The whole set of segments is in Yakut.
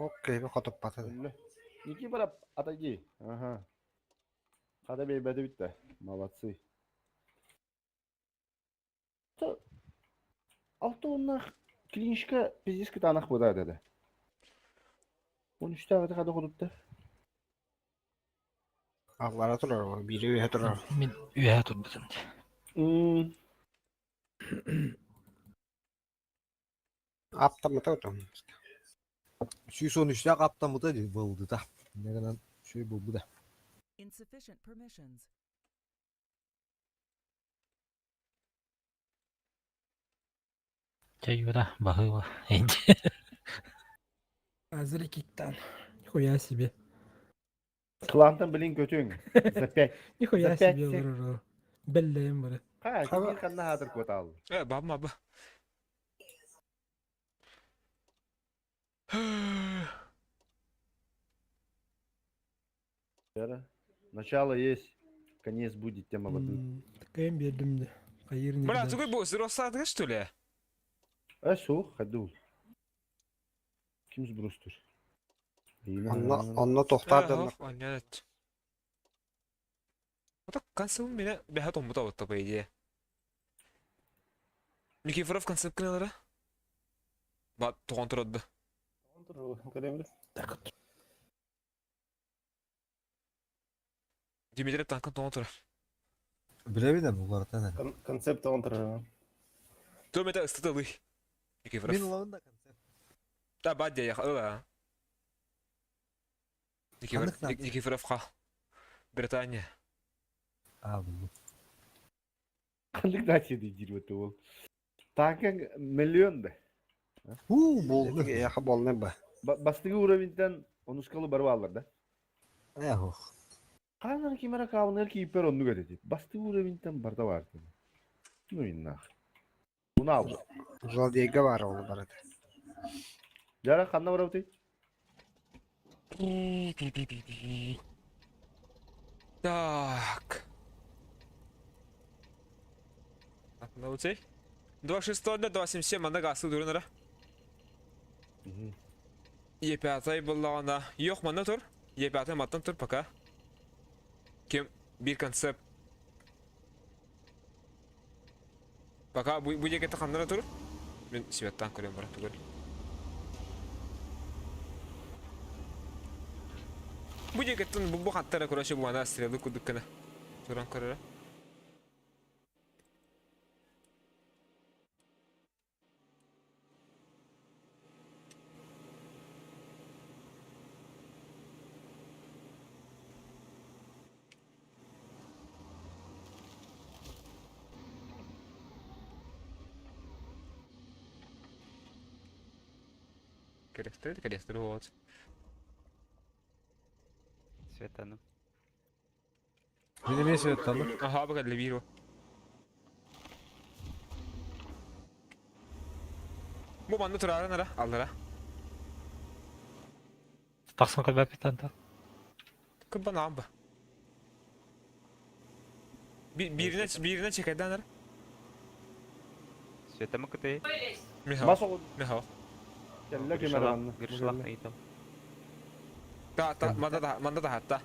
Окей, хотуппата. Өллө. Никифоров, отойди. Ага. Хата биэрбэтэ бүттэ. Молодцы. Алта уоннаах клиничка пиздец кытаанах буолар этэ. Он үстээҕити хата хотутта. Аллара турар, биири үөһэ турар. Мин үөһэ турбутум. Аптаммыта отон. 113-тээх аптаммыта дии буолбута. Инньэ гынан үчүгэй буолбута. Insufficient permissions. Чэ, Юра, баһыыба. Азри киктан. Нихуя себе. Клантан билин көтүҥ. За пять. Нихуя За пять себе сек. олорор. Беллэйим бары. Ха, кимир ханна хаатыр куотаал. Э, бабма ба. Начало есть, конец будет тем молодым. Такайым биэрдим да. Хайыр не Бля, тугай бу сбросаатыга что ли? Э, суох, хадул. Ким сбростур? Онно, онно тохтаар дьоннор. Аннят. Вот концепт меня бэхэ томмута вот по идее. Никифоров концепт кыналара? Ба, тоҕон турады. Так. Дмитрий танкын тоҕон турар. Билэбин да булартан эрэ. Концепт тоҕон турар. Туом это ыстытылый. Никифоров. Мин ылабын да концепт. Да, ба дия, ыла. Ханнык нация? Никифоров ха. Британия. Аа буллум. Ханнык нация диир вот ол. Танкаҥ миллион да. Уу, буолла. Эйиэхэ буолла ба. Бастыҥы уровеньтан онускалы барып аллар да. Эх, Хаанар кимера каабыныгар кииппэр оннук этэ Бастыҥ уровеньтан барда баар Ну иннаах. Унаал. Злодейга баар ол барыта. Жара ханна барабытый? Так. Так, на утей. 261, 277, манна гасы дурунара. Е5 буллаҕына. Йох манна тур. Е5 маттан тур пока. Ким бир концепт. Пока бу бу диэки ханнара тур. Мин светтан көрөм бара тугар. Бу диэкиттэн бу бу хаттара короче бу ана стрелы курдук гына туран көрөрө. Кресты, кресты, вот. Светану. Мин эмиэ светтанным. Ага, бага для виру. Бу манна турарын ара, аллара. Тахсан көрбөппүттэн да. Кыббан аамба. Бииринэн бииринэн чекайдаан ара. Светамы кытай. Михаил. Бас оҕо Михаил. кэллэ ким эрэ манна. Гришалах ыйытам. Та та манда да манда да хатта.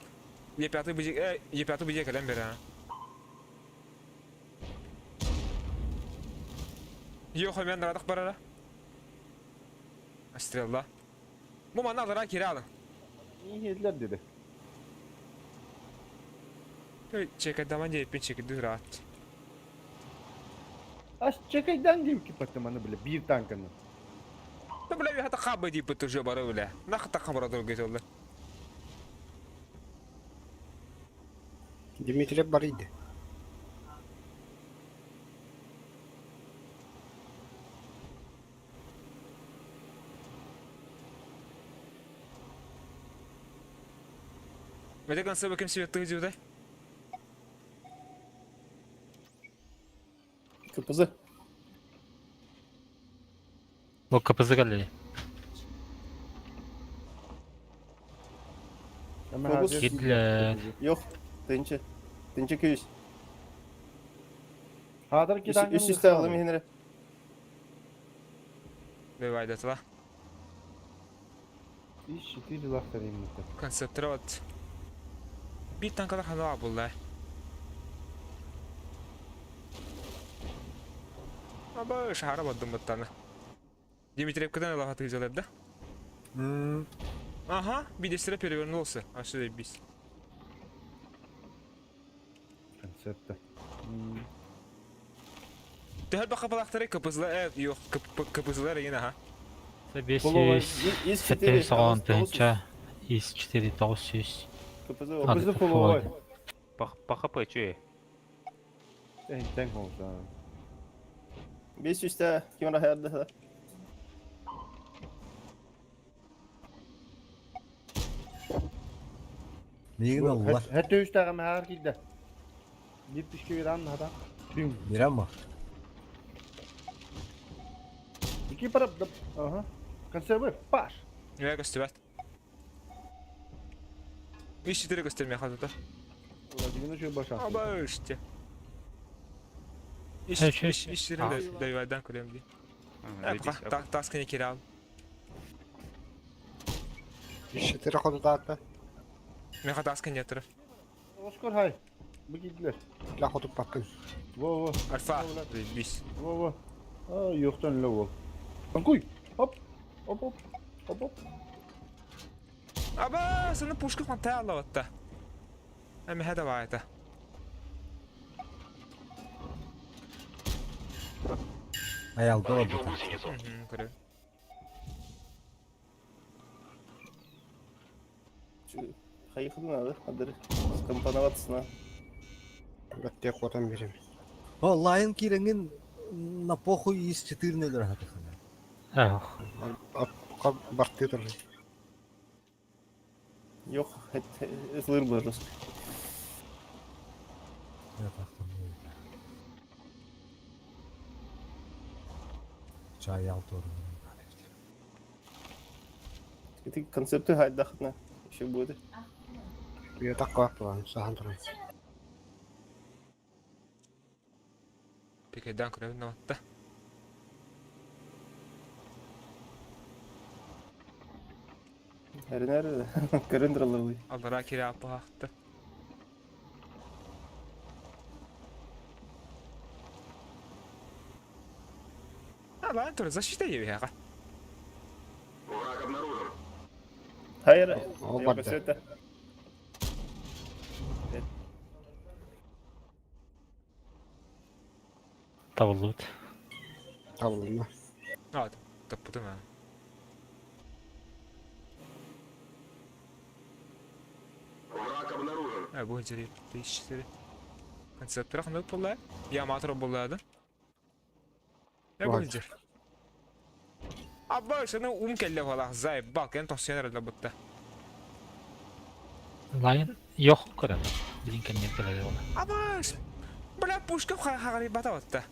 Е5 быжы э Е5 быжы кэлэн бер а. Йо мен радах барара. Стрелла. Бу манна алара кире алың. Иһиллэр диди. Чекайдаман диэппин чекидүү раат. Ас чекайдан диим киппаттым аны бile биир танканы. Да бля хата хаба дииппит уже бары бля. Нахта хабара тургай олла. Дмитриев бар иди. Мете конце ким светты диудай. КПЗ. Бу КПЗ кэллэ. Фобус. Кидле. Yok. Тынчы. Тынчы күйіс. Хаатар ки танканы Үс үсте алым хенере. Бывает этого. Ис 4 лахтар иммиттер. Концептера вот. Биир танкалар ханаа булла. Аба шахара бардым баттаны. Дмитриевкадан ылаха тыжалар да? Ага, бидестре перевернулся. А что бис? Концепта. Төһөр бақа балақтары кпзлар, yok, кпзлар еген аха. Бес Половой. жүз Ис 4. 710 тыһынча ис 4 900. КПЗ. А, КПЗ половой. По ХП че? Энтен холса. 500 те ким раһаярды. Миигин алла. Хәтта үс тагы мәһәр килде. Дип түшкә бирән хата. Бирәм ма? Ики парап. Ага. Консервы паш. Нөе көстүбәт. Ис 4 көстөрмей хатыта. Владимир еще баша. Аба işte. İş Evet, şey- iş iş yerinde dayılardan koyayım diye. Тас кene кирал. 4 хотутаатта. Меха тас кene ятыры. Оскар хай. Бу килделер. Ла хотуп баккын. Во во. Альфа. Бис. Во во. А, юктан ло во. Танкуй. Хоп. Оп оп. Оп оп. Аба, саны пушка хватая алла Эми хәдә вайта. Аялда олорбута. Көрө. Хайыхын надо. Адыр. Скомпоноваться на. Бәтте хотан берем. О, лайын кирэҥин на похуй ис 4 нөлөр хатыхына. Эх, Ка барты турар. Yok, ıhlır bu. Чай алты Ити концепты хайдахна. Еще будет. Бия такка план сахан турар. Пекедан көрө наватта. Her nerede? Көрүндүр Аллара кире аппахты. А, ладно, тур, защита ебе Hayır. О Yok, барды. света. табыллыбыт. Табылынна. А, таппытым а. А, бу жере 4. Концепттер ханды болла. Я матр боллады. Я бу Бар. жер. Абба, шаны ум келле бала, зай, бак, эн тосьянар да бутта. Лайын yok көрөм. Билин кемнер келеди ола. Абба, бля, пушка хагары бата батта.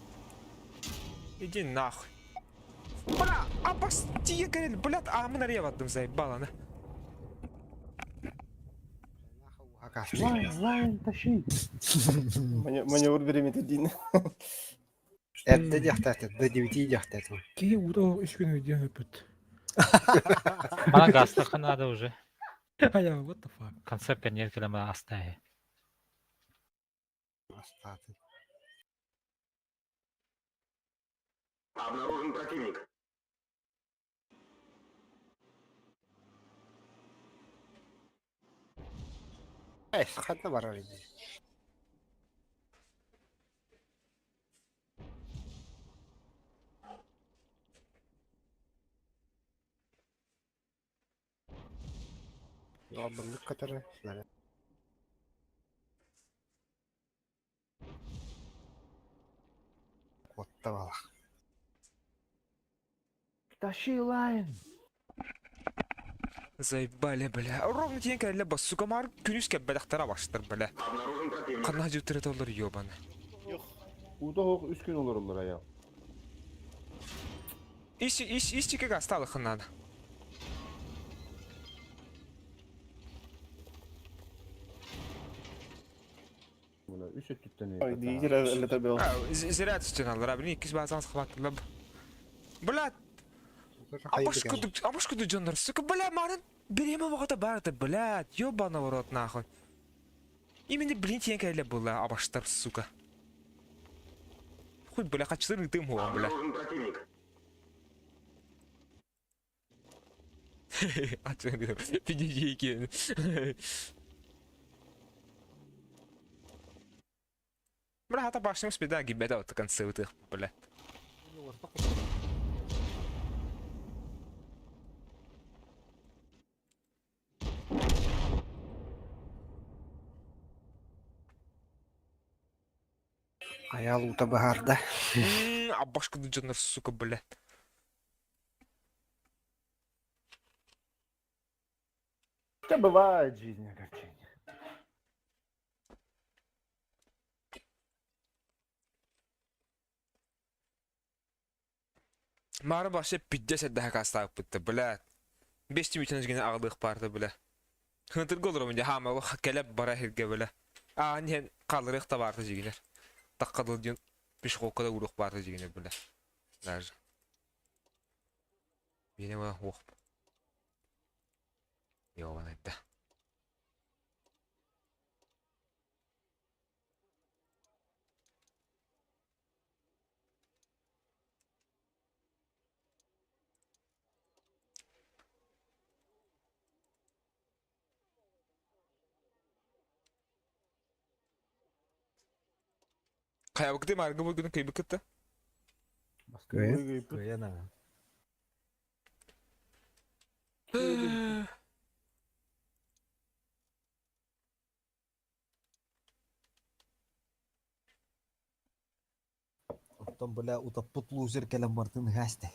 Иди нахуй. Бля, абба, тие келел, бля, амын ария баттым зай, баланы. Лайн, лайн, тащи. Маневр беремет один. Эрдэ диэхтээт, до 9 диэхтээт. Киһи уута үс күн өйдүөн өппүт. Мана гастыхы надо уже. Ая, what the fuck. Концепт кемнер келеме астайы. Астаатын. Эс, ханна барар иди. Ялбыннык катары. Котта балах. Тащи лайн. Заебали, бля. Ровно тиен келе бас, сука, мар күнүс кеббедахтара баштыр, бля. Канна жутыры толор ёбаны. Уда хок үс күн олар олар аял. Иш иш иш чике гасталы хыннады. Була үс өттүттен. Ой, дигер эле табел. Зря түстен алар, блин, иккис базан схватылып. Бля, Хайды апаш күдүк, апаш күдүк жондар, сука, бля, марын. Бириэмэ боҕото баар да, блядь, ёбаный в рот нахуй. Именно блин тиийэн кэллэ була, абаштар, сука. Хуй, бля, хаччылар ыытыам хуоҕа, бля. Пидидейки. Бля, хата башням спида гибета вот концы вот их, бля. Айал уута баһаарда. Абашка дьоннор, сука, бля. Да бывает в жизни огорчение. Маара вообще пиздец эрдэхэ кастаабыппыт бля. Бес түмүтүн гына аҕалыах баарда бля. Хынтырга олоробун дьэ хаама кэлэ бара сиргэ бля. Аан иһэн хаалларыах да баарта дьигинэр. Таххадыл диэн пешеходка да ууруох баарта дьигинэр бля. Даже. Биэнэ була уох. Ёбанайда. Хайабыкты мааргы булгуну кыйбыккытта. Кыайан. Кыайан аа. Оттон бля утаппыт лузер кэлэн бартын ыһаастай.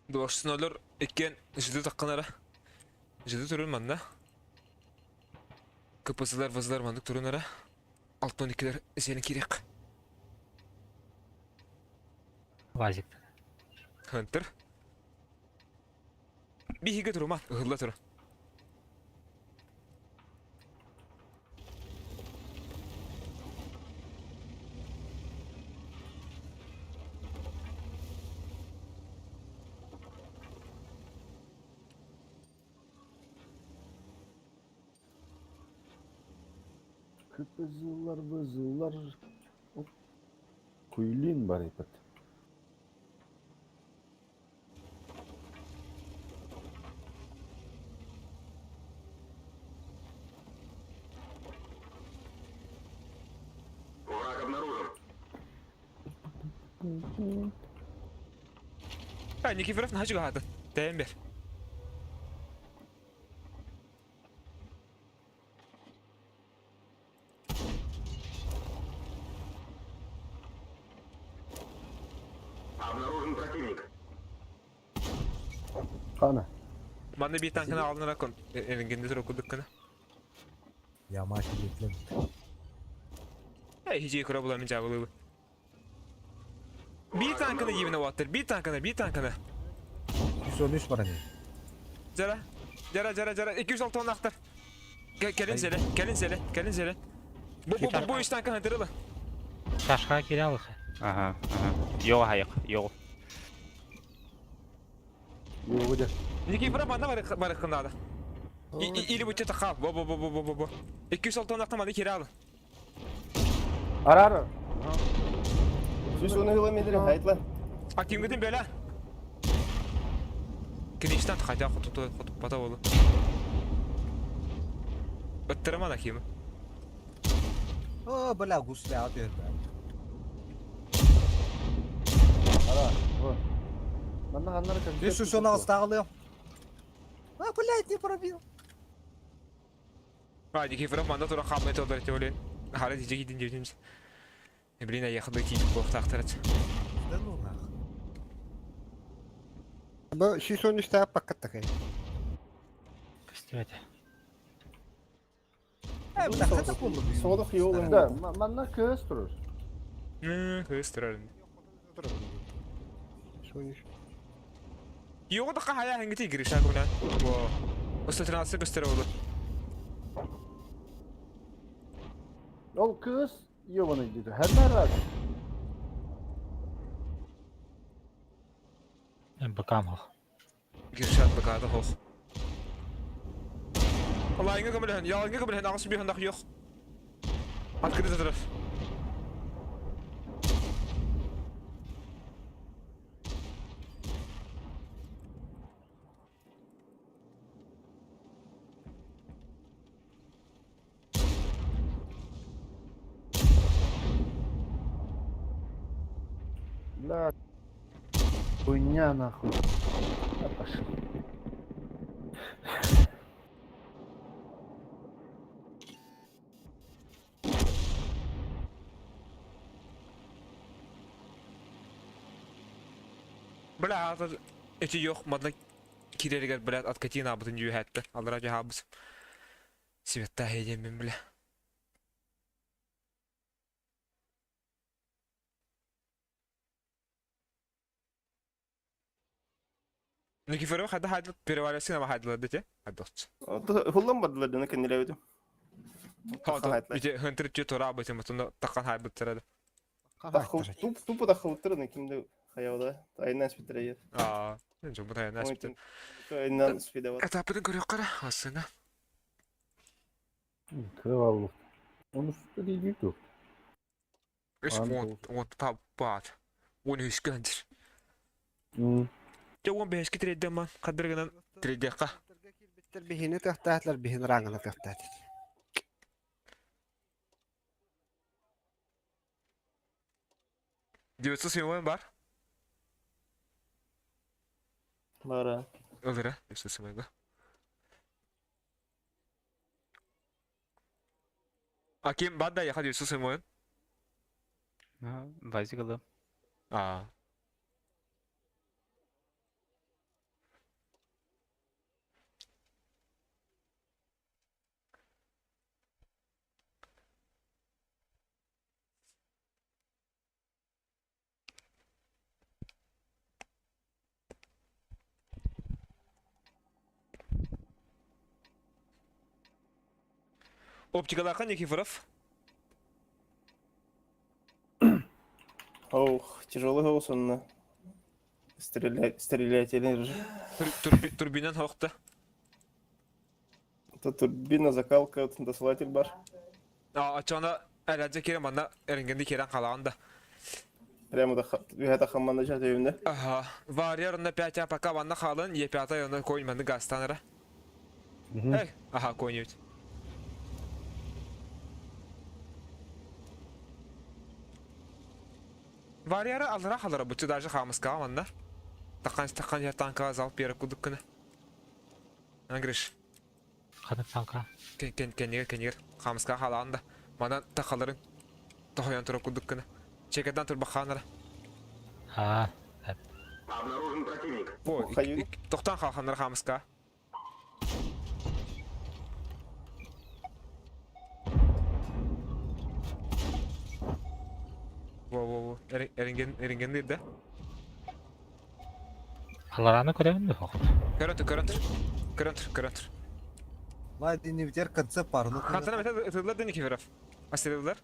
Дуорсун олор иккиэн жиды тахханара. Жиды турун манна. КПЗлар вазлар маннык турунара. Алтан иккилэр сиэн киириэх. Вазик. Хантер. Биһиги турума, ыһылла тура. Кыпызылар бызылар. Куйлин бар ипат. А, Никифоров наһаа чугаһаатын. Тэйэн бэр. Хана. Манна биир танканы аҕалынара эрингенде тура курдук гына. Ямаки летлем. Эй, хижи кура буламын жабылыбы. Биир танканы жибине уаттыр, биир танканы, биир танканы. 113 баран. Жара, жара, жара, жара, 206 ахтар. Кэлин сэлэ, кэлин сэлэ, кэлин сэлэ. Бу бу бу бу үс танка хантырылы. Чашка кире алыха. Ага, ага. Йоҕа хайык, йоҕу. Йоҕу дьэ. Никифоров манна барыххын наада. Или бучча тахал. Бо бо бо бо бо бо бо. 206 ахтар маны кире алы. Ара ара. 110 километр айтла. Акимгытын бэлэ. Киништан хотя хоту хотуппата болу. Ыттырыман Акимы. О, бля, гусля түһэрбэ. Ара. Во. Манна ханнара концепт. 310 тағылы. А, блядь, не пробил. А, Никифоров манда тура хаммай толдыр тёлен. Хара дижи кидин дебитимз. Блин, я ехал киит буохтаахтарат. Да ну нах. Бу 113 таап баккаттакай. Көстүбэтэ. Э, бля, хата болду. Содох йолун. Да, манна көс турur. Кыз турар. 113. Йоҕу да хая хангити Гриша куна. Во. 113 көстөр болу. Ол кыыс ебаный диэтэ. Ханна раз. МПК мох. Гиршат БК-да хох. Лайыңа көмөлөһөн, ялыңа көмөлөһөн, аҕыс биһанах yok. Открыт отрыв. Бля. Хуйня нахуй. А пошли. Бля, эти yok, мадна киреригер, блядь, откати набытын дьүһэтте. Аллара дьаһабыс. Светта хейдеммин, бля. Никифоров хада хайдыл перевалясын ама хайдылар дете. Хайдылчы. Хуллан бардылар дена кеннилээбитим. Ити хынтыр тү тура бытым отуну таккан хайбыттырады. Тупо тахылыттырын кимде хаябда. Айынан спитирейер. Аа, жомбут айынан спитир. Айынан спидебат. Этапытын көрүк кара, асына. Кыра Onu üstü değil yok. Үс он он таппат. Он үс кандыр. Жа он бэшки треддеман кадыргынан треддекка. Биһини төхтәтләр, биһин раңына төхтәтләр. 907 бар. Бара. Ылыра, 907 А ким бада яха 907? Вазик ылым. А. Оптикаларга Никифоров. Ох, тяжелый голос он. Стрелять, стрелять или же. Турбинан хохта. Это турбина, закалка, досылатель бар. А, ачана әләдже керем анда эрингенди керен калаганда. Прямо да это хаммана жат өйүндө. Ага, варьер на 5 а пока ванна халын, Е5 оны койын манды газтанара. Эй, ага, койнуть. Варьера алыра халара бутчу даже хамыска манна. Такан такан я танка залп беріп кудук кына. Ангриш. Ханып танка. Кен кен кенигер кенигер хамыска халаанда. Мана тахаларын тохоян тура кудук кына. Чекедан тур баханара. Аа. О, тохтан халханар хамыска. Во во во. Эринген эринген да. Алараны көрөбүн да хох. Көрөтүр көрөтүр. Көрөтүр көрөтүр. Лай динибитер концепт бар. Ну, Хантана мета ытылар да Никифоров. Асырылар.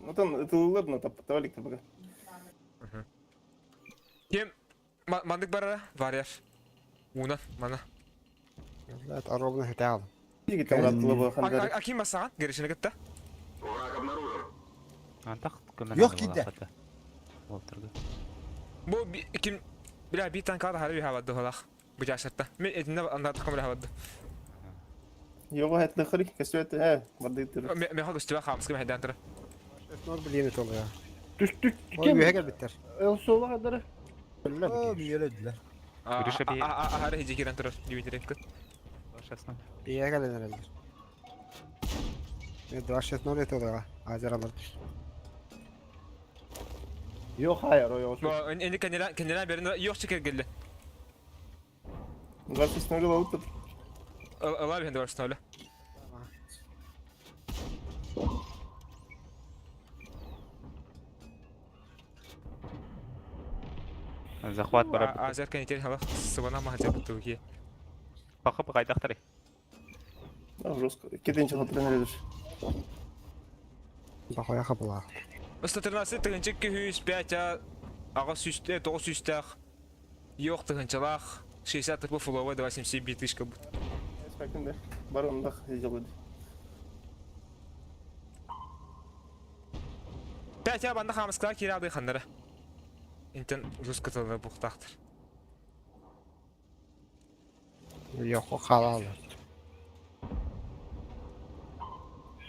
Ну там ытылылар, но там тавалик пока. Кем мандык барара варьяр. Уна мана. Ровно хитал. Аким басаған герешine кетті. Антах көмөн Yok кидде. Болтырды. Бу ким бля би танка да харби хавады халах. Бу жашатта. Мен этинде анда такым бля хавады. Його хәтле хри, кәсвәт, ә, бардыктыр. Мен хагы үстүбә хамскы мәйдан тора. Нор билени толуя. Түш түш. Ой, үһәгәр биттер. Эл сола кадары. О, миеле дилер. Гриша би- Ахары хиҗи кирән тора. Димитрий кыт. Честно. Биягәләр әлдер. Мен 260 толуя. Азер алар түш. Yok hayır o yok. Бу энди кенелә кенелә берин yok чекер келде. 26 алып Ала бенде барсын öyle. Захват бара. Азер кенетер халах сыбана махаҗа бутуги. Бакып кайдактыр. Да, жестко. Кетенче хатырын элер. Бахоя хабылаах. 113 тыһыынча 205 а аҕыс сүүс тоҕус сүүстээх Йох тыһыынчалаах 60 тп фуловая 277 тысячка бут. Спектр барындах сделали. Пять банна хамыскала киирэ ханнара. Интен узус кытылы бухтаахтар. Йохо хаалалар.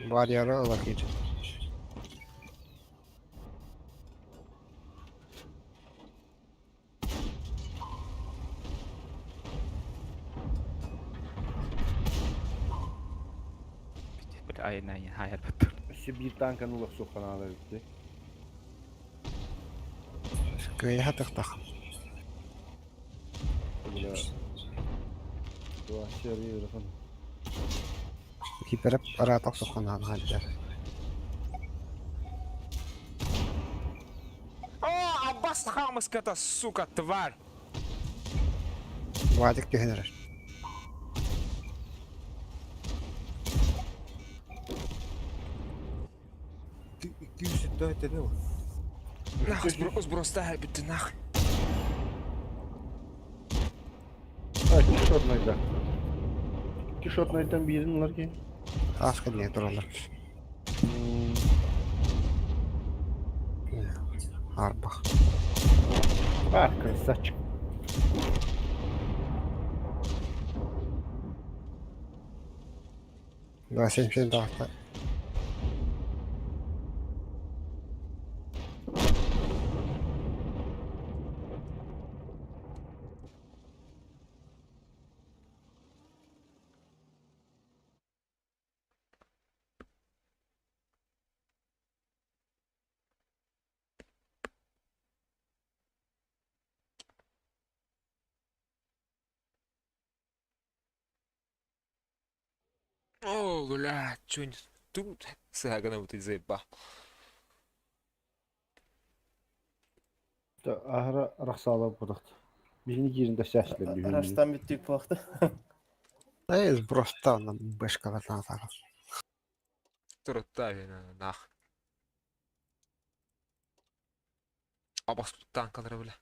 Барьеры ыла киир. Бля, ай, най, хайар баттыр. Өссө биир танканы уларсуохха наада эбит. Кыайа тахтах. Бля. Вообще ыарахан. Кипереп ыраата охсухханаан хаалдьар. О, Аббас хамыската, сука, тварь! Вадик түһэн эрэр. Икки үсүттэ өттөнү. Нах, сброста бүтті нах. А, икки шотнайда. Икки шотнайдан биирин ылар киһи. Аас кэннигэр тураллар. Арбах. А, красавчик. Два семь семь таҕыста. О, бля, чё не тут сагана вот заебал. Аһара арахсаала бутахт. Биһини киирин да сәслер биһини. Араштан бүттүк буолта. Эй, сброста онно бэшкалар таҕа. Турутта нах. Абас танкалары бля.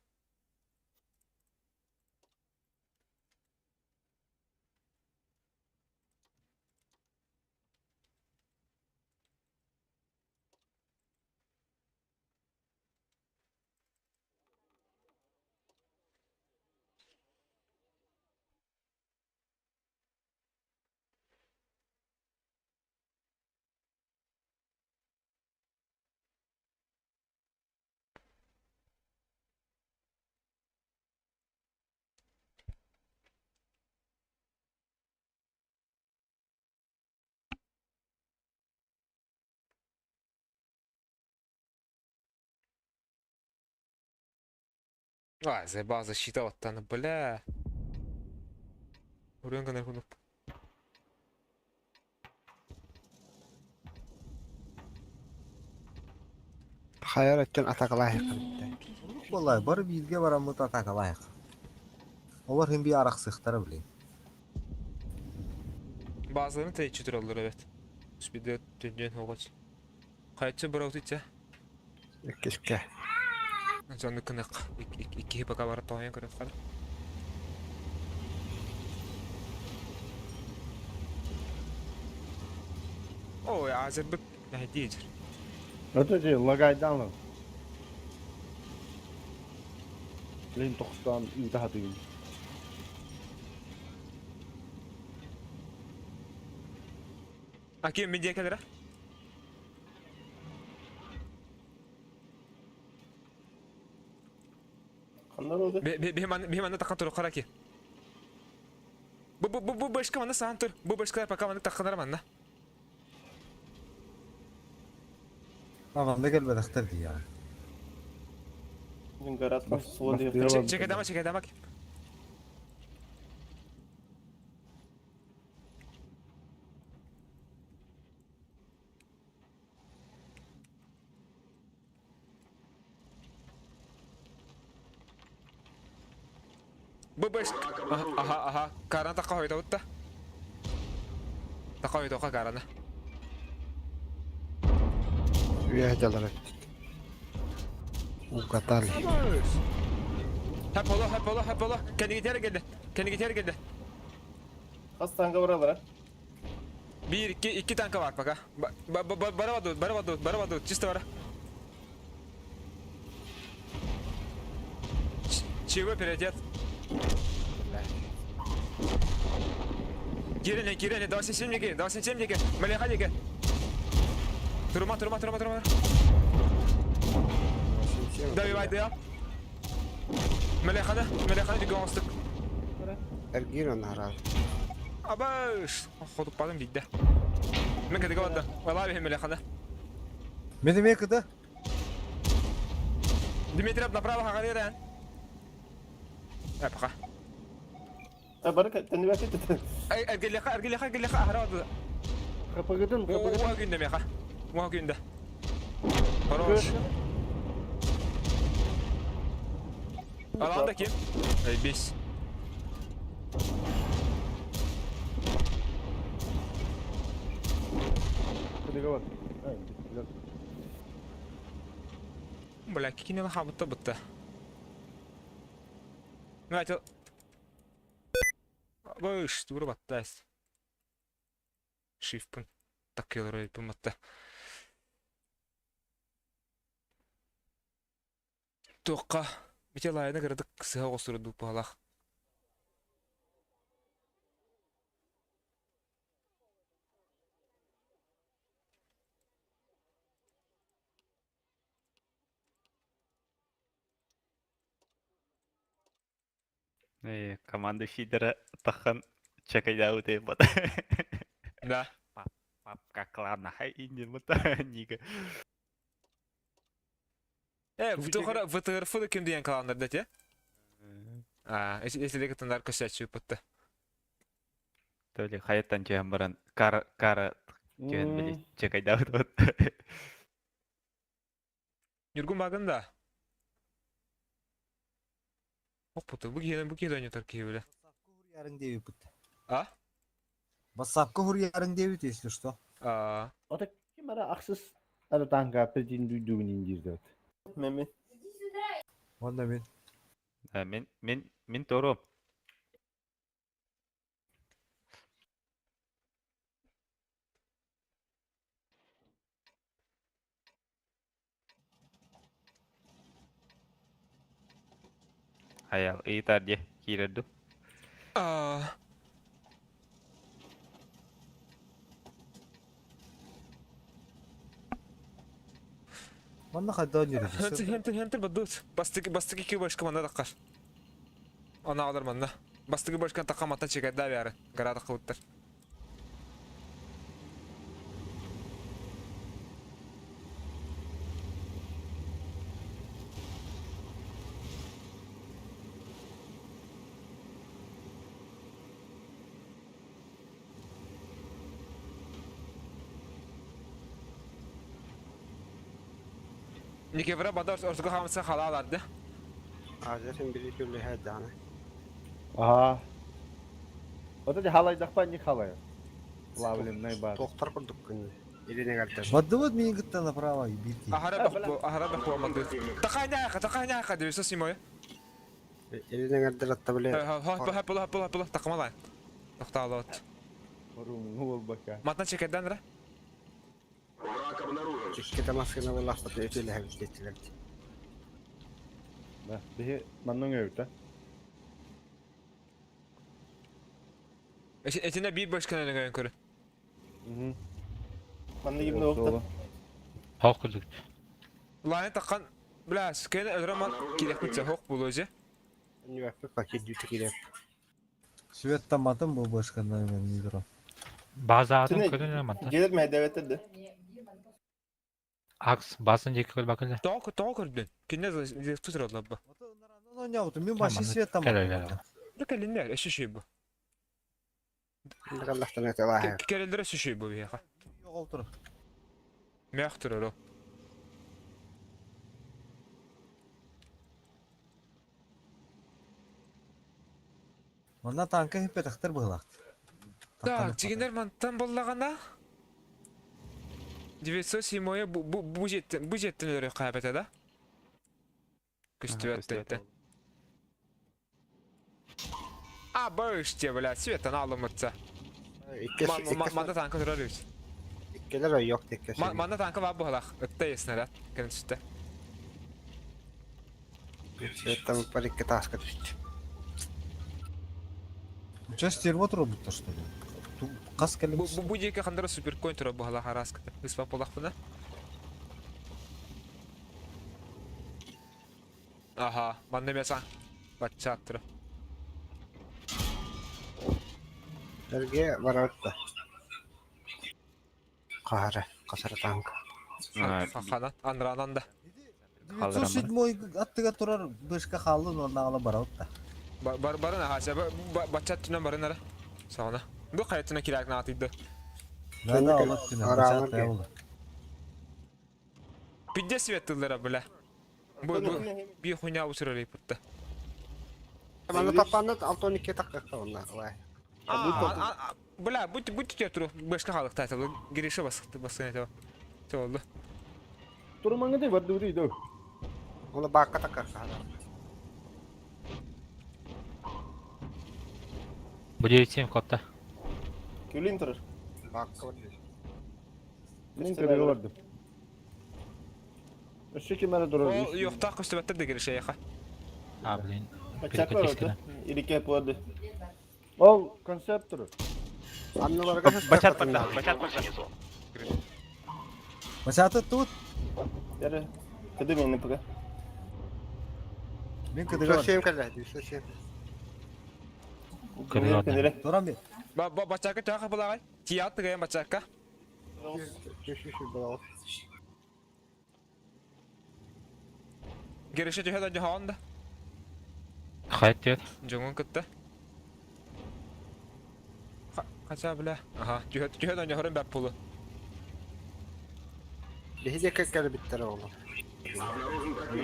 А, заебал защита вот там, бля. Уренга на Хайар өттүн атакалаах Валлай, бары бииргэ бараммыт атакалаах. Олар хим би арахсыхтара билин. Bazılarını teçhütür olur evet. Bir de dün оғач. Кайтчы бирау титя. Иккиске. Жаны кынык. Икки пока бар тоян көрөт калып. Ой, азыр бит дейдер. Это же лагайдан л. Лин тохтан үтә хатыгын. А ким мен декелер? Ханнар oldu? Бе маны такан тур караки. Бу бу бу бу башка маны сан тур. Бу башка пока маны таканар манна. Ама келбедахтар дии я. Гарат суол диyor. Чекедама чекедама. Бу башка аха аха каран такка хойда утта. Такка хойда карана. Үөһэ дьалар эбит. Угадали. Хап ола, хап ола, хап ола. Кэнигитер geldi. Кэнигитер geldi. Хас танка баралара? Bir, iki, iki tanka var пока. Бара баду, бара баду, бара баду, чисто бара. Чего перейдет? Кирене, кирене, 27 деке, 27 деке, Малиха деке. Турума, турума, турума, турума. Добивай, да. Малихана, Малихана деке оңыстык. Эргиир онаараар. Абаш, ходуппадым бидде. Мен кедеге барды. Вала бихим Малихана. Мен эмиэ кыда. Дмитриев направо хагарирен. Э, пока. А бары төннүбэккэ этэ. Эргилиха, эргилиха, эргилиха, ахара Капагытын, капагытын. Уа күндө меха. Уа күндө. Хорош. Аланда ким? Эй, бес. Кыдыга бар. Ай, биттилер. Бля, кикинен хабытта бытта. Ну, айтыл. Быш, тура батта. Шифпын. Таккелер өйпін батта. Тоққа. Бите лайына кырдык сыға қосыры дупалақ. Э, командующийдара тахан чакайдаут бата. Да. Папка клана хай инде мата нига. Э, ВТР, ВТРФ ким деген каландар дете? А, если тындар көсәчү бутты. Толи хаяттан чөһөн баран кара кара чөһөн били чакайдаут бат. Юргун багында. Ок буту, бу киһи бу киһи дөнья киһи биле. Хуруйарыҥ диэбиппит. А? Бассаапка хуруйарыҥ диэбит, если что. А, Ата ким ара ахсыс ара танка петин дуйдугун индирдет. Меми. Онно мин. Мен мен мен тору. Аял ыйтар де киирерду. А. Манна хайда Хантер ньюрү. хантер хантер бадут. Бастыгы бастыгы ки башка манна даккар. Ана алар манна. Бастыгы башка такка мата чекерде бәрі. Гарада кылыттыр. Никифора бада орсуга хамса халаларды. Азерин бiri күллі хәдданы. Аха. Ата де халай дахпа не халай. Лавлем най бар. Тоқтар күрдік күні. Илине кәртер. Баддыбыт миин кытта направо бирки. Ахара бах ахара бах болмады. Такайна такайна деп симой. Илине кәртер атта біле. Ха ха ха ха ха ха такмалай. Токталот. Рум ну бака. Матна чекерден ра. Икки тамаскына боллақпат өтелі хәбіттеттілер. Да, бихи маннан өйүт, Этине бир башкана деген көрө. Мгм. Манна кимне оқта. Хок күрдүк. Лайын таккан бля, скен өдрөман кирек битсе хок бул өзү. Нүәппі пакет дүйті керек. Свет таматын бу башкандан мен ньюрү. База атын Түнэ көрүнөр манта. Келер мәйдәбеттер Акс базын жеке көр бакылы. Тоо тоо көрдүн. Кине тутур ба. Мин баши свет таматын. Декелиннер эши шүй бу. Аллахтан өте Керелдер эши шүй бу бияка. Жоголтур. Мях турар. Манна танка хиппетахтар быһылаах. Так, дигенер мантан боллагана. 907 бу бу бу жеттен бу жеттен өлөрө хаапета да? Көстүбэт Көстүбэт. А, быште, бля, света налымытса. Манна танка турар үс. Иккилер ойок текке. Манна танка бар буһалах. Ытта снаряд кэлин түстэ. Светтан бар икки тааска түстү. Сейчас стерва турбуттар что ли? Хас кэлин Бу бу диэки хандара суперконь турар буһалах араската. Ыспап булахпына. Аха, манна мяса. Баччааттыра. Эрге барарта. Кахара, касара танк. Хана, анранан да. 907 аттыга турар бышка хаалын онна барабыт да. Бар барын аха, баччат түнен барын ара. Сағына. Бу қайтына кирәк натыйды. Да да олар түнен бачат да ол. Пидде светтылара бля. Бу бу би хуйня усырар ипытта. Манна таппанны 6-12 такка онна. Бля, будь будь туру башка халык тайтылы. Гирише басыкты баскан это. Oldu. Турмаңы да барды үрейді. Оны бакка такка. Бу 9-7 котта. Күлін тұрыр. Бакка. Мен кірге бардым. Өші кемері тұрар. Ол yo'qта көстөбәттер де гирише яха. А, блин. Бачат бар орда. Ирике болады. Ол концепт тұрыр. Анныларга Бачат барда, бачат барда. Бачаты тут. Яры. Кыды мені пока. Мен кыдыга бар. 907 кэллэ, 907. Кыдыга бар. Туран бер. Ба ба бачакка тага булагай. Тият деген бачакка. Жүз була. Гирише төһә да жаһан да. Хайт дед. Жоңун кытта. Кача бля. Аха, төһә төһә да жаһарын бәп булы. Биһиде кэккер биттер оҕолор.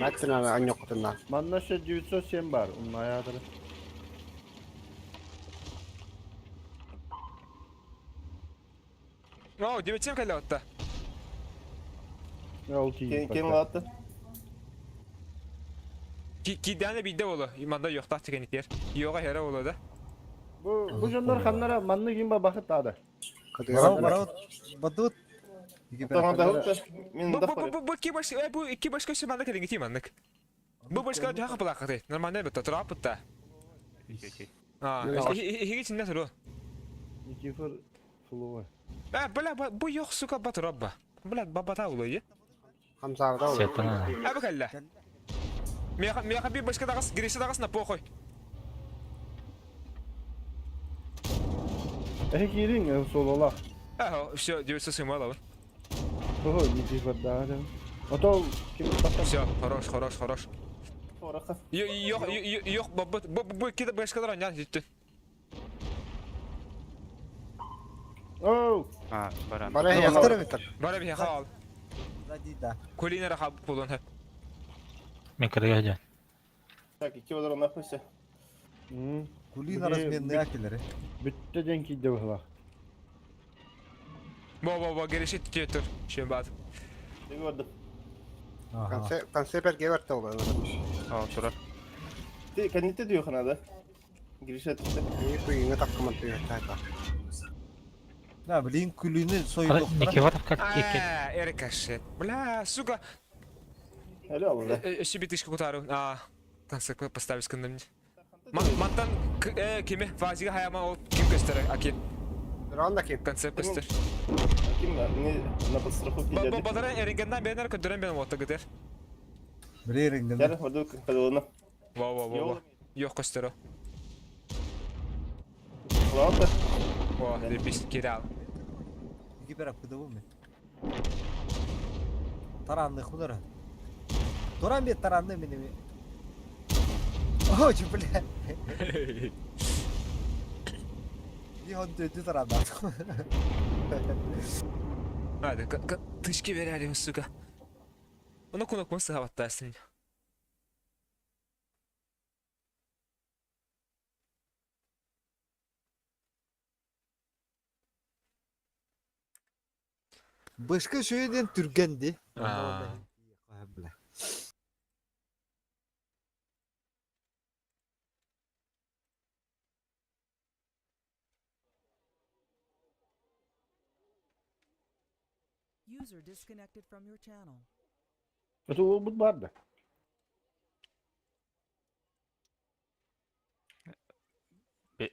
Маттына анньоккутунна. Манна ше 907 бар. Onun ayağıdır. О, 907 кэлле отта. Ол тиіп. Кем алатты? Кидәне бидде болу. Манда yo'qта деген итер. Yo'га хере болу да. Бу бу жондар ханнара манны ким ба бакыт тады. Барабыт барабыт. Бадут. Тоған да ұтты. Мен Бу да бу бу бу ки баш бу ики башка сөй манда келген ити маннык. Бу башка жаха булакы. Нормально бит турап битта. А, иһиги чинне туру. Никифор Фулова. А, бля, бу yo'q сука батырабба. Бля, бабата улы. Хамсаада ол. Светтан. А бу кэлле. Меха меха би башка дагас, гирише дагас на похуй. Эхе кирин солола. А, все, 907 алабын. Ого, Никифор да. Ото ким бакыт. Все, хорош, хорош, хорош. Орақа. Yo'q, yo'q, бу бу ики башка дар анян житти. Оу, А, баран. Бара Ну, хе. Бара би хал. Сзади да. Кулинера хаб булун хеп. Мен кырыга жан. Так, iki олар нахуйся. Кулина разменный акелери. Бүтті ден кийді бұғыла. Бо бо бо гирише тетер. Шем бат. Деги барды. Ага. Концепт геверт ол. Ол турар. Ти кәнитте дүйө ханада. Гирише түсті. Ни күйүңө таккаман түйөттайта. Да, блин, күлүнү сойдуктара. Никифоров как икки. А, эркашет. Бля, сука. Әлі алды. Өсі битишка кутару. А, концепт поставить кындым. Мантан кеме фазига хаяма ол ким көстер аки Ронда ким. концепт көстер. Ким не на подстраховке Ба дяди. бадара эрингеннан бенер көдөрөн бен отта гытер. Билериңден. Яры, барды кадылына. Во во во во. Yok көстөр. Лаута. Во, бис кирал. Iki берап кыды бу мен. Таранны худара. Туран бет таранны мени. О, чу бля. И он дөдү таранды. Hadi тышки берерим сука. Оны кунок мысы хабаттасын. Бышка үчүгэй диэн түргэн дии. Аа. Бля. User disconnected from your channel. Это уолбут бар да.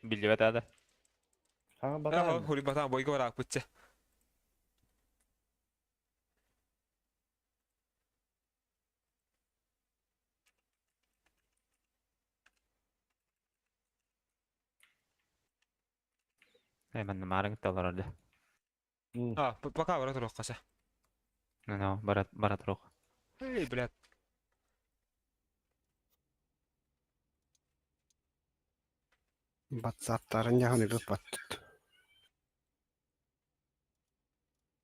Биллибэт аада. Саҥа Аха, батаан. хули батаан бойга бараакпытча. Э, манна маарыҥ толорор да. А, пока бара туруохха сэ. Ну, бара бара туруох. Эй, блядь. Батсаптарын яхын үбүт баттыт.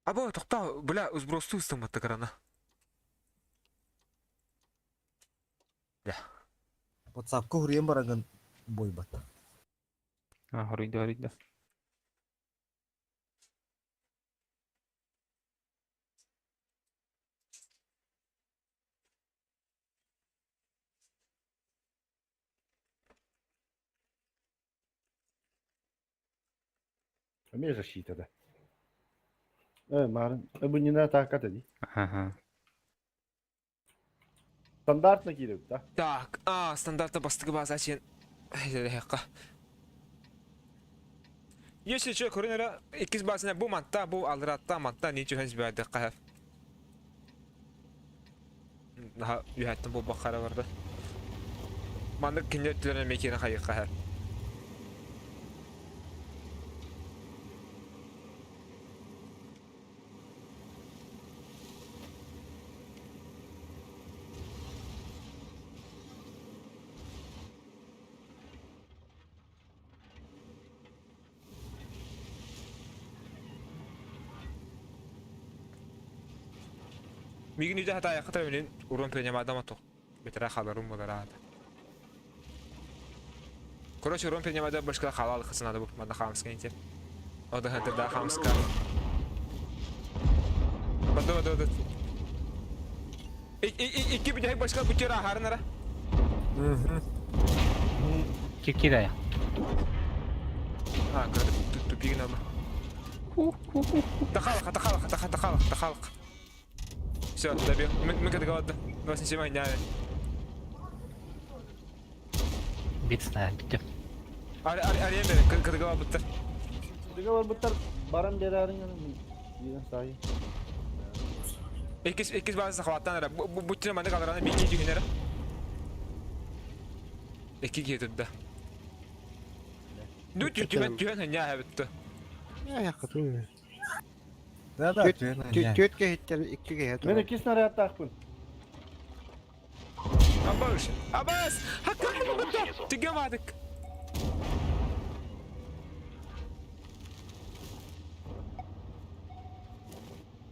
Або, тохтоо, бля, сбросту ыстамматта карана. WhatsAppка хуруйан барагын бойбат. А, хоруйда, хоруйда. Эмиэ защита да. Э, марын. Э, бу не на атака дии. Ага. Стандартно кииребит да. Так, а, стандарта бастыгы база сен. Хекка. Если что, көрүнөрө иккис баасына бу манта, бу алыратта манта не түһэн сибээдэ каһар. Наха үһәттен бу бакара барды. Маннык киндер түләрен мекені хайы каһар. Мигин үдә хата якта менен урон принимадама тох. Бетера халарым булар ада. Короче, урон принимада башка халал хысынады бу. Манда хамска инте. Ода хантер да хамска. Баду баду баду. Икки бүтәһик башка күтер ахарынара. Кир кир А, көрдүк тупигин алма. Тахалык, тахалык, тахалык, тахалык, тахалык. Все, добил. Мы когда голодны. 87 дня. Бит знает, бит. Ари ари ари бери, когда голодны. Дыга барбыттар баран берарың Биирен саайы. Иккис иккис база сахваттан ара. Бу бу тире маны калараны бики дүйүнер. Икки кетүдді. Дүт түтүмэн түһэн хэнья хэбитті. Я якытын. Да, да, түөн. Түөт кеһиттен икки кеһе Мен икки снарядтаахпын. Абаш! Абас! Хакка! Түгемадык.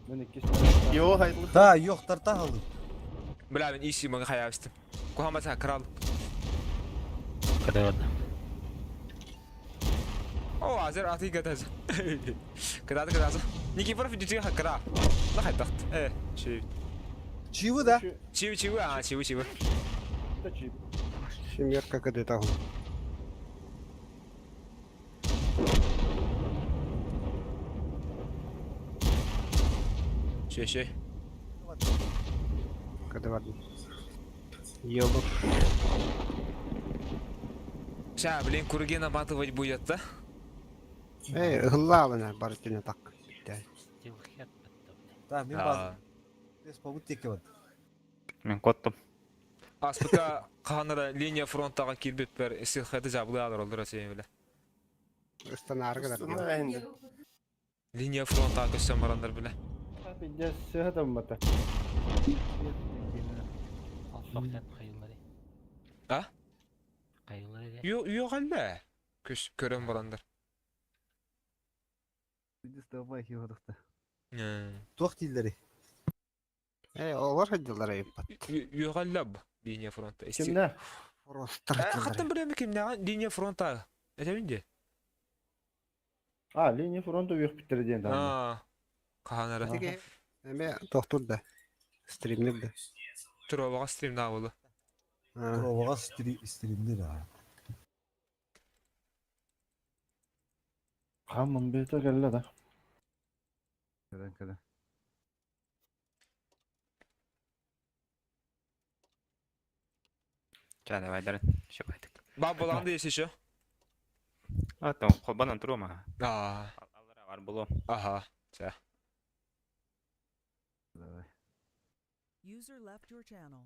Мен икки снарядтаахпын. Йо, хайдлы. Да, yok тарта алып. Бля, мен иши мага хаябыстым. Кухамата крал. Когда ладно. О, азыр аты катаз. Кадады кадазы. Никифоров дүтүгө хаккара. На хайдакт. Э, чи. Чивы да? Чиви чиви, а, чиви чиви. Это чип. Семерка кыды тахын. Шей, шей. Кыды бардым. Ёбок. Ща, блин, курги наматывать будет, да? Эй, ыллаалына бар түнэ так. Стилхед, Да, мен базы. Бес побут теке бар. Мен коттум. Аспыка қанара линия фронттаға кирбит бер силхеті жабылы алыр олдыра сен біле. Ыстанаарга Ыстана инде. Линия фронттаға көссен барандар біле. Пиздец, сыһа мата. Алсоқтан қайылары. А? Қайылары. Йо, әллә. Көс көрен барандар. Туох тийлери. Эй, олар хаддылар айыппат. Йо әллә бу. Линия фронта. Кимнә? Фростар Хаттан білемі кимнә линия фронта. Әтәмин де. А, линия фронта үйөх биттер диэн даҕаны. А. Хаһан эрэ. Ити эмиэ тохтуур да? Стримнир да? Туруобаҕа стримнаабылы. Туруобаҕа стримнир аа. Хаммын бэйэтэ кэллэ да. Кэлэн кэлэн. Ча, давай, Дарын, еще байтык. Ба болан да есть еще? А, там, холбанан турума. Аа. Аллара бар було. Ага. Ча. Давай. User left your channel.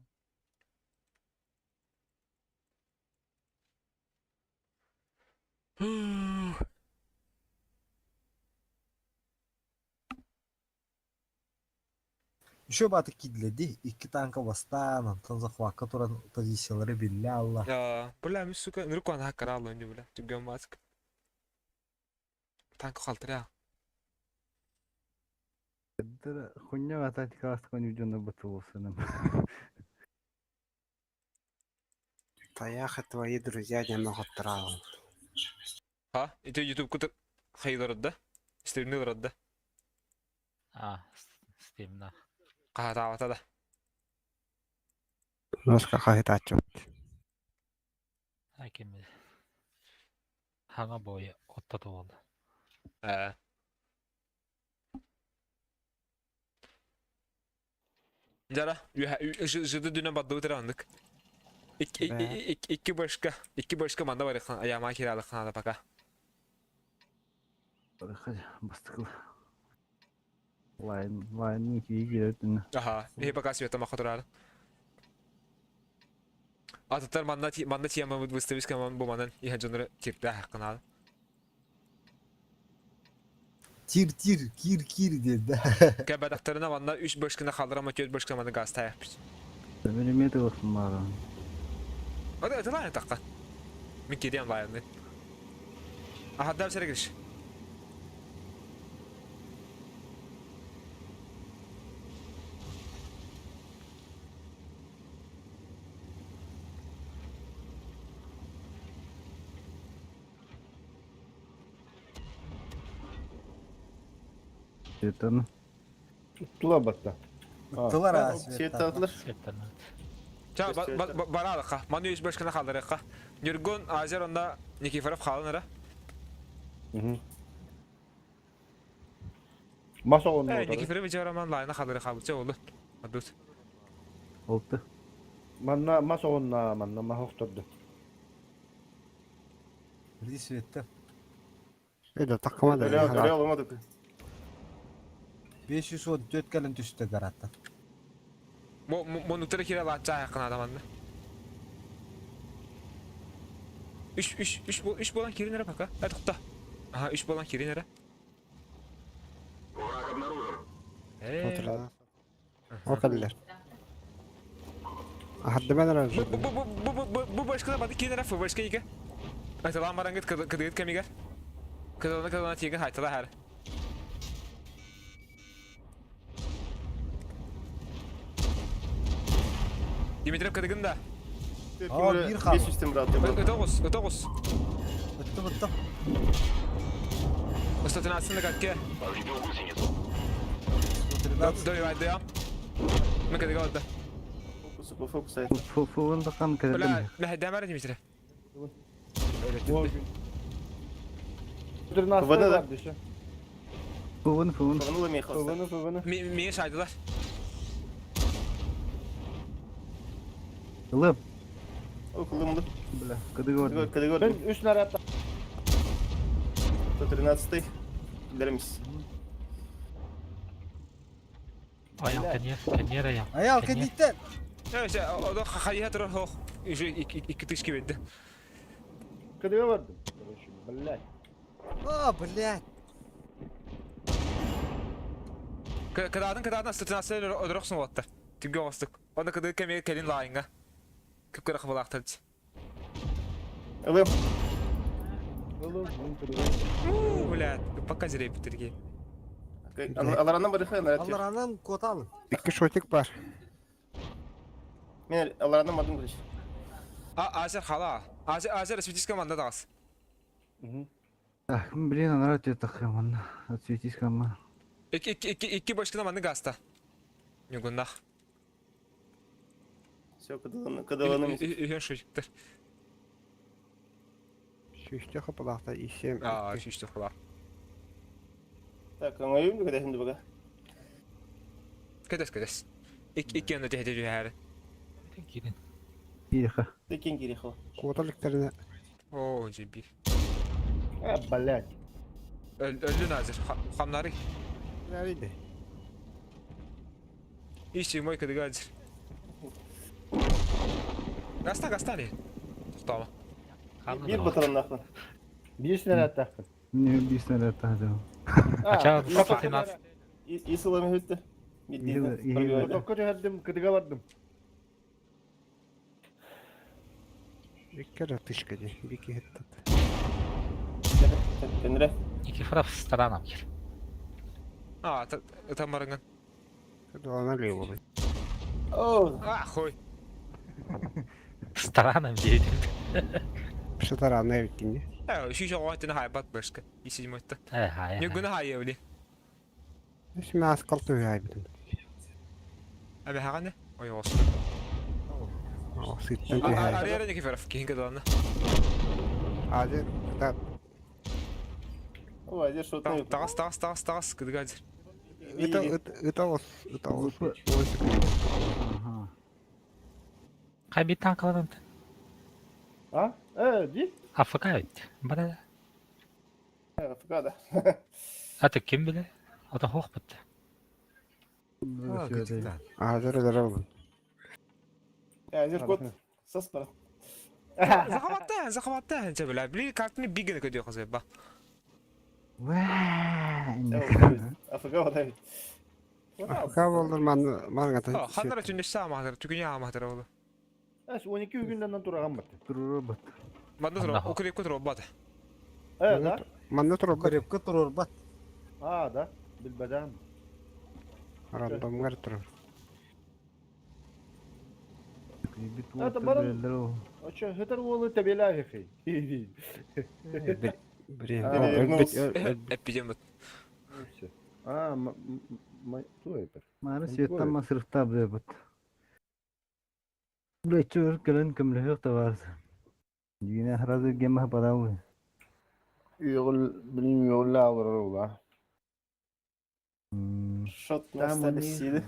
Еще баты кидледи, икки танка бастаан, онтон захвакка туран позициялары биллэ алла. Аа, бля, ми сука, ныркуан хаккарал өнү бля. Түгөн маск. Танк халтыря. Эддер хуйня ататикаластыкан үйдөн бытылысыным. Таях твои друзья диэн оҕоттороолун. Ха, ити YouTube кутур хайыларыдда. Стримниларыдда. А, стримна. Хаһатаабата да. Носка хаһытааччыбыт. А ким Хаҥа бойа оттото буолла. Ээ. Дьара, жыды дүнен баддыбыт эрэ оннук. Икки башка, икки башка манна барыхан, аяма киралыххана пока. Бастыкыл. Лайн, лайн кии киирэтин. Аха, иһи пока света махотураар. Атыттар манна манна тиэмэбит выстависка бу манан иһэ дьоннору кирдээх хаккынаал. Тир тир, кир кир диэн да. Кэбэтэхтэринэ манна үс башкына халларама түөрт башкына манна газтаайахпыт. Миллиметр olsun бааран. Ата это лайн таққа. Мен кириэн лайны. Аха дәп сәрі кіріш. Жетен. Тула батта. Ыттылар аа Светтатылар. Светтан. Ча баралыққа. Маны үс башкына халларыққа. Нюргон Азер онда Никифоров халын ара. Мас оҕонно Э, отары. Никифоров жараман лайна халларыққа бу олу. Адут. Oldu. Манна мас оҕонно, манна мас охторду. Бири светтер. Эдэ таккыма да. Өрө аламадык. 514 кэлэн түстэ гараттан. Монуктары кире латча якын адаманды. Үш, үш, үш, үш болан кирин эре пока. Ә, тоқта. Аха, үш болан кирин эре. Э. О кэллэр. Аһардыман эрэ. Бу бу бу бу бу бу бу башка бады кирин эре, башка ике. Айталан барангыт кыдыгыт кемигер. Кыдылны кыдылна тиген айтала хәр. Димитров кыдыгын да. Аа, бир хаал. 500 темір аты. Өтөгүс, өтөгүс. Бытты бытты. Устатынасын да катке. 113. Дой вайды. Мен кыдыга oldu. Фокус, фокус айт. Фуфуын тақан Бля, кірдім. мәһдә мәрә Димитров. ВН да? Фуын фуын. Фуын мехалста. Фывыны, фывыны. Миңа шайдылар. Ылып. Окулымды. Бля, кыдыгы орды. Кыдыгы Мен үс наряд 113. Дермис. Аял кенер, кенер аял. Аял Кенер. кэнниттэн. Э, о хайа турар хох. Уже икки тысячи бедди. кыдыга бардым. Короче, блядь. А, блядь. Кыдаадын кыдаадын статинасы өдөрөксүн болаттар. Түгө оңостук. Онда кыдыгы кемеге келин лайынга. Көп көрө кыбылаактар. Ылым. Ылым, ын кыдыга. Бля, пока зря битирге. Аларанан барыха, наряд. Алларанан коталы. Икки шотик бар. Мен аларанан бардым короче. А, Азер хала. Азер Азер светис команда дагас. Так, блин, анара тебе тақыман. Отсветись кама. Икки, икки, икки, икки бочканы маннык ааста. Ньугуннах. Все, кыдаланы. Үһүн шутиктар. Сүүстэ хапылаахта исем. Аа, сүүстэ хапылаах. Так, оҥойум кэтэһин дубага. Кэтэс, кэтэс. Икки, икки аны тэһити түһээри. Кирин. Кириха. Текин кирихо. Куота иликтэринэ Оо, жиби. А, блядь. Өллү назыр. Хамнары. Ярыйды. Ищи мой кыдыгадзыр. Гаста, гаста не. Тоқтама. Биир батараннаахпын. Биир снарядтаахпын. Не биир снарядтаах. Ача, 113. Ис ылам үһүттэ. Хотокко түһэрдим, кытыга бардым. Икки эрэ тышка дии, биир киһи Тенре. Никифоров сторонам кир. А, это марынган. Долана левый. О, А, хуй. Сторонам диэтим. Шатарана эбиккин Э, шүйші оғайтын хайбат башка. И седьмой-то. Э, хай. Ньугуна хайы Үс маас калты үһәйбитим. Әбе хаганы? Ой, осты. Сыттан түһәй. Арыяра Никифоров, киһин кыдаланы. Азыр та О, азер шотны. Тағас, тағас, тағас, тағас, кыдыгадзыр. ыта ыта ос ыта ос. Ага. Хай бит танкаларын. А? Э, ди? АФК ведь. Бара. АФК да. Аты ким биле? Ата хох бит. Азыр ыдырабын. Азер кот. Сас бара. Захаватта, захаватта, инче бля. Бли картны бигене көдө хозы ба. АФК вода ведь. АФК болдур ман мангата. Ханнара түнде саамахтар, түгүнө аамахтар олу. Эс 12 күндөн тураган бат. Туруру бат. Манна тур, укрепке тур бат. Э, да? Манна тур бат. Укрепке турур бат. А, да. Билбедем. Рандомгар тур. Это баран. Очо, хетер уолы тебелә хи. Бре. Эпидем бат. А, ма, той Мары светтан масырыфта бит. Бля, чөр кэлэн көмлөһөх табарсы. Дүйнэ харазы гемах падауы. Югул, билим югулла алыр Шот на столе сиды.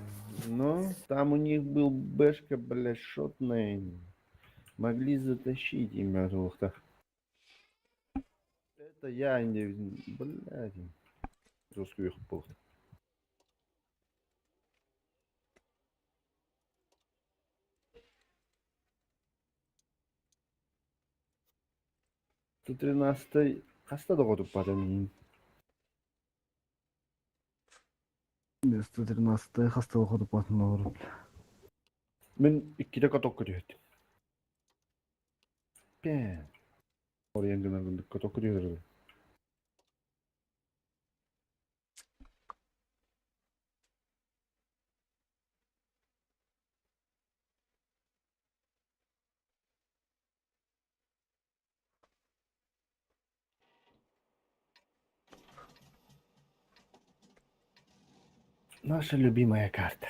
Ну, там у них был бэшка, бля, шотная. Могли затащить им мертвых. Это я не... Блядь. Русскую их был. Сто тринадцатый хаста да готуп бата мин. 113 хаста хотуп батын олор. Мен иккиде каток көтөт. Пен. Орыян гына каток көтөт. Наша любимая карта.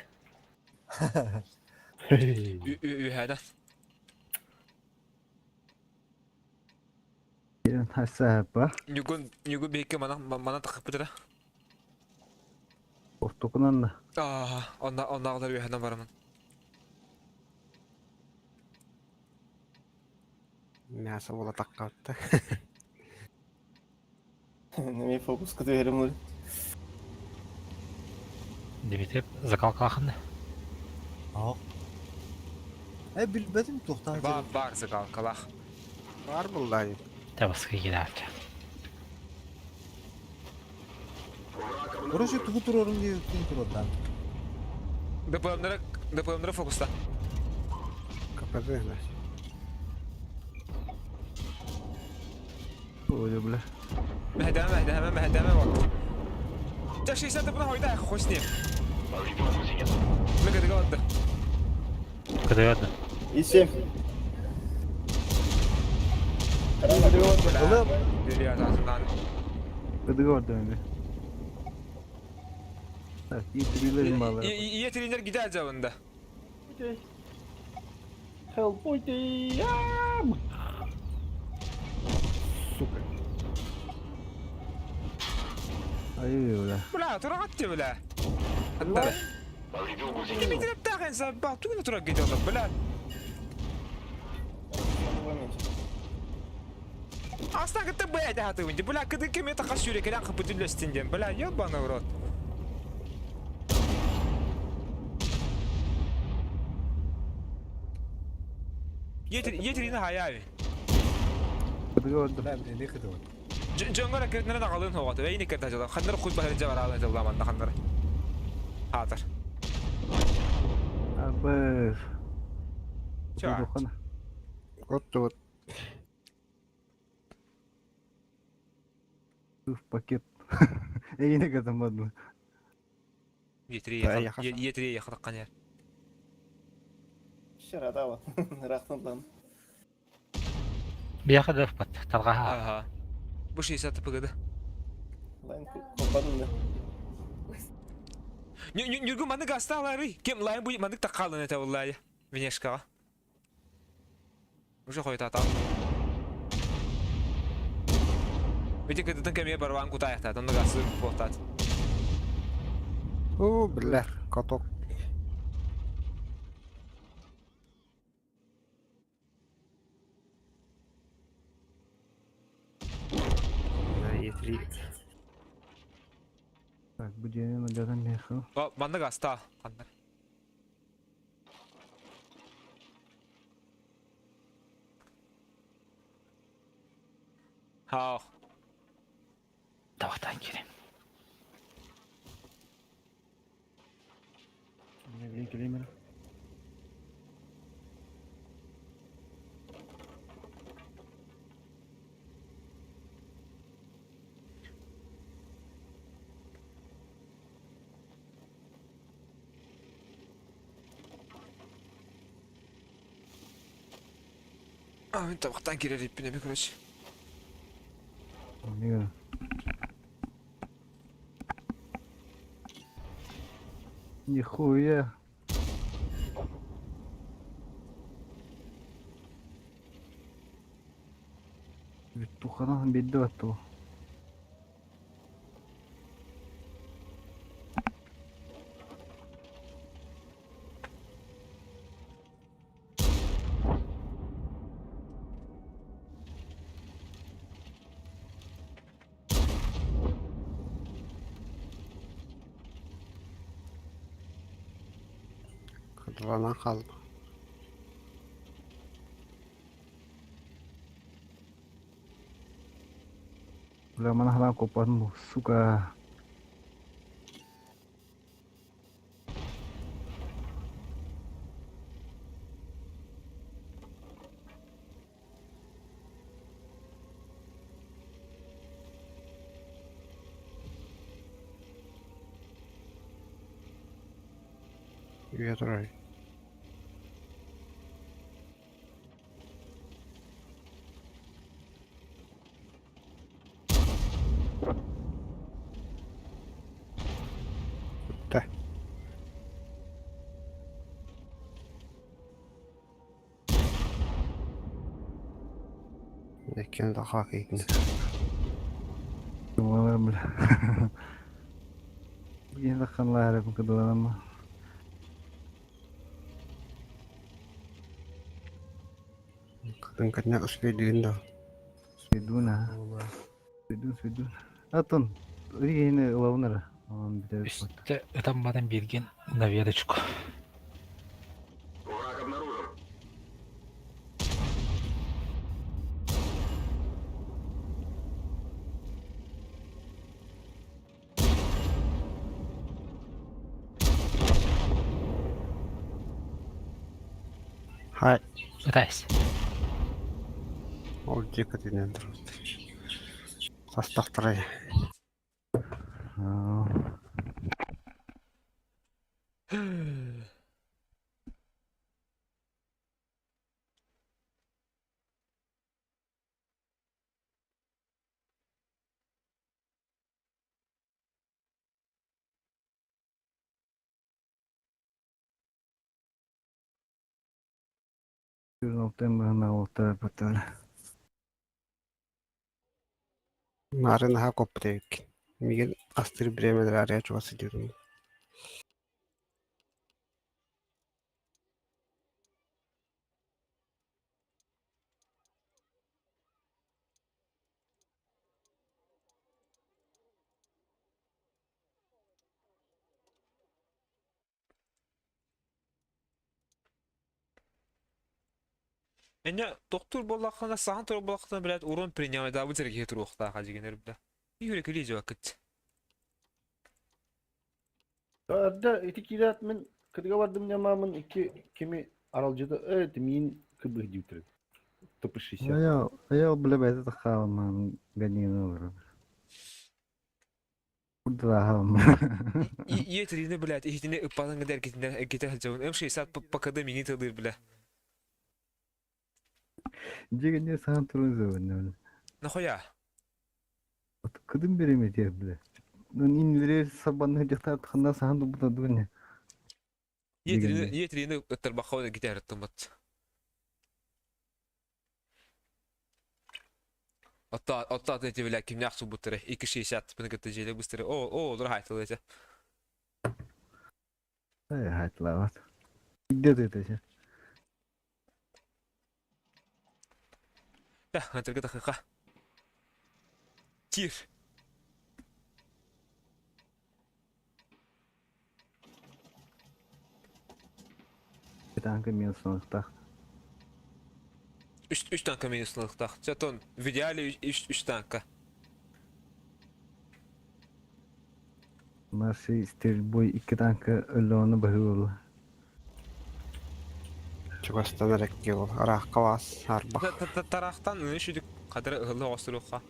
Үһәдә. Хаса ба. Ньугун, ньугун бейке мана мана тақып бітірі. Ортокунан да. Аа, онна оннағылар үһәдән барамын. Мясо була таккатта. Неме фокус көтө Димитриев закалкалахын. Ах. Э, билбедим тоқтан. Бар, бар закалкалах. Бар буллай. Табаска кирәк. Короче, тугу турорум диye ким туротан. ДПМнары, ДПМнары фокуста. КПЗ, значит. Ой, бля. Мәһдәмә, мәһдәмә, мәһдәмә бak. Жа 60 бұна хойда хуй с ним. Мен кыдыга батты. Кыдыгады. И семь. Бля, атынан. Кыдыга бар дәмі. Так, и малый. Ие тренер гидә жабында. Хелпуйте! Сука. Ай, бля. Бля, турак атты, бля. Аттары. Ким тагын сабба, тугын турак гидә, бля. Астан кытта бля да хаты винди. Бля, кыды кем это кашюре, керен кыпытылестин дем. Бля, ебаный в рот. Етерини хаяви. Кыдыга Бля, не кыдыга. Жонгора кертнere нагалын хоғаты. Вейни керт ажала. Ханнар хуй бахыр жабар алын жабламан ханнар. Хатыр. Абыр. Чё? Вот вот. В пакет. Я не катамадну. Етри яхатак канер. Шарада Рахтан лан. Бияха да бат. Талгаха. Ага. Бу 60 пгд. Лайн копадым да. Нүргү маны гасталары. Кем лайн бу маны такалын это валлай. Венешкага. Уже хойта там. Видите, когда там кеме барван кутаякта, там гасы потат. О, бля, каток. Е3. Так, будем надо меху. О, манны гаста. Ханнар. Хау. Тавактан кирем. Мен келейм. А, мен табақтан кирер иппине короче. Не. Нихуя. Туханан бедді батты бұл. Кыдыланан қалды. Бля, мана халан копадым бұл, сука. Үйе тұрай. Бітті. Екен да хақ екен. Думалар, бля. Енді қанлар әріп кыдыланам. Кыдын кытына успейдігін да. Свидун, а. Свидун, свидун. Атын, ригені лавнара. Он бітер. Үстө ытаммадан берген на веточку. Хай. Ытайс. Ол жеке дінен тұрды. Састақтырай. Аа. Алтын быһына олтар бутар. Нарын наһаа коппут эбиккин. Миигин астыыр бириэмэлэр арыйа чугас сылдьыбытым. Энньэ тохтуур буоллаххына, саһан турар буоллаххына, блядь, урон принимайдаабыт эрэ киһи туруохтаах дьигинэр бля. Юрий Килизева кыт. Эрдэ ити киирээт мин кытыга бардым ньамаамын икки кими аралдьыта э миин кыбыһ диэбиттэрин. ТП-60. Аял, аял бля бэйэтэ тахаалман ганина олорор. Курдалааһым. Иэтрини, блядь, иһитини ыппатын гына эргитинэ эргитэ сылдьабын. М60 ПКД миҥин тылыыр, бля. Дьиҥэ саҥа туран зыбынныбын. Нахуя? Кыдым береметер бля. Ну иннилери сабанны дьахтар ханна сахан туппута дугуне. Иэтрини, иэтрини ыттарбахха эргитэ ырыттыммыт. Отто отто атын эти бля кимнээх субуттара 2.60 быны кытта дьиэлэ быстары. О, о, олор хаайтылы этэ. Ай хайтылаабат. Где ты это? Да, антырга тахыха. Кир. Танка минусланыхтаах. Үс, үс танка минусланыхтаах. Чатон, в идеале үс, үс танка. Нашей стрельбой икки танка өллөҕүнэ баһыы буолла. Чугастан эрэ ол ыраахха баас саарбах. Тараахтан үчүдүк хадары ыһылла оҕостуруохха.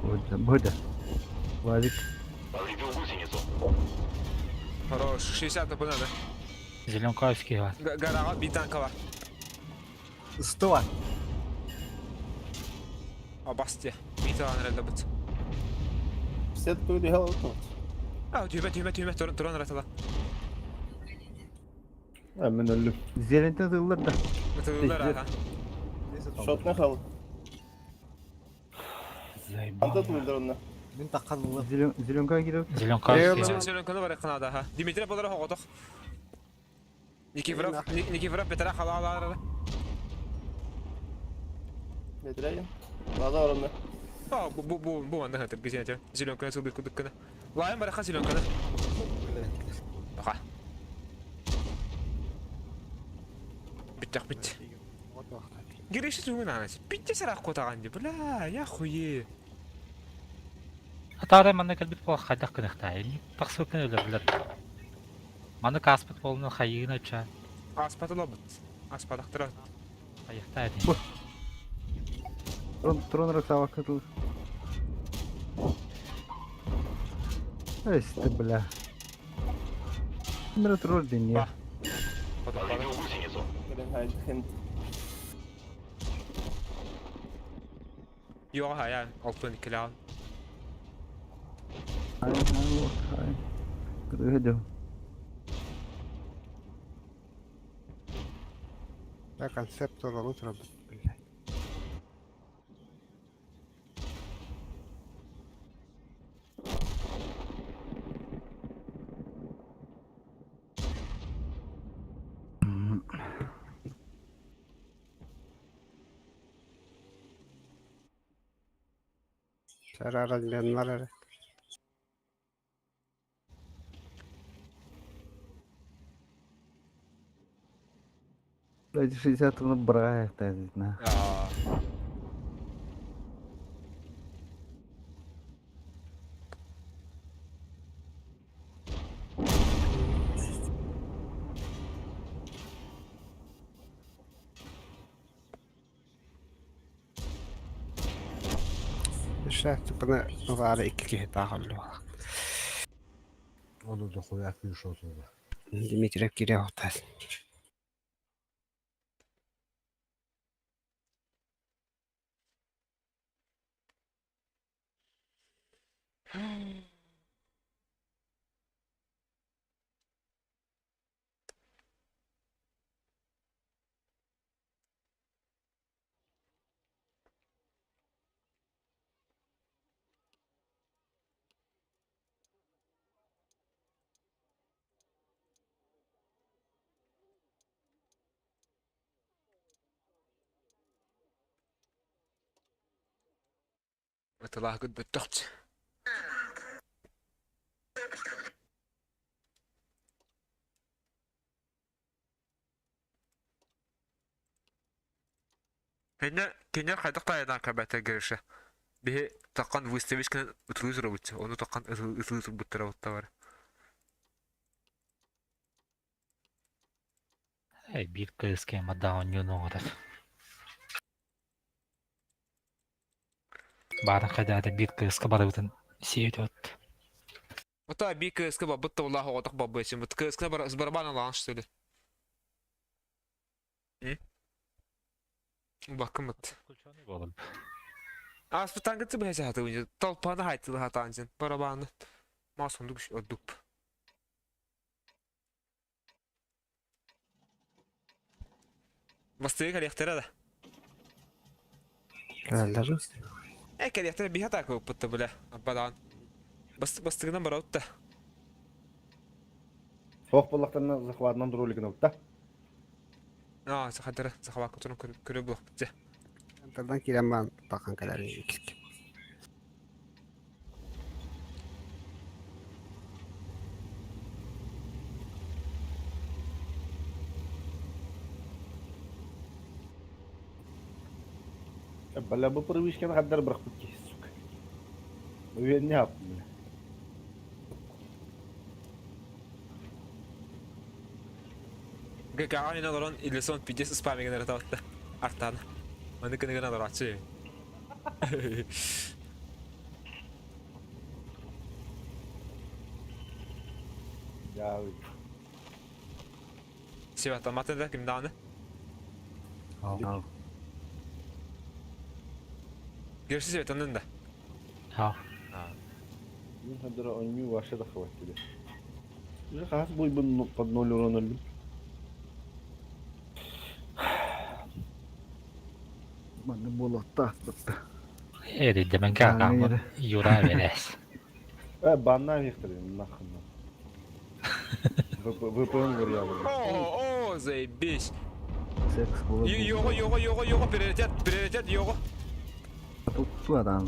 Бодя, Бодя. Владик. Хорош, 60 по надо. Зеленковский var. Гарага bir tanka var. Ыстыва. А басти. Bir tane herhalde bit. 50 пули голову. А, tüyme tüyme tüyme turun turun ratala. Hemen öldüm. Зелентен тыллар да. Мытылдар аха. Шот нахал. Анда туйдырынна. Мин таххан ылым. Зеленка кирип. Зеленковский. Зеленканы бар канада ха. Дмитрий болар хоготох. Никифоров Никифоров бетера халалар. Бедрәйін. Лада орынна. А, бу бу бу бу анда хатыр гизәтә. Зеленканы сылдык кудыкканы. Лайым бараха зеленканы. Аха. Биттак бит. Гиреши түгін анасы. Битте сарақ котаган деп. Бля, я хуе. Атаара манна кэлбит буол хайдах гыныахтаа. Тахсыбыккын өлөрүлэр. Маны кааспыт буолуна хайыына ча. Аспаты лобыт. Аспадақтыра. Хайыахтаа этин. Трон трон раксавакка тыл. Эй, ты бля. Мира тролль день я. Блин, хайд. Yok hayal. Altın ikili al. Ай, ай, ай. Кыдыгы Да, концепт туралы турабыт, блядь. Сараралленнар эрэ. Блядь, 60 он брает, на. Гриша тупаны ылаары икки киһи таах өллү. Ону дохуя афиша отула. Дмитриев киирэ охтаас. Ытылааһыгыт бөттөхчү. Кинилэр кинилэр хайдах таайадан кэбэтэ Гриша. Биһи таххан выставить гынан ытылыы турабыт. Ону таххан ытылыы турбуттара буттабар. Эй, биир кыыс кемадаан оонньууну оҥорор. Баарын хайдаата биир кыыска барыбытын сиэт от. Ота биир кыыска барбыт тыллаах оҕотох барбыт. Кыыска барабан алаан что ли? Бакымыт. Буолар. Ааспыттан кытты быһа саатыбын. Толпаны хайтылы хатаан барабаны. Мас ондук ордук. Бастыгы кэлиэхтэрэ да. Кэлэллэр. Э кэлиэхтэрэ биһи атака ыппытта бля. Абадаан. Бастыгынан барабыт да. Суох буоллахтарына захватынан ролигын да. Аа, сахадара, сахалаакка туран көрө булахпыт дьэ. Тардан киирэн баран таххан кэлэр икки. Бля, бу привычканы хаддар бырахпыт киһи, сука. Уверен не бля. ГК-ҕа олорон Иллисон пиздец спамигын эрэ табатта. Артаан. Маны кыныгын олорооччу. Дьаабый. Сибаттамматын да ким даҕаны. Ал. Görüşürüz сибаттаннын да. Ха. Мин хаддара оонньуу вообще да хватит. Уже хас буйбун под ноль урон өллүм. Манна буолуохтаах бытта. Эрийдэмэн каакааммыт Юра Верес. Э, банна вехтер, нахуй. VPN варьявый. О, о, заебись. Секс буолар. Його, його, його, його, приоритет, приоритет, його. Тутту адам.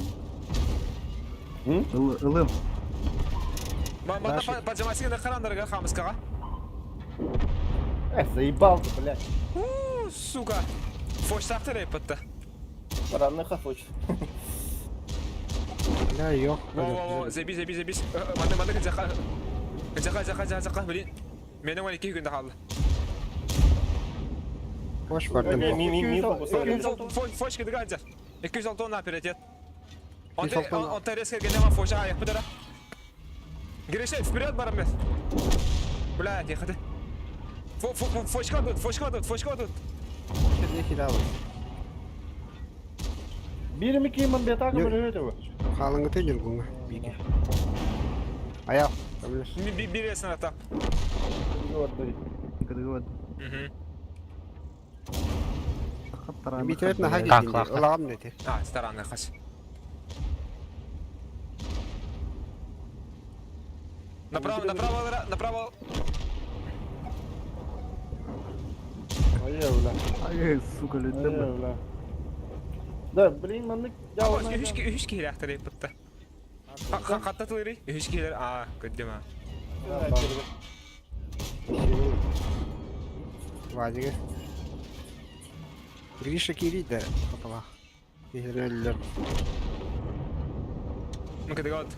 М? Ылым. Манна поджимасыгына харандарга хамыскаға. Э, заебал ты, блядь. У, сука. Фоштахтар эппетті. Баранный хафоч. Бля, yok. Во, во, во, заебись, заебись, заебись. Маны, маны, заха. Заха, заха, заха, заха, блин. Менің 12 күнде қалды. Boş verdim. Ми ми ми фокус. Фош кедігі анжар. 206 на приоритет. 206 Он терес келгенде ма фоша аяқ бітірі. Гриша, вперед, барамбет. Бля, тихо ты. Фошка тут, фошка тут, фошка тут. Ne kira var? Бирimi киймэн бетака Yok. böyle öyle Қалыңы тегін бұңа. Биге. Аяқ. Білесің. Bir resmen ата. Кыргыбат. Дмитриев наха Танк кетті. лақты. Ылағым не те. А, старанный хаш. Направо, направо, направо. Ай, бля. Ай, сука, Ай, лүттем. бля. Да, блин, маннык Үш үш киһи ләхтер битте. Хатта тылыры. Үш киһилер. А, көддем а. Вадиге. Гриша кириді. Қапала. Өлілер. Ну кыдыга от.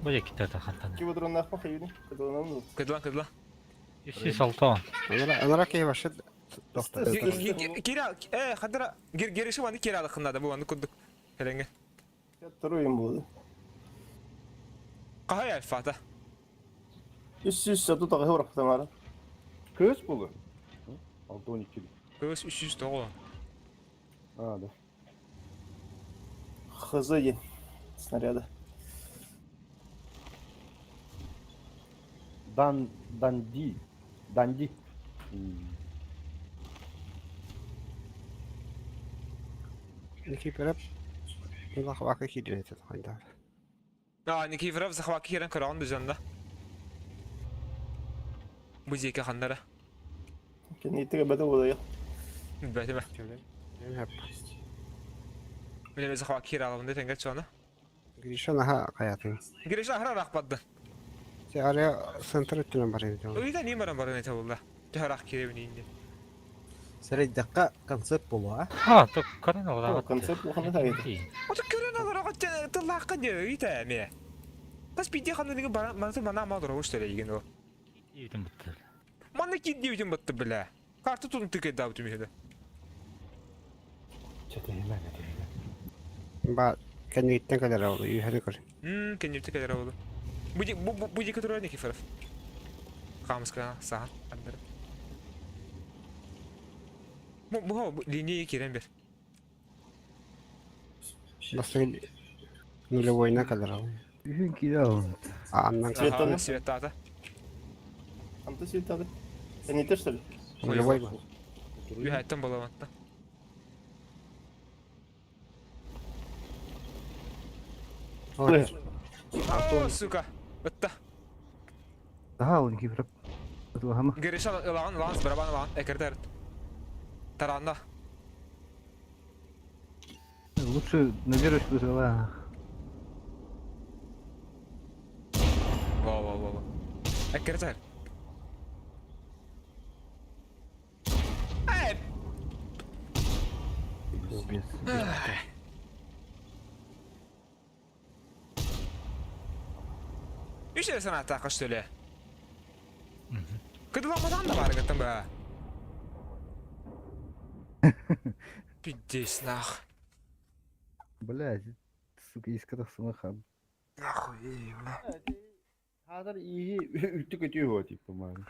Бу китте хантан. Киво дронах махаюни. Кыдыланам. Кыдылан, кыдылан. 306. Анара кей башы. Доктор. Кира, э, хадара, гериши ваны кира алыкында да бу ваны курдук. Хеленге. Второй им буолла. Хаһай альфата? 338 урахтам ара. Кыыс буолу. 612. Кыыс 309. А, да. ХЗ диэн снаряда. Дан, Данди. Данди. Никифоров захвакка киирдин этэ хайдах. А, Никифоров захвакка киирэн көрөҕүн дьонно. Бу диэки ханнара? Кэнниттигэ бэдэ буолайа. Бэтимэ. Мин захвакка киирэ алабын да тэҥгэр чуона. Гриша наһаа хайатын. Гриша аһара арахпатты. Се арыа центр өттүнэн баран этэ. Ыйда не баран баран этэ булла. Төһө арах киирэбин инде. Сэрэйдэххэ концепт буолуо, а? А, то көрөн олоҕут. Концепт улахана тагыйда. Ото көрөн олороҕут тыллаахха не ыйта эме. Тас пиде ханныгы баран мана ма дорогуш терейген ол. Диэбитим бытты. Манна киир диэбитим батты бля. Карта тутун тыкайдаабытым үһү. Чэтиһимэ, чэтиһимэ. Ба кэнниттэн кэлэр ол үһэни көр. Мм, кэнниттэн кэлэр ол. Бу бу бу диэки турар Никифоров. Хаамыска сахан андары. Бу бу линия киирэн бер. Бастакы нулевойна кэлэр ол. Үһүн киирэ алын. Аннан Светаны. Светата. Анты светаты. Кэнниттэ что ли? нулевой ба. Үһәттен боламатта. О, сука. Ытта. Daha алын киирэ. Туһама. Гриша ылаҕын ылаҕын барабан ылаҕын экердер. Таранна. Лучше на верочку взяла. Во во во во. Экердер. Эй! Пиздец. Үс эрэ санааттаахха что ли? Кыдыламматаҕын да баарыгыттан баа. Пиздец нах. Блядь, сука, искра самаха. Нахуй, бля. Хазар иһи үлтү көтүү хуа типа маны.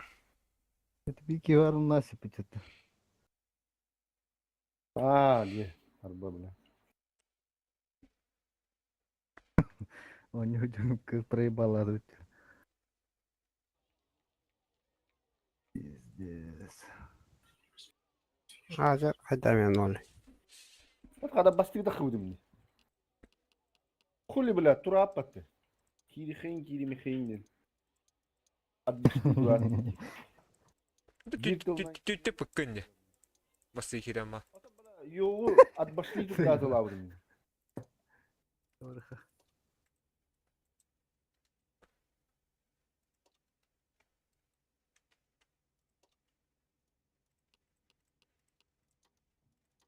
Это бики варм насыпать это. А, не, арба бля. Он не проебал тут. Пиздец. Хазар хайда ноль. Хада бастык да худым. Хули бля, тура аппатты. Кири хейн, кири михейн. Түттэ пыккынне. Басы кирема. Йоу, от башли туда лаврым.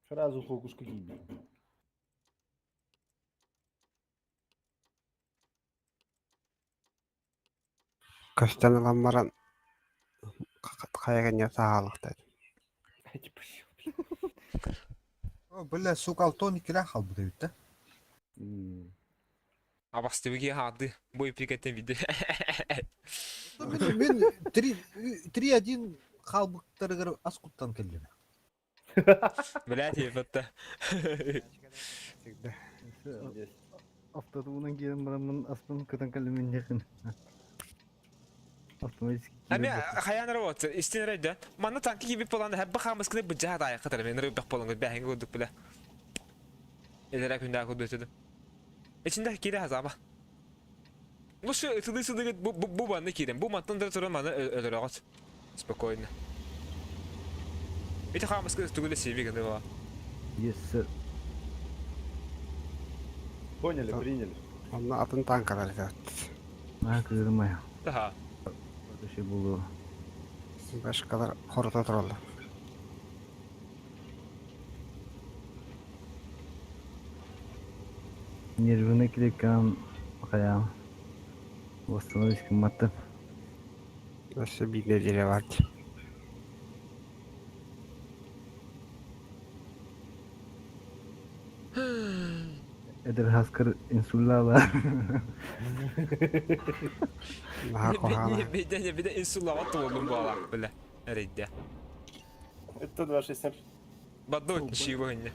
Сразу фокус какие. Көстөн ылан баран хайа саалахтай. Бля, сука, алтон иккилээх хаалбыт эбит да. Абастыбыги хаады. Бой прикеттен виде. Мин мин 3-1 хаалбыттарыгар ас куттан кэллим. Блядь, ебатта. Автотунан киирэн бараммын аспын кытан кэллим иннехин. Автоматически Ами киирэн хайан работа, истин рейда. Манна танки киби болан хэббэ хамыскыны быджаа дайы кытар мен рыбак болан бэхин курдук биле. Элere күндә курдук өтөдү. Ичинде кире хазама. Ну шу ытылы сылыгыт бу бу бу банны кирем. Бу маттан да туран маны өлөрөгөт. Спокойно. Ити хамыскы түгүле себи гыны ба. Yes, sir. Поняли, приняли. Онно атын танкалар этэ. Аа кыырмай. Таха. Вообще булу. Башкалар хорото тураллар. Нервını кликам хая. Восстановить кымматты. Өссө биир нэдиэлэ бар дии. Это Хаскар инсуллаала. Наһаа куһаҕана. Бейден бейден инсуллаҕа туоллум буолаах бile. Эрейде. Это 267. Бадду чиво инне.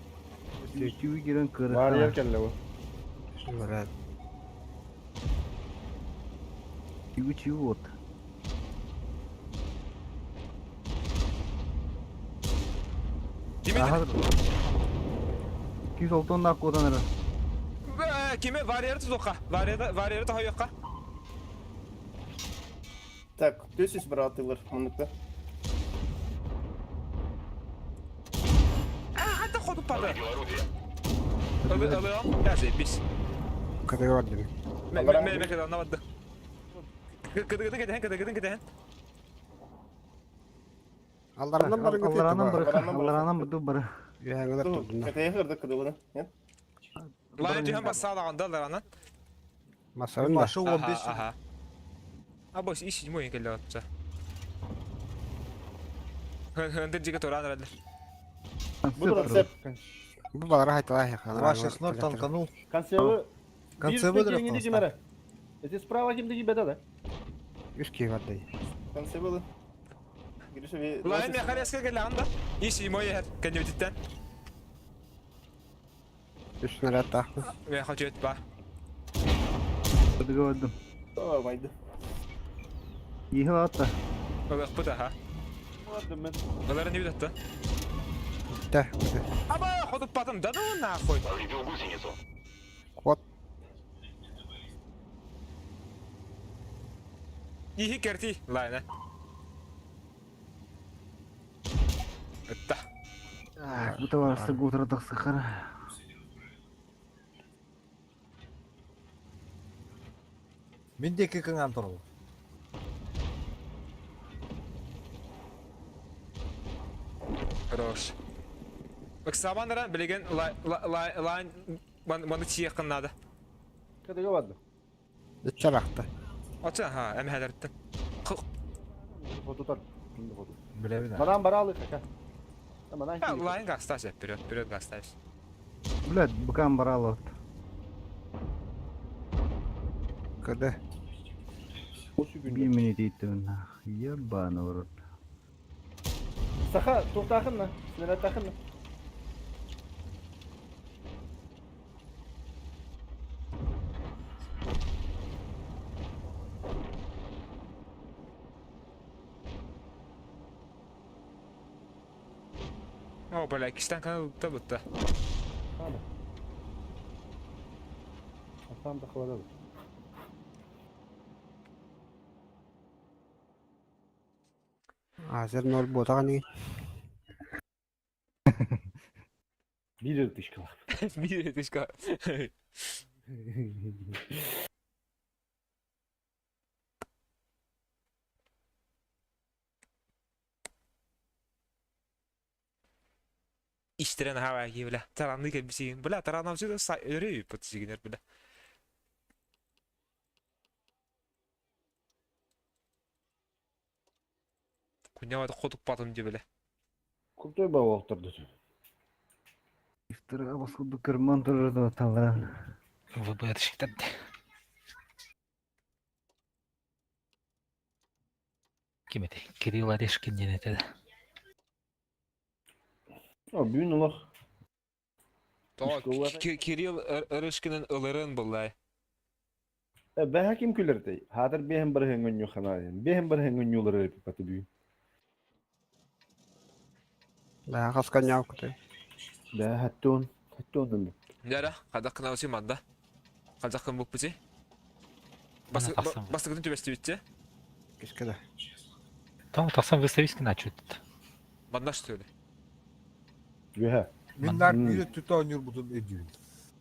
Сүүчүү кирен Варьер кырыктаах. кэллэ бу. Блядь. Чүү вот. Димитр. Аха. 206 куотан эрэ. Киме варьер тузока. Варьер варьер тахайокка. Так, төсүс быраатылар муннукта. А, хата ходу пады. Ылы ылы я заебись. Кытыгы бардым. Ме ме ме кыдан барды. Кыдыгыдын кеден кыдыгыдын кеден. Алларанан барыгы Алларанан тиэтэ бары, Алларанан бары. алларанан бары бары. Үһәңелер турдуна. Кэтээ хырдык кыдылына. Нет? Лайн түһэн бассаалаганда алларанан. Масабын да. Маша 15 Аха. А бос и седьмой келе атса. Хындыр жиге туран рады. Бу турар сеп. Бу балара хайталай хана. 260 танканул. Консервы. Консервы Бир кимере. Эти справа кимдиги беда да. Үс киһи барды. Конце было. Гриша, ви... Лайн механический келе анда. И седьмой ехер кенебититтен. Үс снаряд таахпын. Мен хочу ба. Кыдыгы бардым. О, майды. Иһи атта. Ылых бут аха. Бардым мен. Ыларын не битетті. Тэ. Аба ходуп батым да ну нахуй. Кот. Ихи керти лайна. Ытта. Бу табарсы гутра сахара. Мин деки кыңан турул. Хорош. Ыксабандара билеген лайн маны чиякын надо. Кыдыгы бардым. Үтчер ахта. Ача ха эм хәдәрттен. Фототар. Кимди фото. Билебин. Манан баралы кака. Манан ким. Лайн гастась вперед, вперед гастась. Блядь, букам барала вот. Кыды. Bir minute иттим. Ебаный в рот. Саха, туктахынна. Снаряд тахынна. О, бля, кистан канал да бутта. Хана. Атам да хвалады. Азер ноль ботаган Бир тышкала. Бир тышка. Иштерен хава ки бля. Таранны кебисин. Бля, таранамчы да өрөй пытсигинер бля. Кунява ходук батым ди бля. Крутой бау октырды. Ифтара баскуду кырман турду таларан. ВБРщиктер. Ким эти? Кирилл Орешкин диэн этэ. О, бүгүн улах. То Үскө Кирилл Орешкинин ылырын буллай. Бэһэ ким күлэртэй? Хаатар бэһэн барыһын өнньү ханаайын. Бэһэн барыһын өнньү паты бүгүн. Баа хаскан яу кыты. Бэһэ хаттуон, хаттуон өллү. Яра, кадак кынауси манда. Кадак кын буппути. Тахсан. Бастыгын түбәстибитте. Кискеде. Тоң тахсан выстависки начут. Манда что ли? Бэһэ. Мин нар бир түтө ойнур бутун өйдүүн.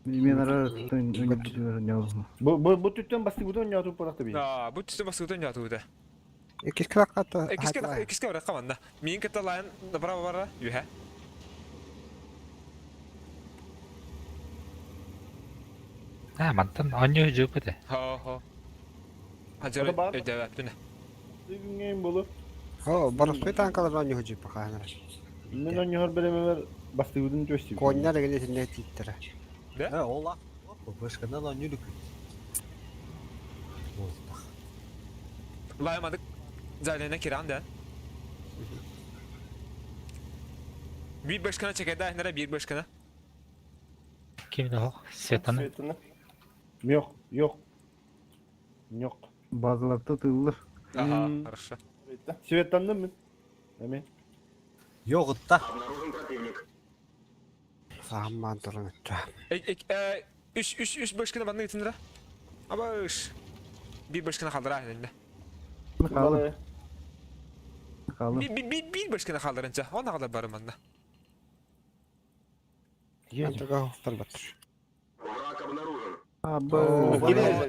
Мен ара түн Бу бу бу түттен бастыгы өнньү атып баракты бии. А, бу түстө бастыгын ятууда. Кискеде ката. Киске киске бара каманда. Мин кете лайн направо бара. Юхә. А, мантан онньо жуп этэ. Хо хо. Хажар Ата бар. өйдөбәп Бүгүнгейм болу. Хо, барыспай танкалар оньо хожи паханар. Мен өнньү хор беремелер бастыгыдын төстү. Коньяр деген этинне титтер. Э, ола. ППшканан оонньуур үкүт. Буолтах. Лаймадык Залена киран да. Bir başkana çekedi nere bir başkana. Ким да ох, Светаны. Светаны. Yok, yok. Yok. Bazılarda тыыллар. Ага, М. хорошо. Светландым мин. Эми. Йоҕутта. Сааммаан туран өттө. Üç üç üç başkana bana gitsin lira. Ama üç. Bir başkana kaldır ha elinde. Хаалын, хаалын. Bir bir bir bir başkana kaldırınca. Ona kadar varım anda. Антыга хоқтар баттыр. Аба.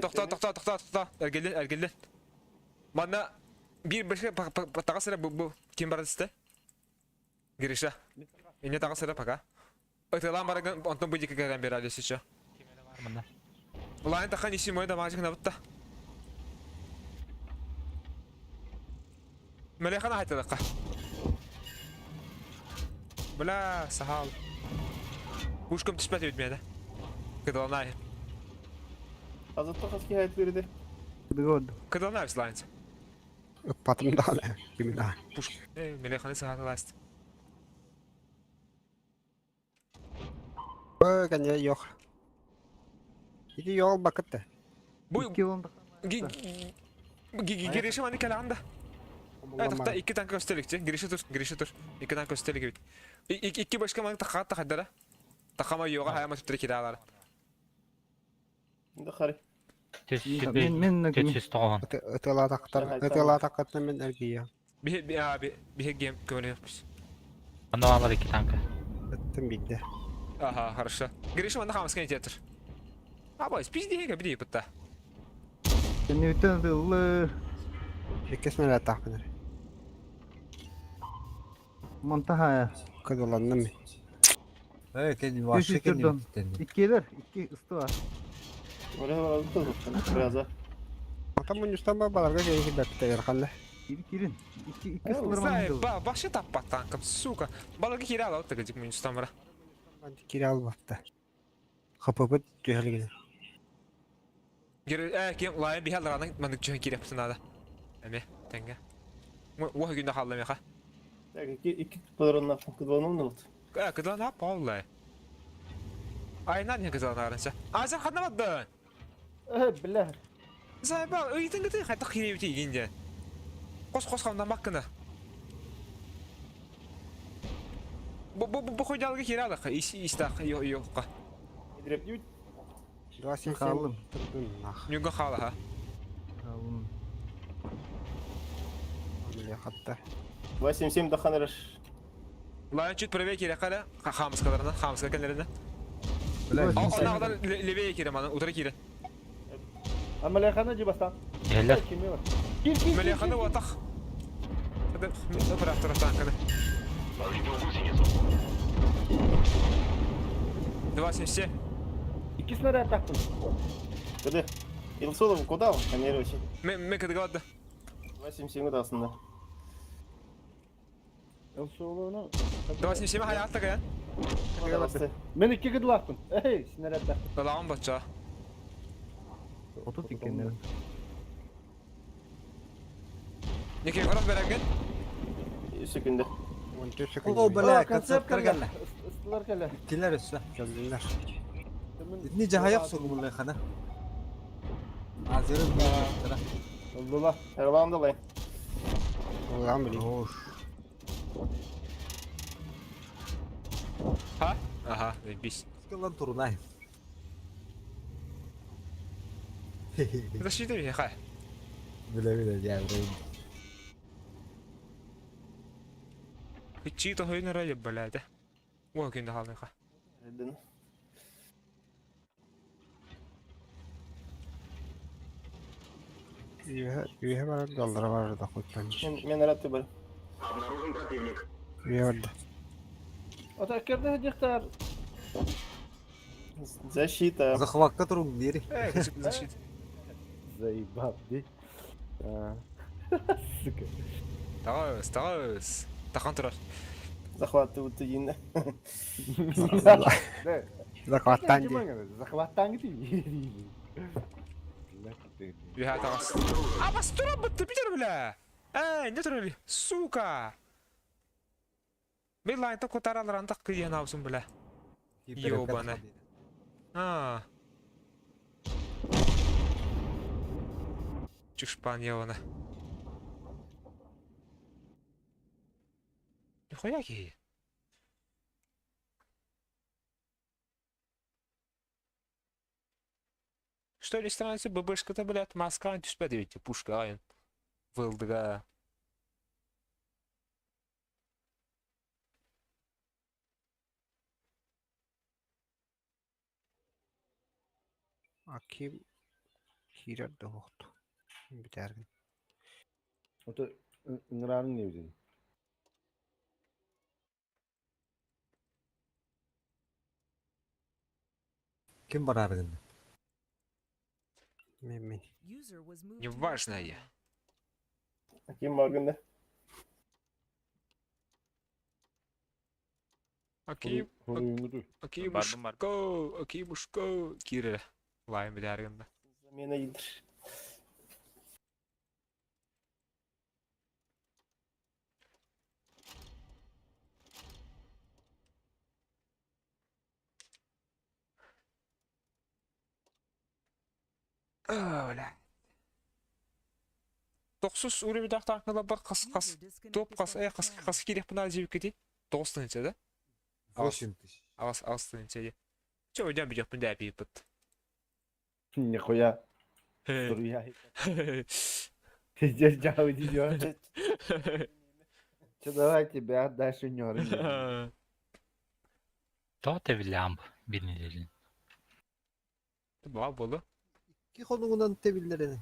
Тохта тохта тохта тохта. Эргелин эргелин. Bana bir başka taqa sıra bu bu kim bardı site? Girişe. İnne taqa sıra paka. Ötelan baragın ondan bu diki gelen bir ailesi şu. Бар мында. Ulan takan işi moyu da macık nabıtta. Melekana haytalaqa. Бля, сахал. Пушкам түспәт үтмәде. Кыдаланай. Азаттық аски hayat verdi. Дыгод. Кыдаланай слайнс. Ыппатым даҕаны кимин аа. Пушк. Э, Мелеханы сахаласт. Бö кәне yok. Ити yol бакытты. Бу Икки он гиреши маны кәләгәндә. Э, тохта ике танк өстәлекче. Гиреши тур, гиреши тур. Ике танк өстәлек бит. Ике башка маны такка такадара. Такама йога хаяма түтре кидалар. Да хари. Мен мен Төтсүз тоғын. Ытыла тақтар, ытыла таққытны мен әргия. Би би би би гем көмөле юкпыз. Анда алар ике танка. Ыттым бидде. Ага, хорошо. Гиреши маны хамыска театр. Абай, пизде биде битта. Кэнниттэн тыыллар. Иккесин эле тақпыныр. Монтахая. Кыдыланным мен. Э, кенни вообще кенни Түс биттен. Иккилер, икки ысты бар. Oraya varalım da zaten. Biraz daha. Ата муньустан ба баларга кейхи бәпте ярханды. Кирин кирин. Икки икки ыстылар Зай, манды. ба, башы таппа танкым, сука. Баларга кире ала отты гыжык муньустан бара. Кире албапты. ХПП түһэлген. Гире, э, кем лайын бихал раның мандык чөһөн кире псынада. Эме, тәңгә. Ух күндә халлы меха. Так, iki, iki patronlar kıdvanım ne oldu? Э, кыдан ап аллай. Айнан не кыдан арынса. А сен ханамадын. Э, бля. Зай ба, ыйтын гыты хайта кире бит игинде. Кос кос хамдан баккына. Бу бу бу хуйдалгы кире алык. Ис истак йо йокка. Direkt yut. Дуа сен Хаалым. турдун нах. Нүгө хала ха. Хаалым. Амиле хатта. 277 да ханараш. Лайын чуть правее кире кара. Хамскаларына, хамска кенлерine. Бля, Оннагдан левее кире мана, утра кире. Амалехана жибастан. Эллер. Кими бар? Кир, кир, кир, Мелеханы кир. ватах. Это оператор танканы. 277. İki снаряд taktım. Кыды. Илсолов куда он? Канерочи. Мен мен кыдыгы 277 да aslında. Ылсуулуну. 277 хаятта каян. Bastı. Мен iki кыдылакпын. Эй, снаряд taktım. Лаган бача. Отут иккеннер. Неке карап берген. Секунда. 14 секунд. О, бля, О, концепт концепт кэллэ. кэллэ. Ыстылар кэллэ. Иккилер өссө. Келдилер. Итини жахаяк сугумулай хана. Азырын бир. Ылдыла. Ervan da lay. Улан билин. Ош. Ха? Аха, бис. Скалан турунай. Защита ми хай. Биле биле я бре. Чито хойна рай блядь. О, күндө халны ха. Edin. Үйе үйе бар доллар бар да куттан. Men, men rattı bar. Үйе бар. Ата керде дихтар. Защита. Захватка турун дири. Э, защита. Заебал, ди. А. Сука. Тагыз, тагыз. Тахан турар. Захватты вот yine. Да. Захваттаан дии. Захваттаан дии. Үһэ таҕыс. Абас турабыт бүтэр бля. Эй, не турали? Сука. Мен лайнта кутаралар антах кыйан аусун бля. Ёбана. А. Чушпан ёбана. Нихуя киһи. Что ли страница ББшка-то, блядь, маска түспэт эбит, пушка айын. Вылдыга. Аким киирэр да уохту. Бүтээргин. Ото ыҥыраарыҥ диэбитин. Ким бараары гынна? Мен. User was moved to your Неважно я. channel. Ким бар гында? Аким, Хоруйуҥутуй. Акимушка, Акимушка, киирэрэ. Лайм бүтээргин да. Замена индир. Бля. Тохсус уровень тахтаахталар қас қас User disconnected топ қас from your э қас channel. қас кириэхпин аа дьиэбиккитий тоҕус тыһыынча да 8 тысяч. Аҕыс аҕыс тыһыынча дии чэ ойдоон бүтүөхпүн да эпииппит. Нихуя. Суруйа. Пиздец, дьаһал идиот. Че, давай тебя дальше не Тоҕо тэбиллэҕин бу биир нэдиэлэн? Баа буолу. Икки хонугунан тэбиллэрини.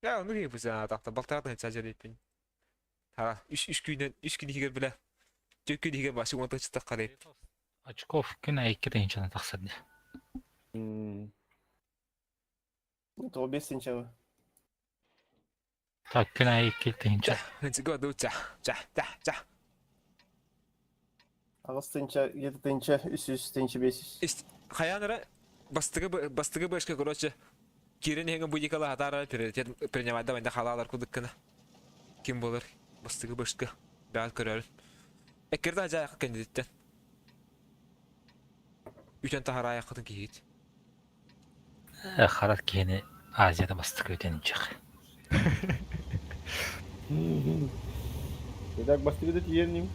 Я ону киһи бузаатахта балтара тыһыынча дьэрииппин. Хара үс үс күнүн үс күн иһигэр билэ. Түөрт күн иһигэр башы уон тыһыынча таххарый. Очков күн аайы 2 тыһыынчанан тахсар дии. То 5 тыһыынча. Так күн аайы 2 тыһыынча. Го ду ча ча ча ча. 8 тыһыынча, 7 тыһыынча, 300 тыһыынча, 500. Хайаан эрэ бастыгы бастыгы бэшке короче киирэн иһэҥҥэ будикала хатаара приоритет принимайда вайда халаалар кудуккына. Ким болар бастыгы бэшке бэҕэт көрөрүн. Эккирде ажаайахха кэннидиттэн. Үтэн таһараайаххытын киһиит. Харат киһини Азияда бастакы үтэн иһиэх. Итак, бастыгы тиийэн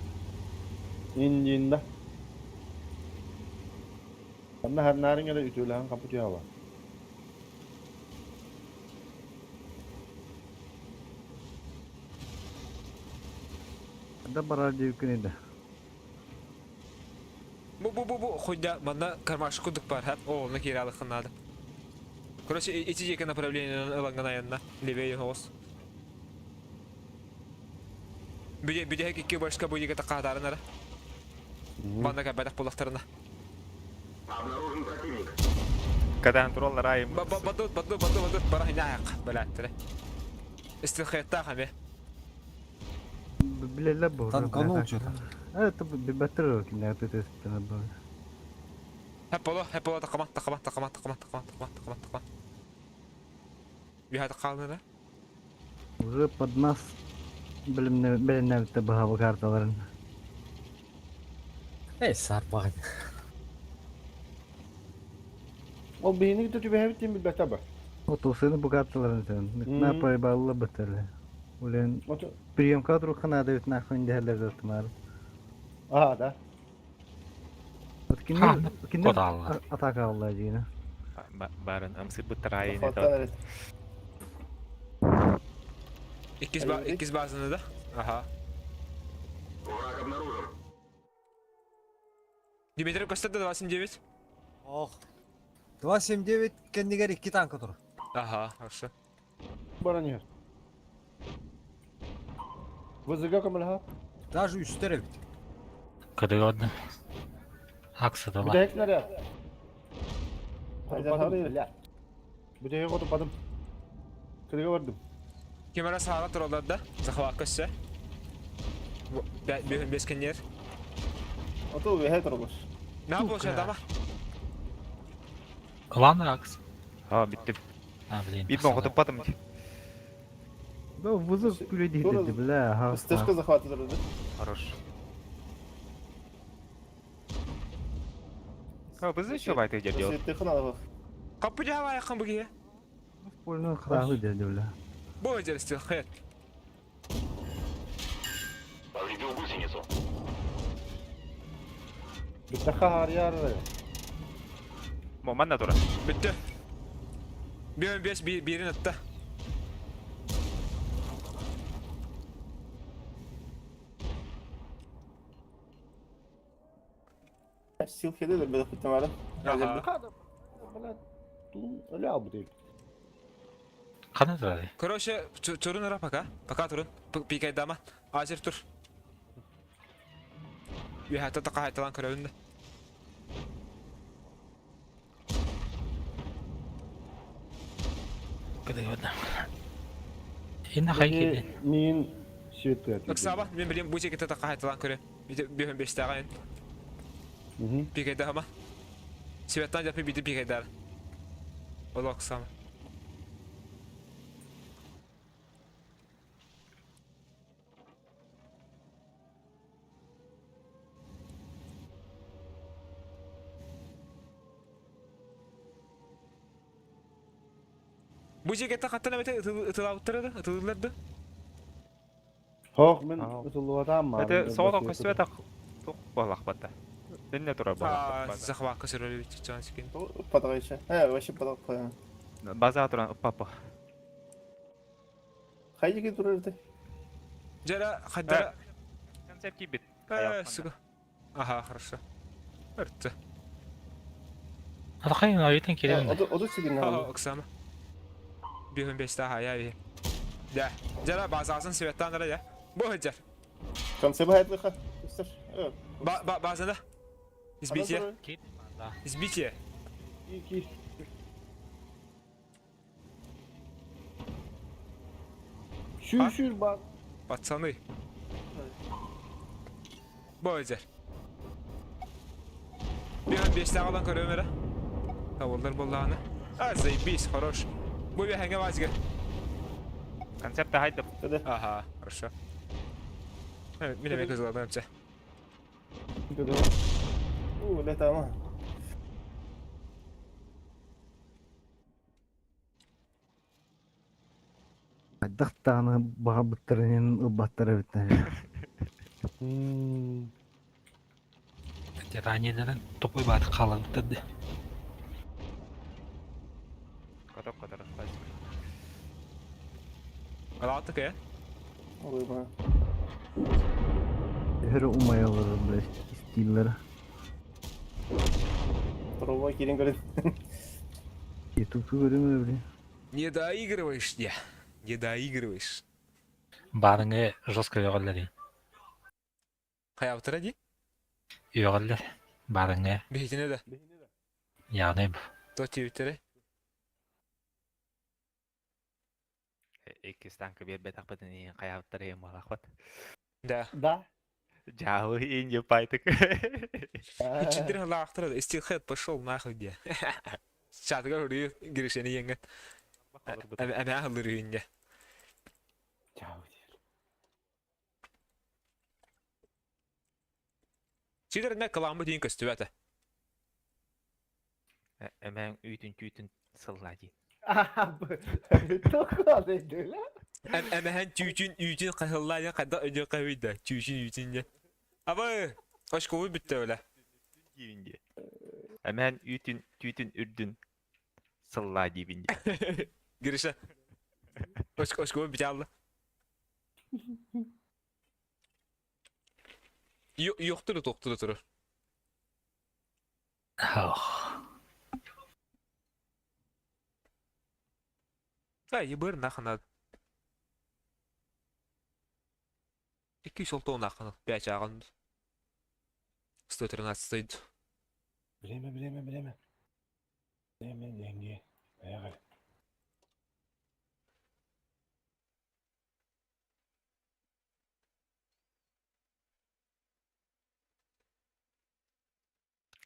Индиинда. Анна харнаарыҥ эрэ үтүөлэһэн хапытыаҕа. Да барар диэбиккин да. Бу бу бу бу хуйда манна кармашка курдук бар хап. О, онно киирэ алыххын наада. Короче, ити диэки направлениенан ылаҥҥын айанна. Левее оҕус. Бүдэ бүдэһик икки башка бу диэки таххаатаарын ара. Манна кэлбэтэх буоллахтарына. Катаан тураллар айым. Бадут, бадут, бадут, бадут, бара хинаак, бэлээттэрэ. Истилхеттаах эми. Билэллэр бу. Танканул что-то. Это бибаттыр кинилэр төтөстөнөр бу. Хепполо, хепполо тақама, тақама, тақама, тақама, тақама, тақама, тақама, тақама. Үһэ хаалына. Уже под нас билимне билиннебитте баһаба карталарын. Эй, сарбаҕын. Ол биһини кытта түбэһэбит диэн билбэтэ ба. Отусыны бу карталарын сен. На проебалла бытылы. Улен Ото приемка турукхана да нахуй дэһэллэр даттымар. А, да. Вот кинилэр кинилэр Кодаллар. атака алла дьиина. Барын амсырбыттар айын Захваттан эрэ. Иккис ба иккис базаны да. Аха. Дмитрий Костер 29. Ох. 279 кэннигэр икки танка тур. Ага, хорошо. Баран иһэр. ВЗГ көмөлөһө. Даже үстэр эбит. Кыдыгодны. Аксыдыла. Бүтэһик снаряд. Хайдар Хотуппатым, харыйыр. бля. Бүтэһик хотуппатым. Кырыга бардым. Кемера саара тураллар да. Захватка өссө. Бес кеннер. Ото үһэ турулар. На болса дама. Ылан Ракс. А, биттим. А, блин. Биир боҕотуппатым. Да вызов күлэдиһи бля, ага. СТшка захватывали, да? Хорош. А, бызы еще байтык дер дел. Ты ханалов. Капы жаба якын буги. Польно храхы деді, бля. Бу жерсти хет. Битаха харьяр. Моман натура. Bitti. Bir ön beş bir birin attı. Сил хеды да бедах тамара. Ага. Бля, тун ля будет. Қаны тұрады? Короче, турun ара пока. Пока турun. Пикай дама. Азер тур. Юхата така хайталан көрөбүн да. Кыды көрдім. Инна хай киди. Мин светы. Ыксаба, мен билем бу жекете така хайталан көрө. Бир беш тагын. Пикай дама. Светтан жапы бити пикай дар. Ол оксама. Бу жекете каттан эбете ытылабыттырды, ытылыларды. Хох, мен Ау. ытылуатам. Это соғдан көстүбэ так тук балахпатта. Динне тура А, балахпатта. захватка сөрөлү чан сикин. Падайша. Э, вообще падал. База туран папа. Хайдики турырды. Жара хаддара. Концепт бит. Сука. Ага, хорошо. Өрттү. Атақай айытын келемін. Оду сигин Ага, Оксана. Бихун беште хая би. Да. Жара базасын светтан дара я. Бу жар. Концепт хайдлыха. Ба ба базада. Избитие. Избитие. Шүр-шүр бар. Пацаны. Бу жар. Бихун беште агадан көрөм эре. Тавылдар болланы. А, заебись, хорош. Бу би хәңге базга. Концепт хайды. Ага, хорошо. Мин эме көзгәдәм чә. У, летама. Дақтағаны баға бұттарынен ұбаттары біттен. Ранелерін топой баты қалып бітірді. Коток котор спасибо. Алаты кә? Ой, Хөрі умай олар, бля, стиллері. Труба кирин көрет. Ютубты көрімі, бля. Не доигрываешь, не. Не доигрываешь. Барыңы жестко үйғалар. Кая ди? Үйғалар. Барыңы. Бехитине да. Яғни То тибиттере. Икки станка бир бетак бытын каяптар эм балахпат. Да. Да. Жабы инде пайтык. Четыре лахтра, стилхед пошел нахуй где. Чатга үрү гирешени еңге. Әмә алыр үйінде. Чао. Сидер не каламбы дейін көстүбәті. Эмэн үйтүн түүтүн сылла ди. Тоқады ла. Әмәһән түйчүн үйтүн кахылла када өйдө кабыйда. Түйчүн үйтүн де. Абы, очковый бүтті өлә. Дибинде. Эмэн үйтүн түүтүн үрдүн сылла дибинде. Гирише. Очковый бите алды. Yo'qdir to'xtadi turur. Ох. Да, ебыр нахана. 206 нахана. 5 ағын. 113 стоит. Время, время, время. Время, деньги. Поехали.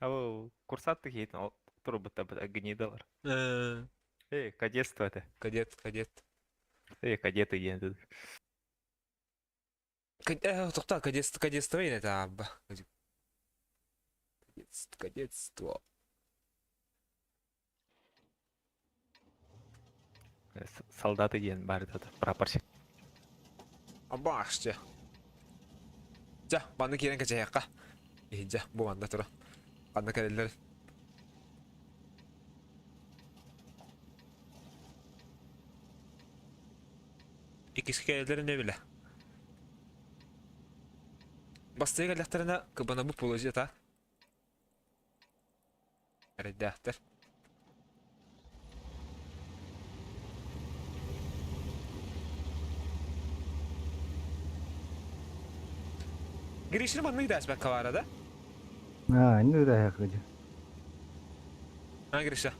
Ау, курсатты хейтин. Турбута гнидалар. Эй, кадетство это. Кадет, кадет. Эй, кадеты диэн. Тоқта, кадетство, кадетство это абба. Кадетство, кадетство. Солдаты диэн баар это прапорщик. Абаашча. Дьэ, манна киирэн кэчэһиэххэ. Иһдьэ, бу манна тура. Ханна кэлэллэр? Иккискэ кэлэллэрин не билэ. Бастыйа кэллэхтэринэ кыбанабыт буолуо та. Эрэйдээхтэр. Гришин маннык дээспэккэ баара да? Аа, инде да хакыды. А, Гриша.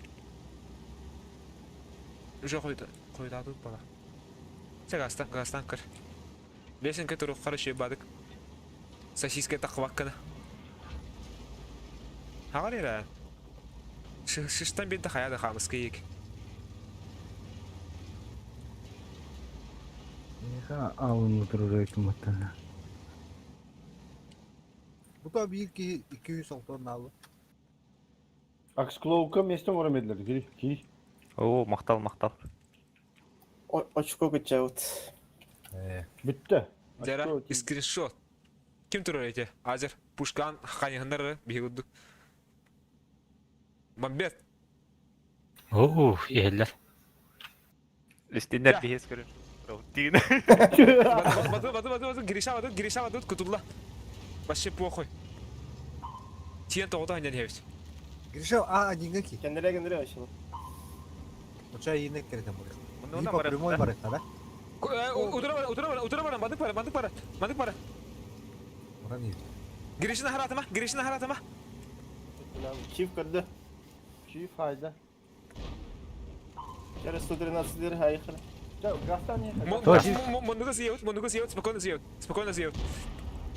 Уже хойутаатык бала. Чэ, газтан, газтан көр. Бесенке турук хороший бадык. Сосиска тахваккана. Хаҕар эрэ. Шыштан бирде хая да хамыска иик. Эха алын турар кыматтана. Бута биир киһи 200 наалы. Аксклоука местен орамедилер. Кири, кири. Оо, махтал, махтал. Очко кыччабыт. Бүттэ. Дьара, скриншот. Ким турар эти? Азер, пушкан хайыһыннары биһи Мамбет. Оо, иһэллэр. Истиннер биһиэс көрүн. Тиин. Баты, баты, баты, баты, Гриша баты, Гриша баты, кутулла. Вообще похуй. Тиен тоҕото ханнан иһэбит. Гриша, а одинга ки. Кендере кендере вообще. Оча ине керетен бурых. Муну По прямой барык, да? Утура бара, утура бара, утура бара, мандык бара, мандык бара, мандык бара. Уран ир. Гришина харатыма, Гришина харатыма. Чиф көрдө. Чиф хайда. Через 113 дир хайхыр. Гастан не Мундуга съедут, мундуга съедут, спокойно съедут, спокойно съедут.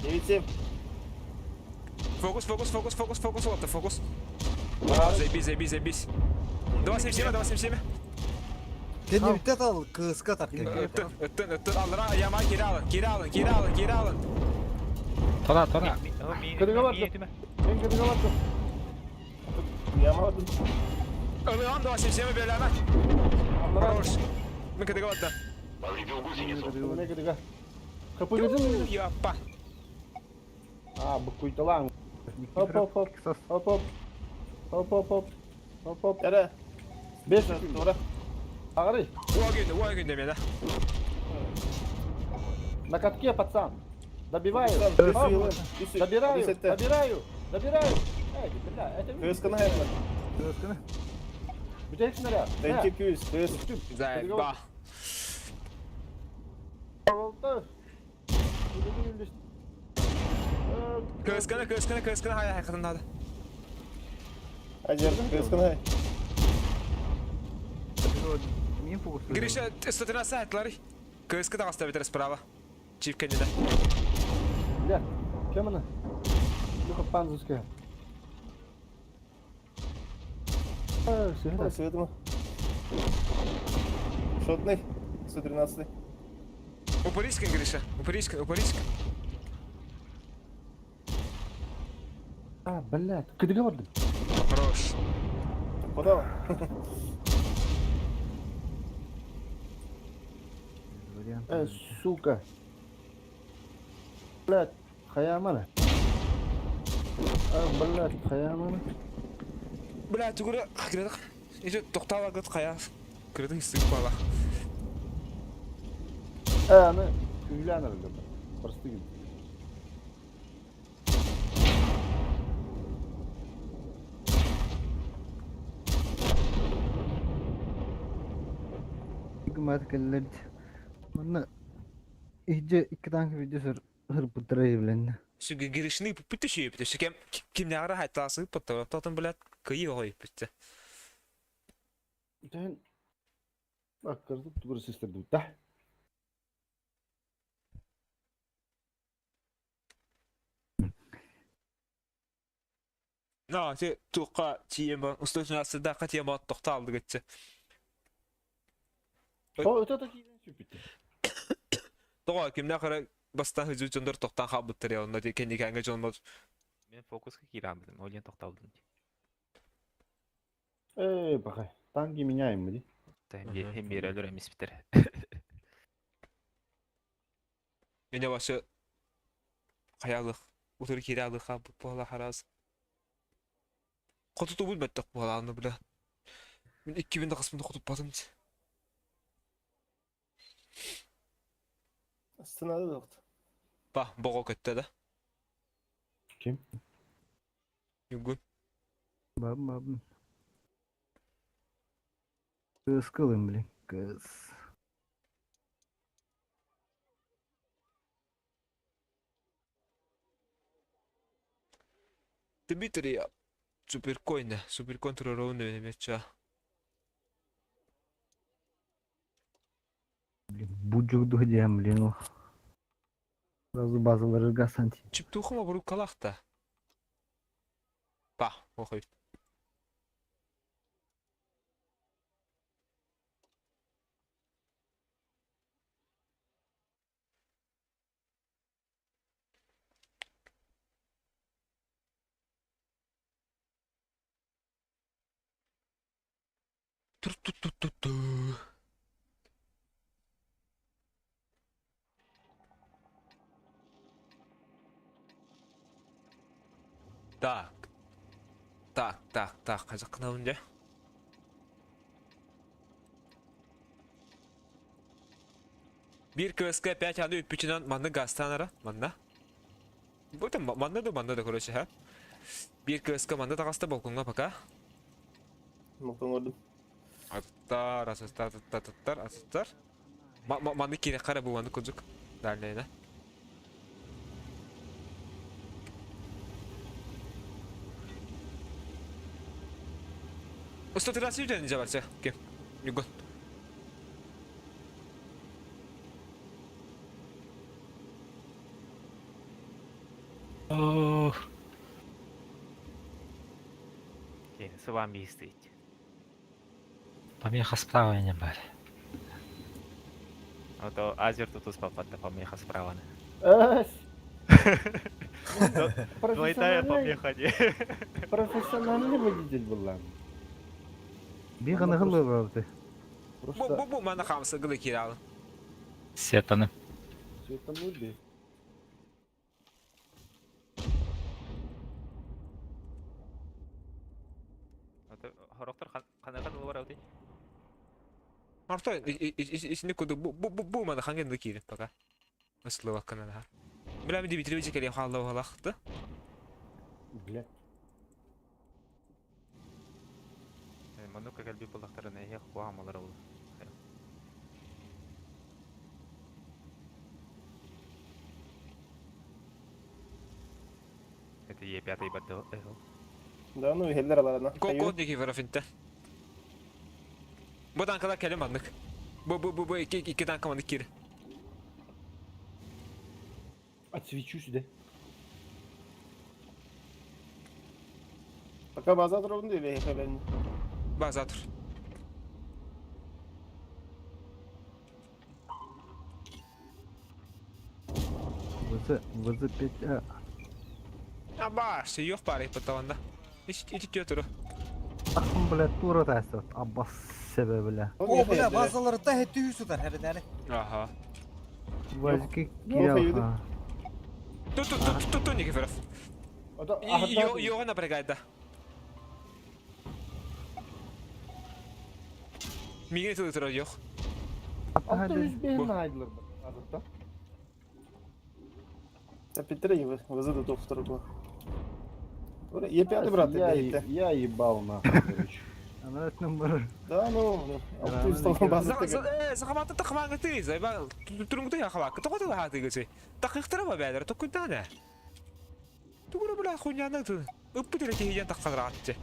9-7. Фокус, фокус, фокус, фокус, фокус, вот, фокус. Заебись, заебись, заебись. 277, 277. Кенди битте ал кыска тар кенди. Öttün, öttün, öttün. Aldıra, yama geri alın, geri alın, geri alın, geri alın. Тора, тора. Кыдыга бардым. Мен кыдыга бардым. Ямадым. Ылыган 277 берләмә. Хорош. Мен кыдыга бардым. Мен кыдыга. Капыгызын. Япа. А, букуйталаң. Хоп, хоп, хоп. Хоп, хоп. Хоп, хоп, хоп. Хоп, хоп. Эре. Беш Тура. Агары. Уа күндө, уа күндө мені. На катке, пацан. Добиваю. Оп. Добираю, добираю, добираю. Эй, бля, это... Кысканы хайхыр. Кысканы. Бүтәк снаряд. Тенки күз, күз. Заеба. Алты. Кысканы, кысканы, кысканы хая хайкатын Ажер, кысканы хай. Мин фокус. Гриша, 113 айтлары. Кыскы да битер справа. Чип кенде. Бля, кем она? Люха панзуская. Ой, светло. Шотный. 113. Упорискин, Гриша. Упорискин, упорискин. А, блядь, кыдыга бардым. Хорош. Куда? Сука. Блядь, хаямана. А, блядь, хаямана. Бля, түгүрэ кирдик. Иче токтала гыт кая. Кирдик истик бала. Аны күйләнер инде. Просто гин. Гымат келлер. Манна иже икки танк видео сыр хырпыттыра евленне. Сүгө гиришни бүтү шүйүп. Сүкем ким нагара хайтасы паттара тотон блядь кыйы ой бүтү. Тен Bak kırdık tuguru sistirdi да. На, те туохха тиийэн баран, устуочунаастардаахха тиийэн баран тохтоон алдыгыччы. О, это такие сүппүттэр. Тоҕо кимнээх эрэ бастаан сылдьыбыт дьоннор тохтоон хаалбыттар я онно кэнникээҥҥэ дьоннор Мен фокуска киирэн ол иһин тохтообутум дии. Э, баҕай, танки меняем мы, Хем биэрэлэр эмиспитэр. Меня вообще хайалых утары киирэ алыха буола хараас. Хотутубут бэттэх буолааны бля. Мин иккибин да хаспын да хотуппатым. Астынады доқты. Ба, боҕо көттө да. Ким? Югун. Бабым бабым. Кыз кылым, блин. Кыз. Дмитрий Суперкоин, Суперкоин туруоруун эмиэ Блин, будь диэн, блин. Сразу базаларыга санти. Чиптухума буруккалахта. Па, охой. Ту-ту-ту-ту-ту. Так. Так, так, так. Хайдах дьэ? Биир КСК 5 аны үппүтүнэн манна газтаан ара. Манна. Бу да манна да манна да короче, ха. Биир КСК манна таҕыста балкоҥҥа пока. Балкон көрдүм. Аттар, асыстар, аттар, аттар, асыстар. Манны киирэ хара бу манны курдук. Дальнайна. Usta трассы дьэ барса. Кем? Ньугун. Оо, С вами стоит. помеха справа не бар. А то Азер тут успел помеха справа. Эс! Двойная Профессиональный, помеха не. профессиональный водитель был. Bir gana hıllı vardı. Бу Просто бу бу манна хаамса гылы кииралы. Сетаны. светанули. Хорохтор ханахан бар аути. Марта исини куду бу бу бу бу манна ханген да киирин пока. Ыслы ваккана. Бля мен Дмитриевич келем халла халахты. Бля. Манука кэлби буллахтарына эхе хуамалар ол. Это Е пятый баддыл. Да, ну хеллер аларына. Код Никифоров инте. Бу танкалар келем маннык. Бу бу бу бу икки икки танка маннык киир. Отсвечу сюда. Пока база турабын дейбе хеллерин. База тур. ВЗ, ВЗ-5А. А баш, yok bari потом Ити тетуру. Ахым, бля, тура тайсы. Аббас себе, бля. О, бля, базалары та хетти үсүтер хәрдәне. Ага. Вазики Yok, киря. Ту ту ту ту ту Никифоров. Йога напрягает, да. Мигин тылы yok. 605 найдылар. Азатта. Тапитре вызыды тоқтыр бұл. Е пятый брат, Я, это. я ебал нахуй, короче. Она номер. Да, ну, алты стол база Захаматы тахмаңы ты, зайба туруңду яхалак. Тоқоты лахаты гыцы. Тақықтыра ба бәдір, токундана. Тугура бля хуйняны ты. Ыппы теле тихиен таққадыратты.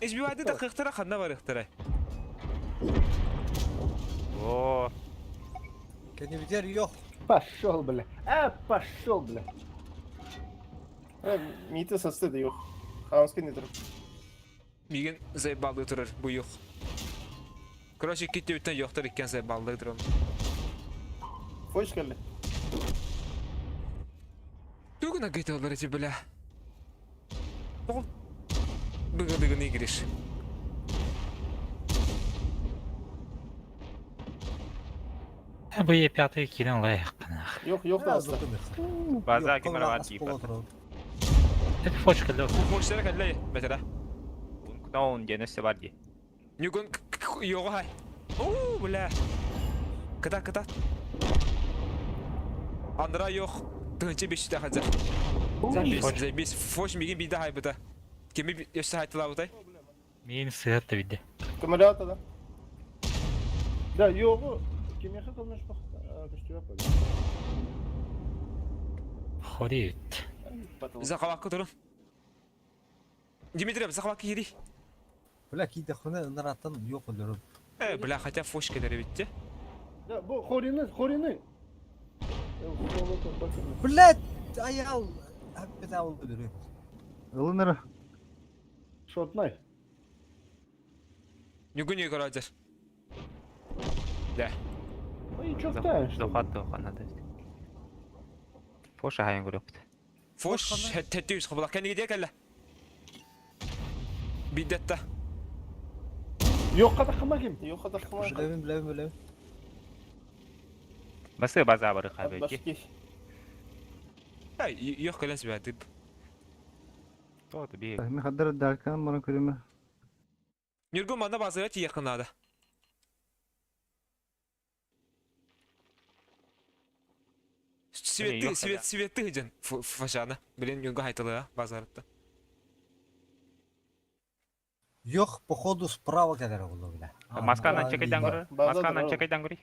Избивайды тақықтыра ханна барықтыра. О, Кенебитер yok. Пошел, бля. А, пошел, бля. Миитэ састы да yok. Хаамыска не турар. Миигин заебалдыы турар буйух. Короче, икки түбүттэн йохтор иккиэн заебалдыы турар. Хош кэллэ. Тугуна гыталлар эти бля. Тоҕо быгыдыгын игриш. Бу Е5 киирэн ылайаххына. Yok yok da аста. База кимер бар тииппат. Это фочка лёг. Фочтара кэллэ бэтэрэ. Кутаун диэн өссө бар дии. Ньугун йоҕу хай. Оо, бля. Кыта кыта. Андра йох тыһынча беште хазар. Заебись, заебись. Фош мигин биде хайбыта. Кими өссө хайтылабытай? Миин сыат да бидде. Көмөлөт да. Да, йоҕу кимиэхэ көмөлөспөх көстүбэт буолла. Хорит. Захавакка турун. Дмитрий, захавакка кири. Бля, киидэххинэ ынараттан yok өлөрөм. Э, бля, хотя фош кэлэр эбитти. Да, бу хорины, хорины. Блядь, аял опять өлөрөм. Ылын эрэ. Шотнай. Ньугун көрөдер. Да. Ой, чё Захват тоқанады. Фоша хайын көрөкпүт. Фош тэттүүс хобла кэнниге кэллэ. Бидетта. Yok хама ким? Yok хатахма. Билэбин, билэбин, билэбин. Басы база бары хабеки. Башки. Эй, йох кэлэн сүбәдип. Тоты би. Мин хаддар даркан баран көрүмэ. Ньургун манна базыга тиийэххин наада. Светты, Йох свет, светты дьэн фашана. Блин, Ньургун хайтылыга базарытта. Yok, походу справа кэлэр оҕолор, бля. Масканан чекайдан көрөр. База Масканан да. чекайдан көрүй.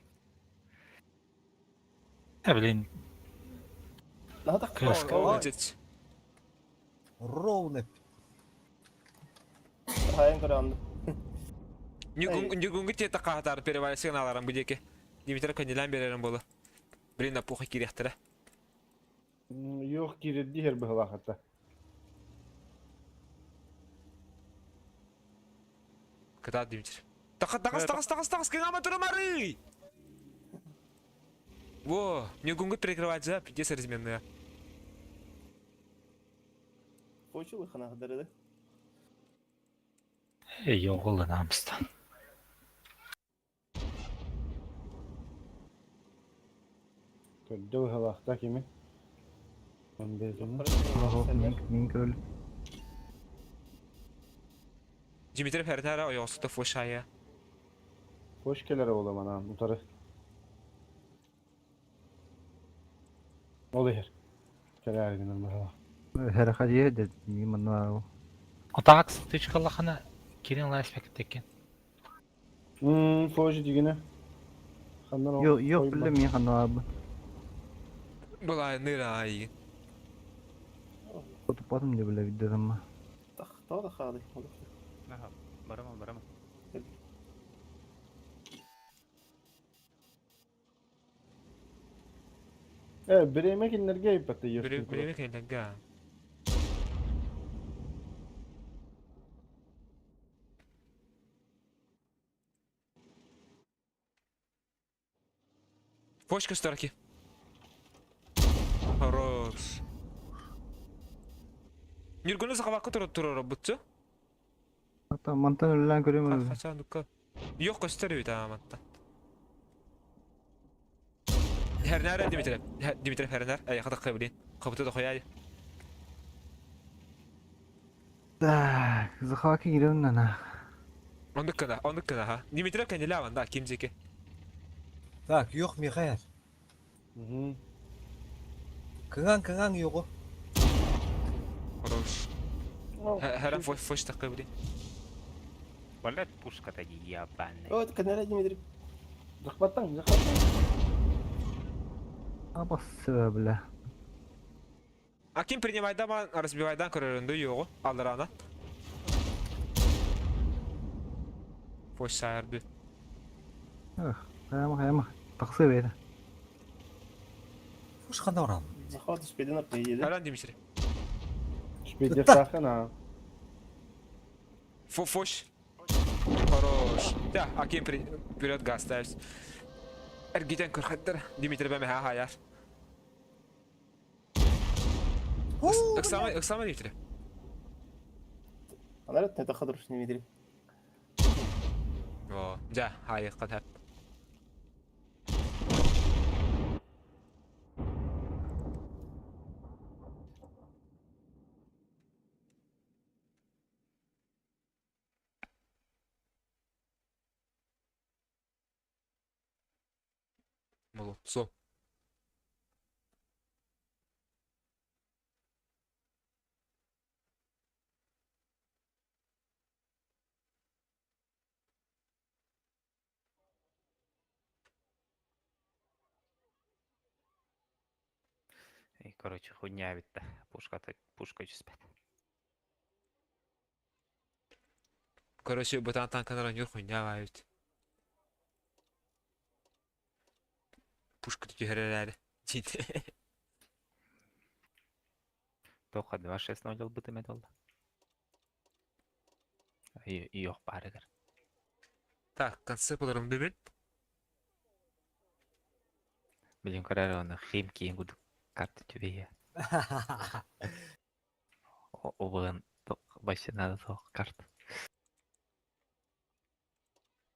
Э, блин, Наһа Кыска. Молодец. Ровно. Хайын көрөндү. Ньургун Ньургунга тиэтэ хаатаар перевалесен аларан бу диэки. Дмитрий кэннилээн биэрэрин буолла. Блин, на пуха кириэхтэрэ. Yok киирэрдии иһэр быһылаахата. Кытаат Дмитрий. Таха тагас тагас тагас тагас кыҥама турумары! Во, Ньургунга перекрывать за пиздец разменная. Хочулы ханахдарыды. э, йоҕулун амстан. Көрдө быһылаахта кими? Он безумно. Оһо, мин мин көрөл. Дмитрий Фернера ойоҕосута фошая. Хош келер ола мана утары. Ол иһэр. Келер гынан быһылаах. Хэрэ хадье дэ мин манна Отаак сытычкалахана кирин лайспектекен. Фош дигине. Ханнан ол. Yok yok бля мин ханна Была ныра ай. Потупатым деп бля виддерим. Тах, тода хады. Барама барама. Э, биреме киннерге иппатты Бире йөртүн. бире кэллэгэ. Фошка старки. Хорош. Ньургуну сахабакка турар турар бутчу. Ата мантан өллән көрөм. Хачан дукка. Yok gösteriyor tamam hatta. Herner Дмитрий. Дмитрий Herner. Ай хата кыбылин. Кыбыты да хояй. Так, захваки кирем на. Ондук кына, ондук кына ха. Дмитрий кенделаван да кимзеки. Так, yok Михаил. Мгм. Кыҥан кыҥан йоҕу. Хорош. Herен фош фош такыбылин. Блять, пушка-то ебаная. Вот, кэннэрэ Дмитрий. Захваттаң, захваттаң. Абас бля. А ким принимайда ман разбивайдан көрөрөндө йогу алдарана. Фош саярды. Хайама хайама. Таксы бейді. Фуш ханна барам. Захват успеден приедет. Herен Дмитрий. Успейдехтааххын аа. Фош. Хорош. Да, Аким вперед газ ставить. Эргитен көрхаттар. Дмитрий бэмэһэ хаяр. Ыксама, ыксама Дмитрий. Анар это хороший Дмитрий. О, да, хайыққа тәп. Молодцо. И, короче, хуйня ведь да. Пушка, пушка түспэт. Короче, бытан танканар онньуур хуйня баайбыт. Пушка түһэрэр эрээри. Тоха 2-6-0 ылбытым этэ ол. Иох баарыгар. Так, концепт ыларым бүгүн. Билин көрөр оны хим киин кудук карта түбэйэ. Обыгын вообще надо тоқ карта.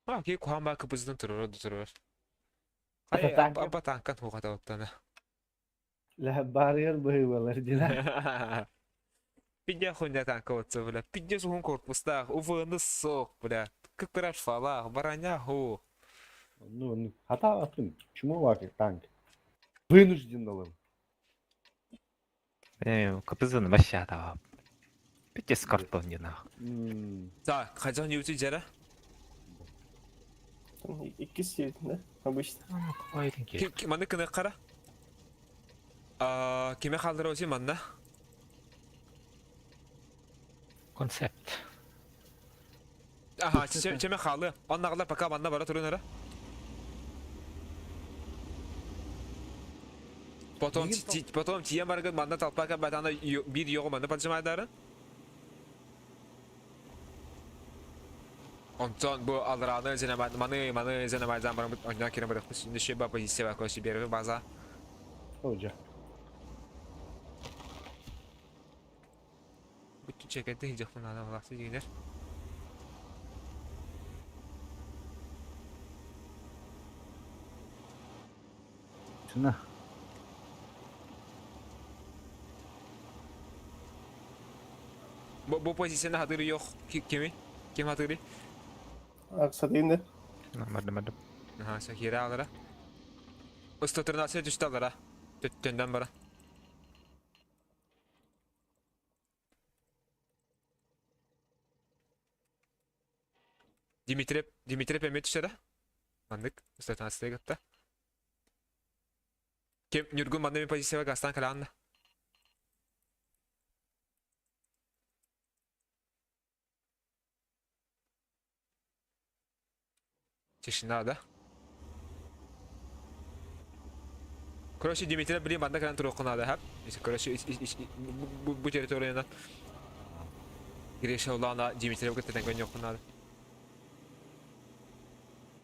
А, ки куһаан баа кыбыздан турар да турар. Это Ай, танк. апа танкан хугата оттана. Лэ барьер быһыылар дилэр. Пидя хуйня танка отца, бля. Пидя суһун корпустаах, УВН сок, бля. Кыктырар фалах, бараня ху. Ну, ну, хата атын. Чему лаки танк? Вынужден алым. Кыбызын вообще атаба. Пиздец картон не нах. Так, хотя не уйти дера. Там икки сидит, да? Обычно. Маны кыны кара. А, киме халдыр оси манна? Концепт. Ага, чеме халы. Оннагла пока манна бара турун Потом, потом тием баргын манна толпака батана бир йогу манна поджимайдары. Онтон бу алраны зенемай маны маны зенемайдан барып ойна кире барып неше ба позиция ба коси берви база. Оджа. Бүтүн чекетте хижекпин ана баласы дегенер. Шына. Бу бу позицияны хатыры yok. Kimi? Ким хатыры? Аксадын да. Бардым бардым. Аха, Сахира алара. 113 түштү алара. Төттөндөн бара. Дмитрий, Дмитрий эме түшәрә. Мандык, 113 гытта. Кем Нюргун манды позицияга гастан каланна. Тишина, да? Короче, Дмитрий блин, манда калан турук надо, хап. Короче, бу территорияны Гриша улана Дмитрий кытта тәнгән юк надо.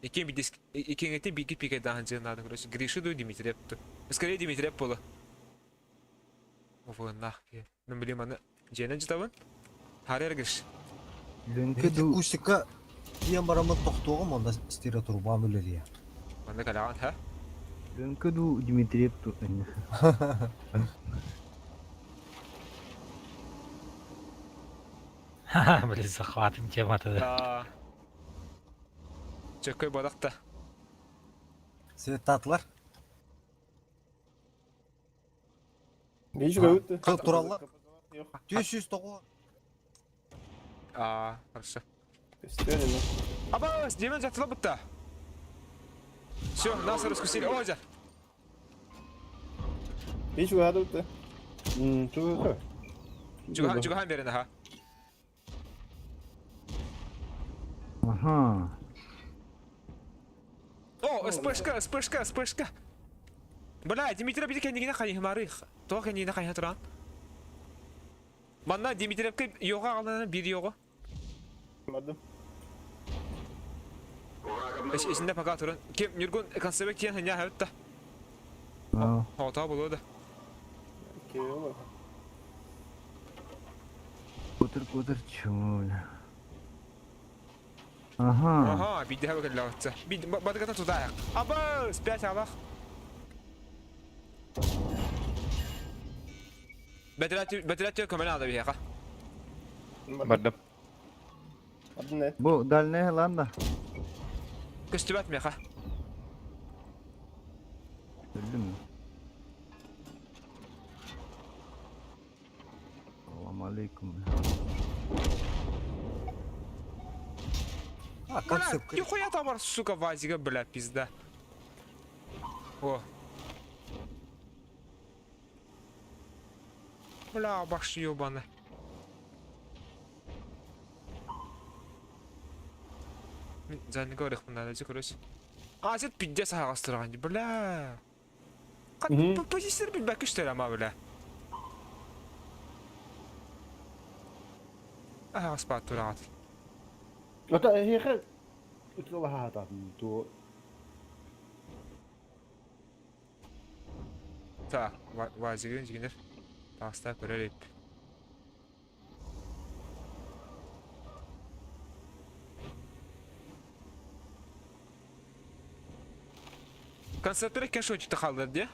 Икен бидис икенгете бики пике дахан надо, короче, Гриша ду Дмитрий ту. Скорее Дмитрий пола. Оф, нах. Мен билем аны. Жене житабын. Харер Гриш. Лөңкө ду Кустикка тиен барамын тохтуғым, онда стира турбам үлелия. Манда калаган, ха? Лөңкө ду Дмитриев ту. Ха-ха, блин, захватым тема-то. Да. Чөккөй бодакта. Светтатлар. Бейш көбүттү. Кыл тураллар. 409. А, хорошо. Көстөрүн. Аба, Демен жатыла бутта. Все, нас раскусили. О, жа. Бейш көбүттү. Чуга. Чуга, чуга берин, ха. Ага. О, СПшка, СПшка, СПшка. Бля, Дмитрий бити кендигине хайы марых. То кендигине хайы туран. Манна Дмитриевка йоҕа аҕалана биир йоҕа. Бардым. Исинде пока туран. Ким Нюргун концевик тиэн хыня хабытта. Хота болуо да. Киһи Кутыр кутыр чмо бля. Ага. Ага, бидде хаба кэллэҕитсэ. Бид бадыгата тутаах. Аба, спять алах. Бэтирәт көмө надо биһиэхэ. Бардым. Бардым не? Бу дальняя ланда. Көстүбэт миэхэ. Өлдүм. Салам алейкум. А, концепт. Нихуя там, сука, вазига, бля, пизда. О. Бля, баш ебаный. За не говори, надо, короче. А, сет пиздец ағастырған, бля. Позиция билбәк күштер ама, бля. Ағаспа турағат. Ата эһиэхэ ытылаһаатаатын туо Так, вазигин жигинер. Таста көрөр эп. Концерттер кен шо чыты қалдыр, де?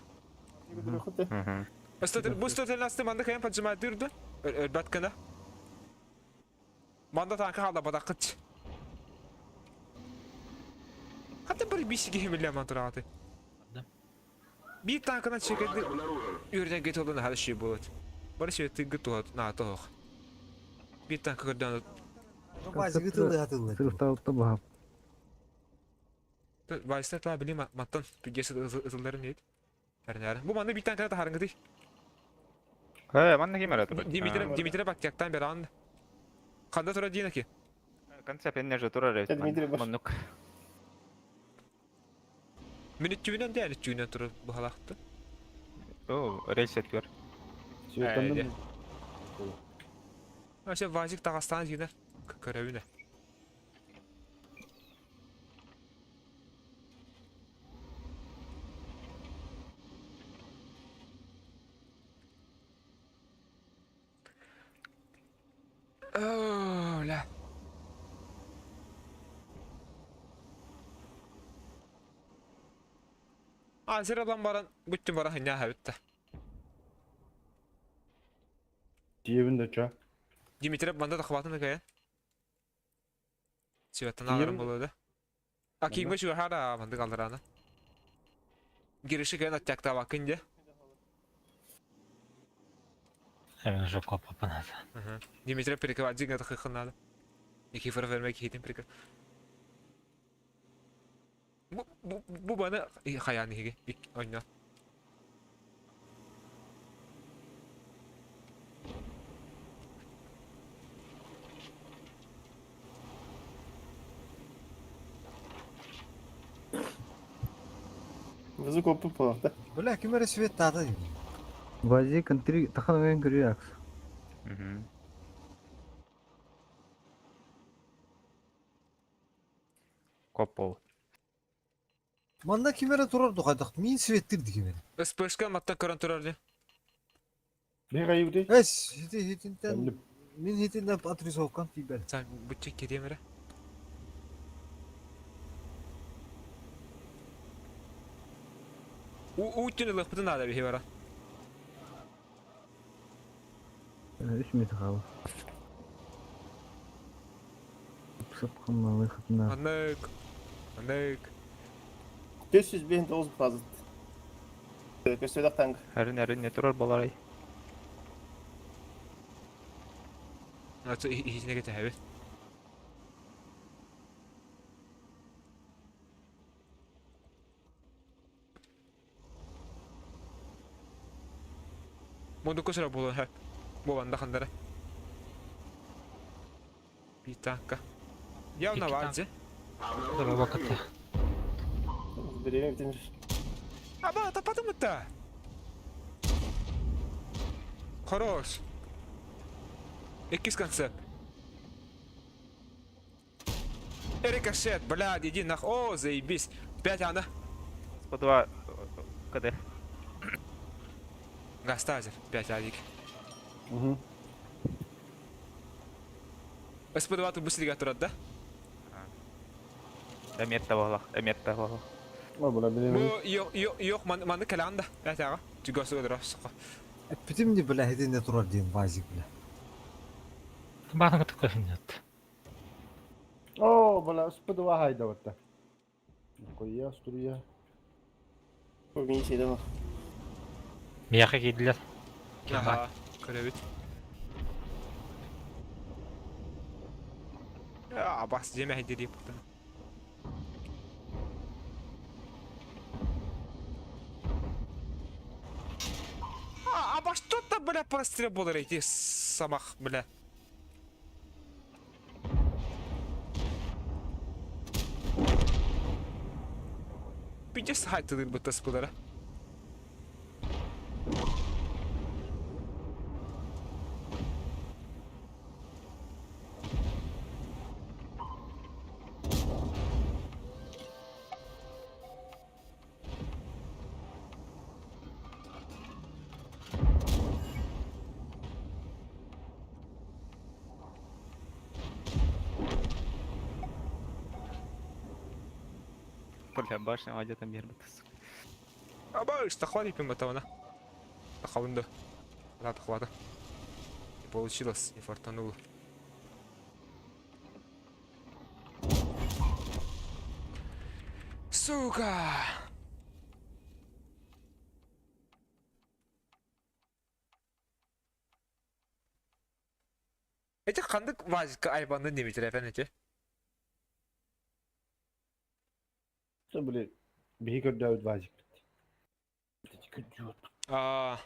Бу 113 манда кайын поджимает дырды. Өрбәт кына. Манда танка қалда бадақыт. Хатта бір бисиге хемеле ман тұрағаты. Bir tankına çekildi. Ürüne git olan her şey bulut. Bari şey tıngı tuhat na toh. Bir tanka көрдөн Вазик ытылы атылы. Сырыфталыкта баһап. Вайстар та билим маттан пигесе ызылдарын дейт. Әрнәр. Бу манды bir танкына та харыңгы Э, манна ким эрэ турар? Димитре Димитре бактяктан бер ан. Канда тура дина ки. Концепт энне же турар эбит. Дмитрий баш. Маннук. Минут түйүнөн дәли түйүнөн тура бу халакты. О, рельс этгер. Сүйөттөннөн Вообще вазик тагастан дина. Көрөбүнө. Оля. А, сирадан баран, бүттүн баран хыня хабитта. тиебин да ча. Дмитрий банда да хватын кая. Сибеттен алырым болду. А кийин чуга хара банды калдыраны. Кириши кайын аттякта бакын де. Hemen уже копа надо. Дмитрий перекрывать дигна тахыхын надо. Никифоров вермек хитин прикры. Бу бу бу бана хаяны хиге. Ойна. Вызы көппү болар да. Бля, ким эрэ свет тата дейм. Вазик контри тахан мен көрүякс. Коп бол. Манна ким эрэ турар духайдах. Мин светтир дигим эрэ. СПшка маттан көрөн турар ди. Не кайыбды? Эс, хити хитинтен мин хитинтен отрисовкан тибер. Сен бүтче киремере. У үтүн ылык бутун ада бихи бара. 3 метр калды. Сып кымналы хытна. Анык. Анык. 459 базыт. Көстөдөх танк. Әрин әрин не турар болар ай. Аты ихине кете хәбит. Монду көсөрө болон хәп. Бу банда хандара. Bir dakika. Явно варди. Dur bakıtta. Время битинер. Аба, тапатым да. Хорош. Иккис концепт. Рикошет, блядь, иди нах. О, заебись. Пять ана. 102 КД. Гастазер, 5 авик. Угу. СП2 тут быстрее турат, да? Эмиэтте буолах, эмиэтте буолах. О, бля, блин. Бу йох маны кэлэҕин да. Пять ага. Чугас ыдыра сука. Эппитим дии, бля, итиннэ турар диэн вазик, бля. Бааны кытта көһүннэт. О, бля, СП2 хайдабатта. Нихуя, струя. Вместе дома. Миэхэ киирдилэр. Ага, көрөбүт. Абас диэмэ дирип. А, аба что-то, бля, прострел был эти самах, бля. Пиздец хайтылыр бу таспылара. Бля, башня где-то мир сука. Аба, что хватит пиматована. Тахавында. Да, тахвата. Не получилось, не фартануло. Сука! Эти хандык вазика айбанды неметер эфен эти. Что, блин, биһи көрдөөбүт вазик. Көрдөөт. А,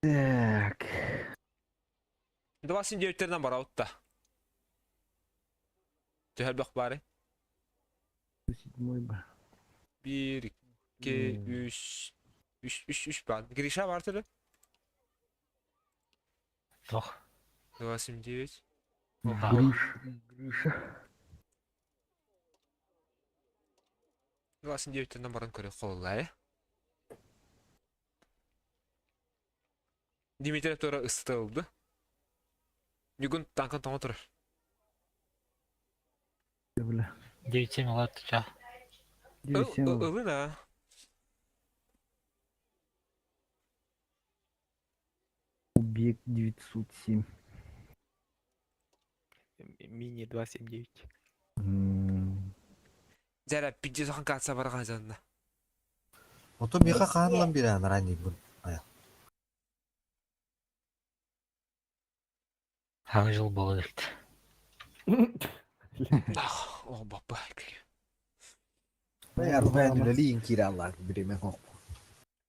Так. 29-терден бар аутта. Түһәрбэх бары. Седьмой ба. 1, 2, 3, 3, 3, 3 бар. Гриша бар түрі. Тох. 29. Грыш. Грыша. 29-терден баран көрі қолылай. Дмитрий тура ыстылды. Бүгін танкын тоңы тұрыр. Бля. 9-7 олар ча. 9-7. Ылы да. Объект 907. Мини 279. Зәрә 50 катса барған жанына. Ото миха хаанлан бирээн ранний бун. Хаңы жыл болу дект. Ах, о, бапа. Арбайн үлэлиин киирэ аллаах бириме хоп.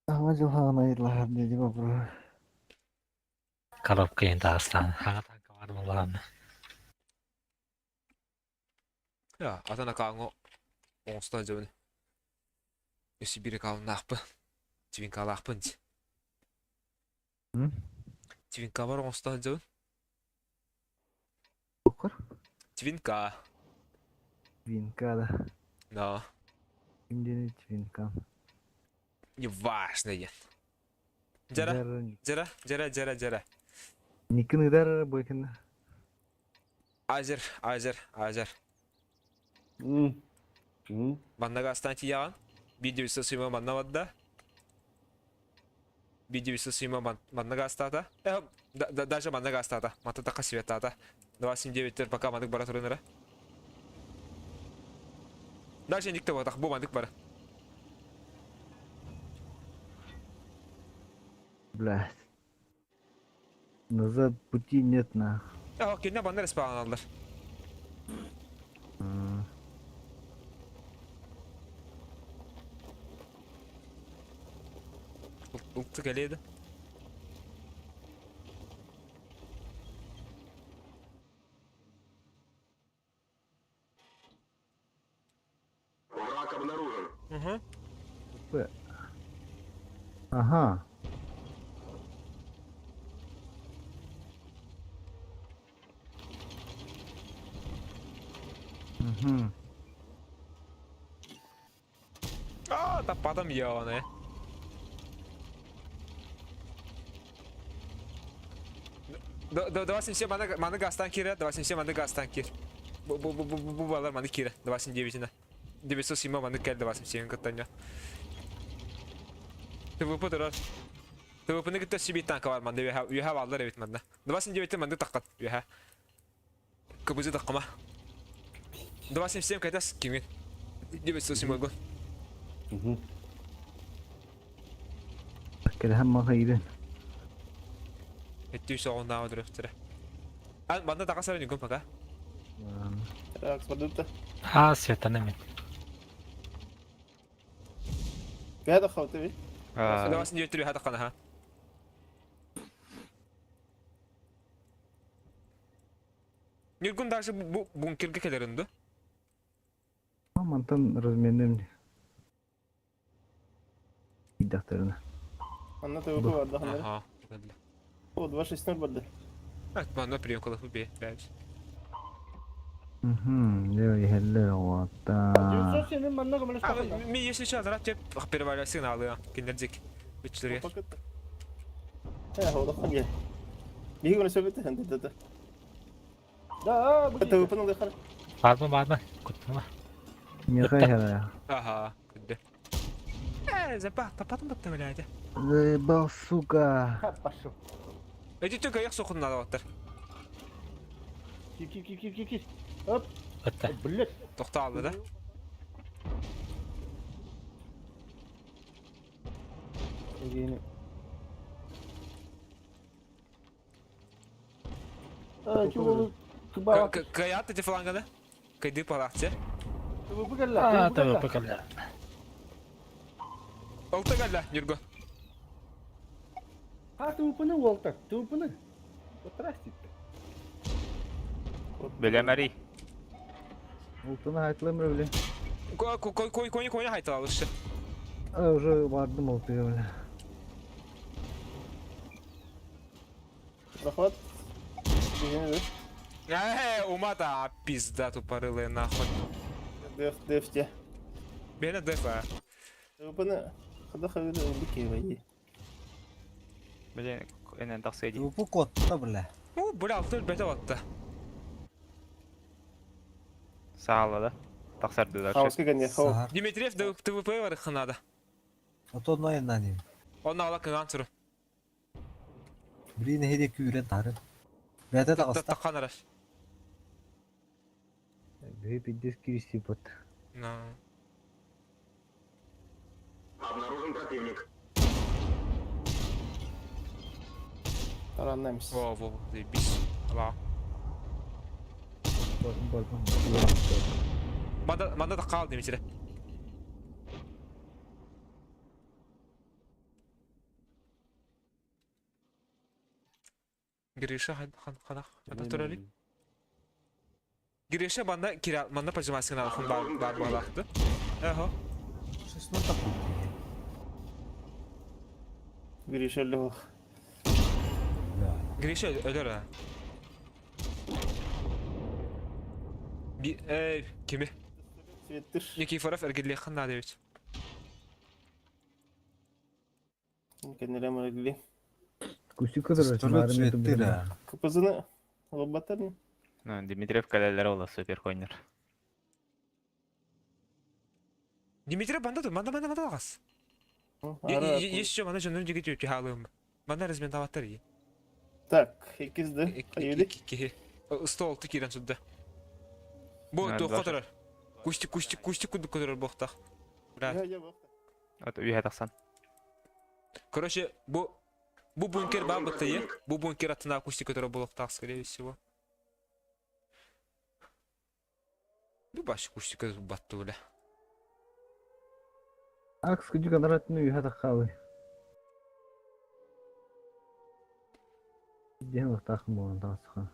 Ама жылхаан айыллахар деди бабра. Коробка енді астан. Хаңа танка бар болған. Я, атана каңо оңстан жөні. Өсі бири калын нақпы. Твинка лақпын. М? Твинка бар оңстан жөні. Оқыр? Твинка. Твинка да. Да. Кимдени твинка. Неважно ен. Жара, жара, жара, жара, жара. Никин ыдар бойкин. Азер, азер, азер. Маннага астан тияған. Видеосы сыйма манна бадда. Видеосы сыйма маннага астата. Э, даже маннага астата. Мата така светата. 279 пока мандык бара турынара. Даже никте батах бу мандык бара. Блядь. Назад пути нет нах. Э, окей, не баннер спаган алдар. Улты келеді. ТВП. Ага. Угу. А, таппатым ебаные. 277 маны, маны газтан кире, 277 маны газтан кир. Бу бу бу бу бу балар маны кире, 279-іне. 907 маны кел 277 кыттанья. ТВП турар. ТВП-ны кытта сибит танка бар манда, үһә баллар эбит манда. 279 манды таққат, үһә. КБЗ таққама. 277 кайтас кимин? 907 гон. Угу. Кэлэһэн маха ирен. Эттүү соҕуннааҕы дөрөфтөрө. А, манна тақасар нүгүн пока. Так, смотрю-то. А, светаны мен. Бэда хавты бит. 279 түрү хатаққана ха. Нюргун даже бу бункерге келеринди. Мантан разменем. Идахтарына. Анна ТВП бар да ханнары. Ага. О, 260 бар да. Evet, манна прием кылып бе, бәбис. Угу. Лео иһэллэр оҕоттаа. 907 манна көмөлөс А, тахында. ми если что, зарат деп первая сигналы, киндердик. Үчләргә. Э, холохан ге. Биһиги оны сөбөтө ханды да. Да, бу ТВП-ны да хар. Барма барма. Куттума. Миэхэ иһэлэ. Ага, күндө. Э, запа, тапатым баттым эле. Заебал, сука. Пошел. Эти только аяк сокун надо баттар. Кир, кир, кир, кир, кир, кир. Оп, Өттө. блядь. Тохта алды да. Эгени. А, чего Кыба. Каят эти фланганы. Кайды палакчы. ТВП кэллэ. А, ТВП кэллэ. Олта кэллэ, Нюрго. А, ТВП-ны уолта. ТВП-ны. Отрастит. Бөлемәри. Олтуна айтылам бile. Кой кой кой кой кой хайта алышы. А, уже бардым олтуга бile. Захват. Биһини да. Э, ума да пизда тупорылая нахуй. Деф, деф те. Бена дефа. ТВП-ны хада хавыды убики вайи. Блин, энен тахсыди. ТВП куотта бля. У, бля, алты бете батты. Саала да. Тахсарды да. Хауска гане хау. Сахар. Дмитриев ТВП бар ханада. Ото ноеннани. Онна ала кыган туру. Блин, хеде күүрен тары. Бәдә таҕыста. Таккан араш. Бе пиздец кириси бот. На. Тараннамс. Во, во, заебись. Ала. Бардым бардым. Манда манда да кал Дмитрий. Гриша хан хан хан хан турали. Гриша банда кира манда пожимасын алхын бар бар балакты. Эхо. Шестно такой. Гриша лег. Гриша өлөр а. Би э кими? Светтир. Никифоров эргилле ханна дебит. Кенеле мөргли. Кустик кыдыр. Вертолет светти да. КПЗ-ны лобатарны. Ну, Дмитриев кэлэлэр ола супер койнер. Дмитрий банда ду, манда манда манда лагас. Еще манда жонун жеге жөтү халым. Манда размен таваттар и. Так, икизди. Кайыды. Ки. Стол тикирен судда. Бу А, ту два которор. Кустик кустик кустик куду которор бохтах. Бра. Я я бак. Вот үйе тахсан. Короче, бу бу бункер бар бытты, Бу бункер атына кустик которор болохтах, скорее всего. Бу баш кустик батты бля. Акс күдүк анаратын үйе таққалы. Ден вақтақым болған тағысқа.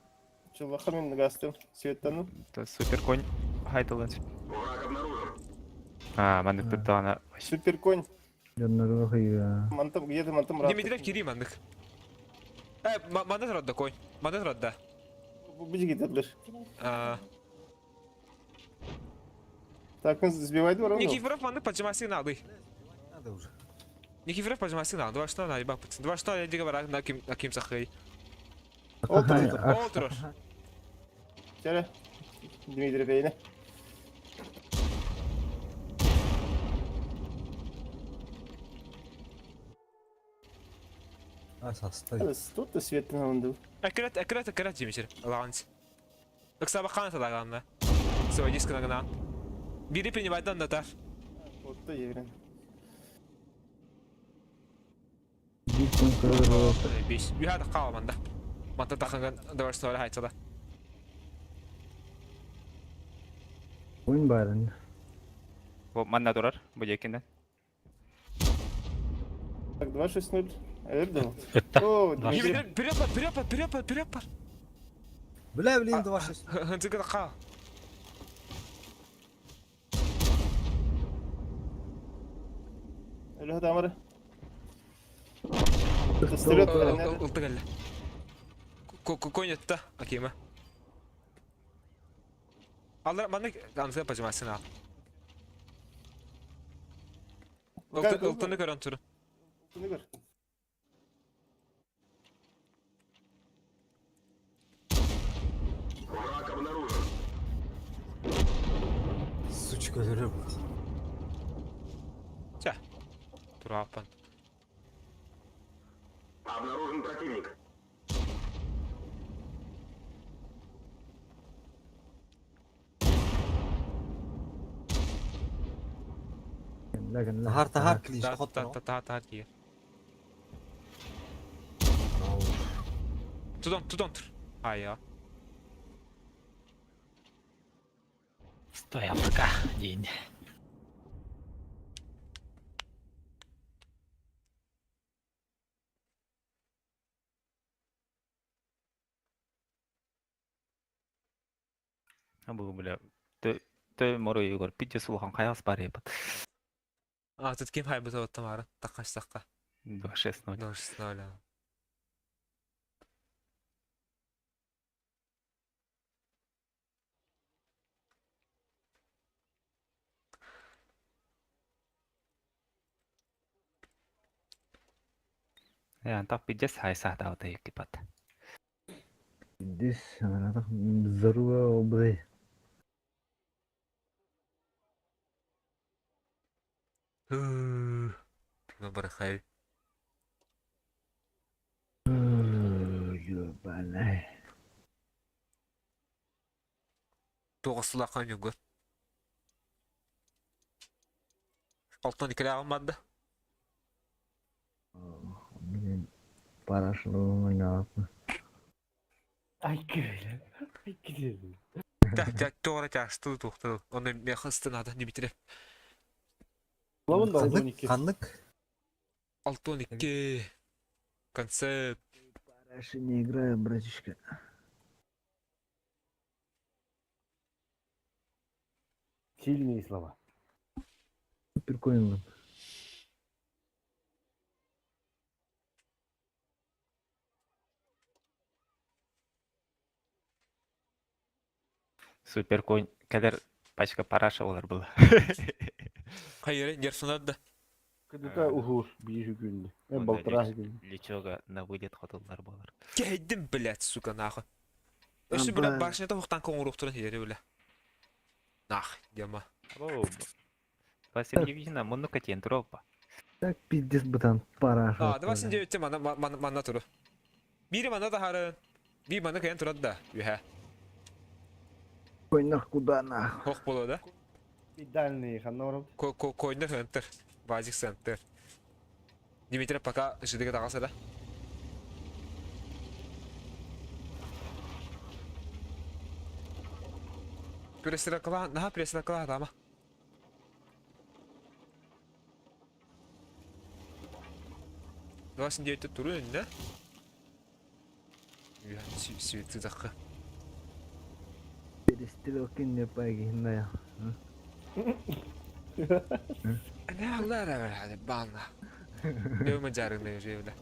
Чулаха мен гастым. Светтану. То супер конь хайтылын. А, маны туртаана. Супер конь. Дьонноруга хыйыа. Мантан где-то мантан брат. Дмитриев кири маннык. Э, манна турар конь. Манна турар да. Бу А, Так, он сбивает ворон. Никифоров маннык поджимасы надо. Надо уже. Никифоров поджимасы надо. Два что на ебак. Два что я дига на ким на ким сахай. Ол турар. Ол турар. Чere. Дмитрий Пейне. А, састай. Тут ты свет на онду. Аккурат, аккурат, аккурат Дмитрий. Ланс. Ыксаба хана тадаганна. Свой диск нагнан. Бири принимайдан натар. Вот то еврен. Бис. Юхада каал манда. Манта таханган давар стола хайцала. Ойын барын. Бу манна турар, бу жекинен. Так, 2-6-0. Эрдо. Ытта. О, Два Дмитрий. Вперед, вперед, вперед, вперед, вперед. Бля, блин, 2-6. Хантыга каал. Өлө тамыр. Стрелет. Ылтыгалла. Конетта, акима. Алар маннык ансы пожимасын ал. Ылтыны көрөн туру. Ылтыны көр. Сучка өлөрөр бу. Ча. Турапан. Тахар тахар клиш Та хот. та та та та киер. Тудон, тудон тур. Ай я. Стой, пока. День. Бу бля. Тө тө моро Егор пидде сулхан каяс бар ебат. А, тут ким хай бутап тамара. Такаш такка. 2-6-0. 0-0. Я антах пидде сай сахта ота екипат. Здесь здорово обрей. Тыгын барахай. Ёбаный. Тоғысыла қан югыр. Алтын икеле алмады. Блин, парашлы ойнап. Ай кириле. Ай кириле. Так, так, тоғра тяжты тухты. Оны мехысты надо не битире. Лавын да Ханнык, 12. ханнык. Алтын ике. Концепт. Параши не играю, братишка. Сильные слова. Прикольно. Супер конь. Кадер пачка параша олар была. Хайыр, нерсунар да. Кыдыта ухур бии күндү. Э балтырах күндү. Личога на вылет хотыллар болар. Кәйдім, блядь, сука, нахуй. Өші, бля, башня тоқтан коңыр ұқтырын хері, бля. Нах, дема. Оу. Васильевна, мунну катен тропа. Так пиздец бутан параша. А, 29-те мана мана туру. Бири мана да хары. Би мана каян турады да. Юхә. Ой, нах куда нах. Хох болу да. Идеальные ханноров. Ко ко койнер центр. Базик центр. Дмитрий пока жидыга тагасы да. Перестрелкала, на перестрелкала дама. 29 туру önünde. Светы dakika. Перестрелки не погибная. Не баанна. Дөмө жарыгна жебиле.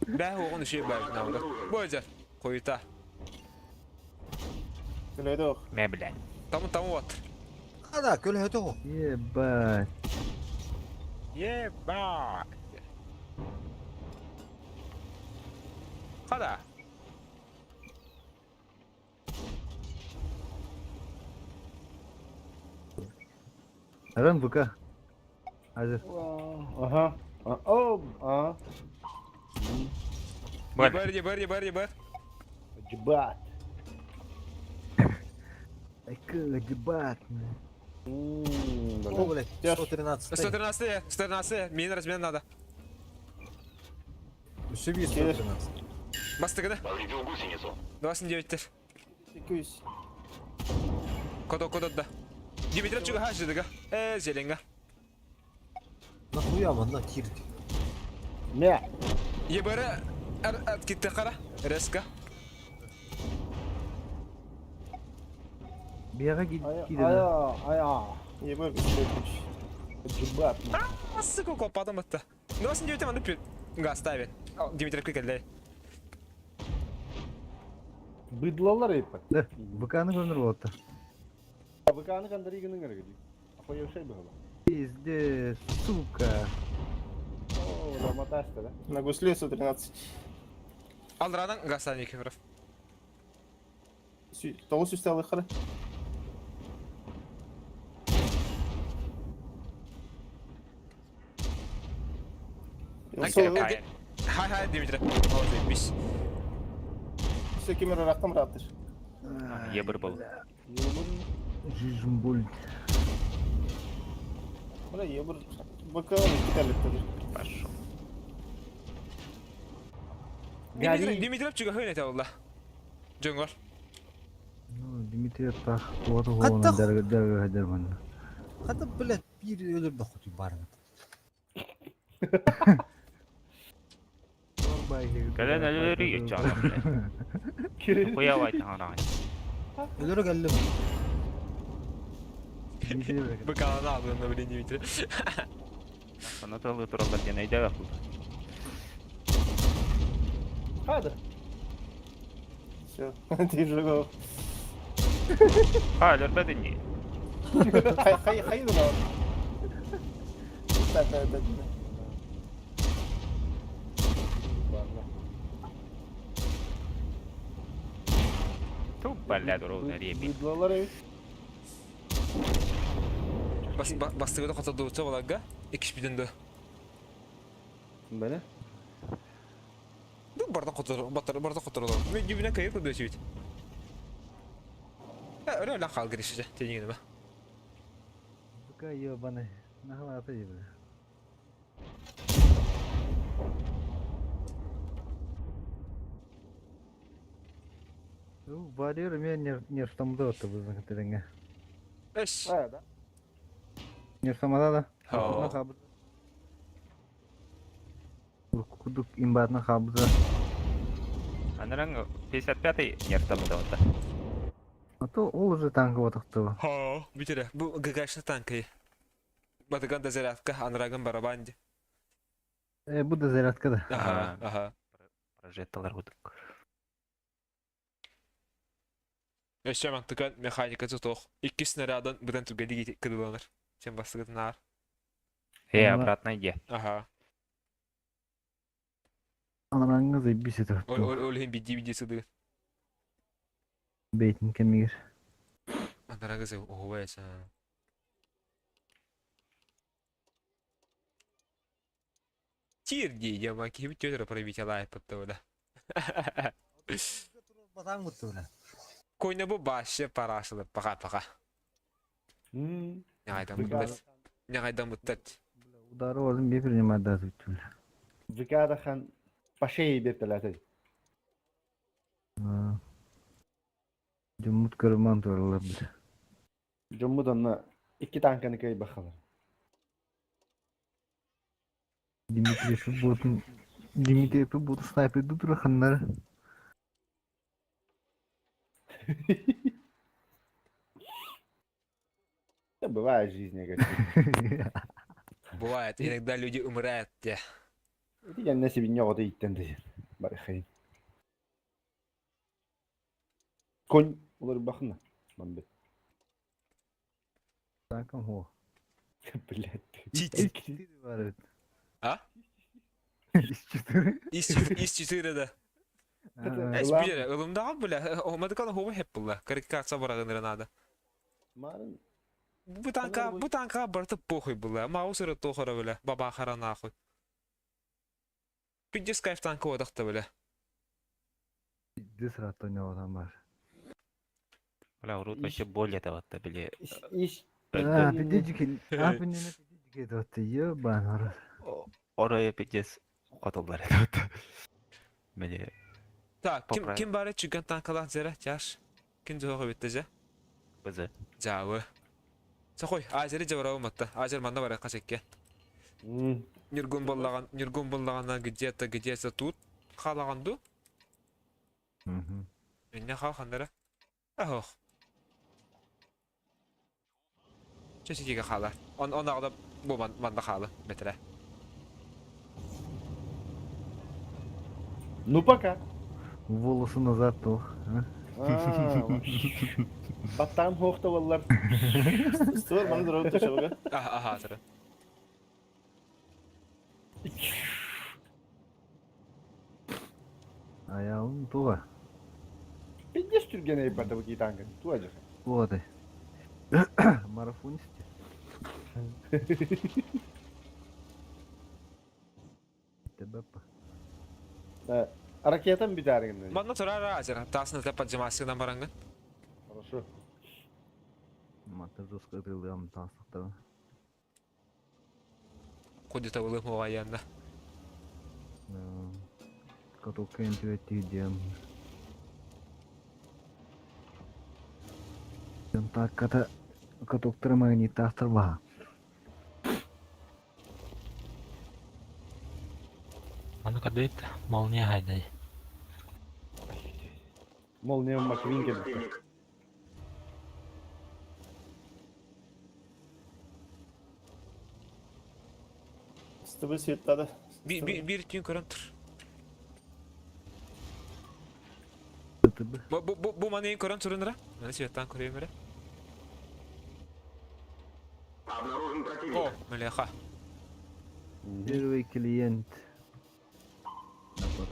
Бә оғын үшей бәр науда. Бойжар. Қойта. Күлөйдөх. Мэ блядь. Тамы тамы вот. Ада, көлөһөтө хо. Ебать. Ебать. Қада. Ран ВК. Азер. Ага. О, а. Ебар, ебар, ебар, ебар. Джибат. Айка, ебать. О, блядь, 113. 113, 113, мин размен надо. Үсү 113. Бастыгыны. 29-тер. 200. Кодо кодо да. Димитров чуга хажыдыга. Э, зеленга. Нахуя манна кирди? Не. Ебары ар кетті қара. Резко. Бияға киді. Ая, ая. Ебар беспилотник. Джибат. Сука, копадым бітті. 29 манды пүт. Газ ставит. Димитров келді. Быдлалар еппет. Да, ВК-ны көрінір болыпты. ВК-ны кандары гының керек. Охуевший было. Пиздец, сука. О, замотаешься, да? На гусле 113. Алдырадан газ ставит Никифоров. Тоғыз үсті алықыры. Хай хай Димитров. Молодец, бис. Все кемер рақтан раттыр. Ебір был. Жизнь боль. Бля, ебір БК кетерлік Пошел. Димитров чуга хойнет алла. Жоңгор. Ну, Дмитрий так, вот он, дәргі дәргі дәргі. Хата, блядь, бир өлөр дохути барын. Кэлэн өлөрү ючаҕа, блядь. Хуя айтаҥараҕын. Өлөрө келдим. БК-ны алдığında блин Дмитрий. Аны тылы тураллар диэн өйдөбөх бу. Хадыр. Все, ты жигов. Ха, өлөрбөтүн дии. Хай, хай, хай, да. Так, так, так. Ту, блядь, ровно репи. Быдлалар ебит. Бас бастыгыда котодууча балага. Икиш бүтүндө. Бәне? Ду барда котор, батыр барда котор. Мен жүбүнө кайып көдөчү бит. Э, өрө ла кал кириши тенигине ба. ВК ебаный. Нахалата ебаный. Ну, барьер мен не штамда отты біздің тіліңе. Эш. А, да. Не штамада да. Хо. Кудук имбатны хабза. Анараң 55-й нервтамда. А то ол уже танк отықты. Хо, битере. Бу ГГшны танкы. Батыган да зарядка, анрагын барабанди. Э, бу да зарядка да. Ага, ага. Прожекталар кудук. Өссө мантыган механика тотох. Икки снарядын быдан түгели кыдыланыр. Сен бастыгытын ар. Э, обратно иди. Ага. Анараңы заебись это. Ол ол ол хем биди биди сыды. Бейтин кемигер. Анрагы зе охуэса. Тир ди, я маки бит пробить алай подтола. Батаң бутты, бля. Койна бу башы парашылы пока-пока. Нягайдан буттат. Нягайдан буттат. Удары олым бе принимать да тут, бля. ВК-да хан по шее бертеләте. Жумут көрман туралар, бля. Жоммуданна икки танканы кай бахалар. Дмитрий ботун Дмитрий ботун снайпер дура ханнар. Да бывает в жизни, как. Бывает, иногда люди умирают, те. Ити кэннэ сибинньэ оҕото ииттэн да барыхайын. Конь уларбахна. Мамбет. Танком хо. Блядь. Тить. Бар. А? Из четыре. Из 4 да. Эс Ылам. билere, ылымдаҕа бля, омадыкан хуба хеп булла. Карикатса барагыныры надо. Марын. Бу танка, бу танка барыта похуй була. Маус эрэ тохара бля, баба хара нахуй. Пиздец кайф танка одахта бля. Дис ратоньо бар. Бля, урут вообще более этого-то, били. Ис. А, пидички. А, пидички. Вот ебан. Орая пиздец хотоллар это. Били Так, ким Поправим. ким бары чүгэн танкалаах зера тяж. Ким жохо биттеже? БЗ. Жабы. Сахой, азери жабарау матта. Азер манна бара касекке. Нюргун боллаган, Нюргун боллагана где-то где-то тут халаганду. Энне хал хандара. Ах. Чесикиге хала. Он он агда бу ман манда хала метре. Ну пока. Волосы назад то. А, вообще. Баттан хохта валлар. Створ маны дұрау төші Аха, аха, азыр. Аяғым туға. Пиздец түрген айбата bu танка. Туа жаха. Вот. Марафонисте. ТБП. Ракетам битаргын. Манна турара азер. Тасны тепа жамасынан барангын. Хорошо. Мата жестко тылдым тастықтыр. Кудита улым хуаянда. Каток интуитивдем. Ката катоктыр магнит тастыр ба. А ну-ка, дает молния гайдай. Молния Маквин келді. Стыбы светтады. Bir bir bir gün көрөн тур. ТБ. Бу бу бу бу маны көрөн турунра. Маны светтан көрөйм эре. О, мелеха. Первый клиент.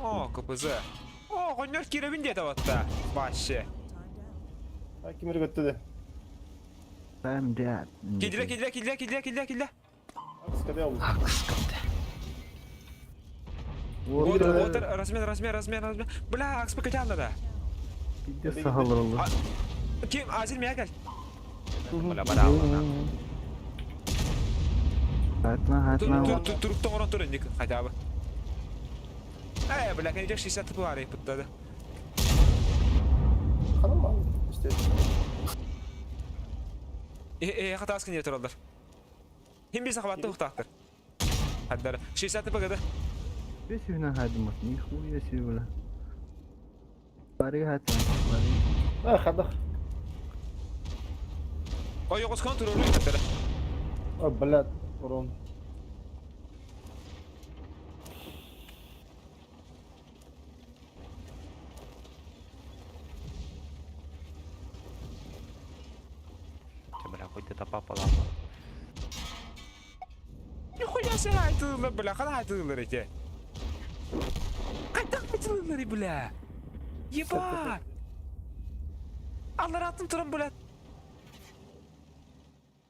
О, КПЗ. О, гоннор киребин дете батта. Башы. А кимер көтті де. Time that. Килдиле, килдиле, килдиле, килдиле, килдиле, килдиле. Акскаде алды. Вот Отыр, размен, размен, размен, размен. Бля, акс покатянда да. Пиздец сахалар олар. Ким, азил мия кел. Бля, баралана. Хатна, хатна. Туруктан орон тур индик, хотя бы. Э, бля, конечно, 60 тп бар пыттады. Ханым алды. İşte. Э, э, хатаскын не туралдар. Хим бис ахватты ухтактыр. Хаддар. 60 тп гыды. Бес юна хадмас, нихуя себе, бля. Бары хатна, бары. А, хадах. Ой, йогоскан туруру хаддар. А, блядь, урон. Че, бля, хоть это папа лапа. Нихуя себе айтылыр, бля, кана айтылыр эти. Кайда айтылыр, бля. Ебать. Аллар атын туран, бля.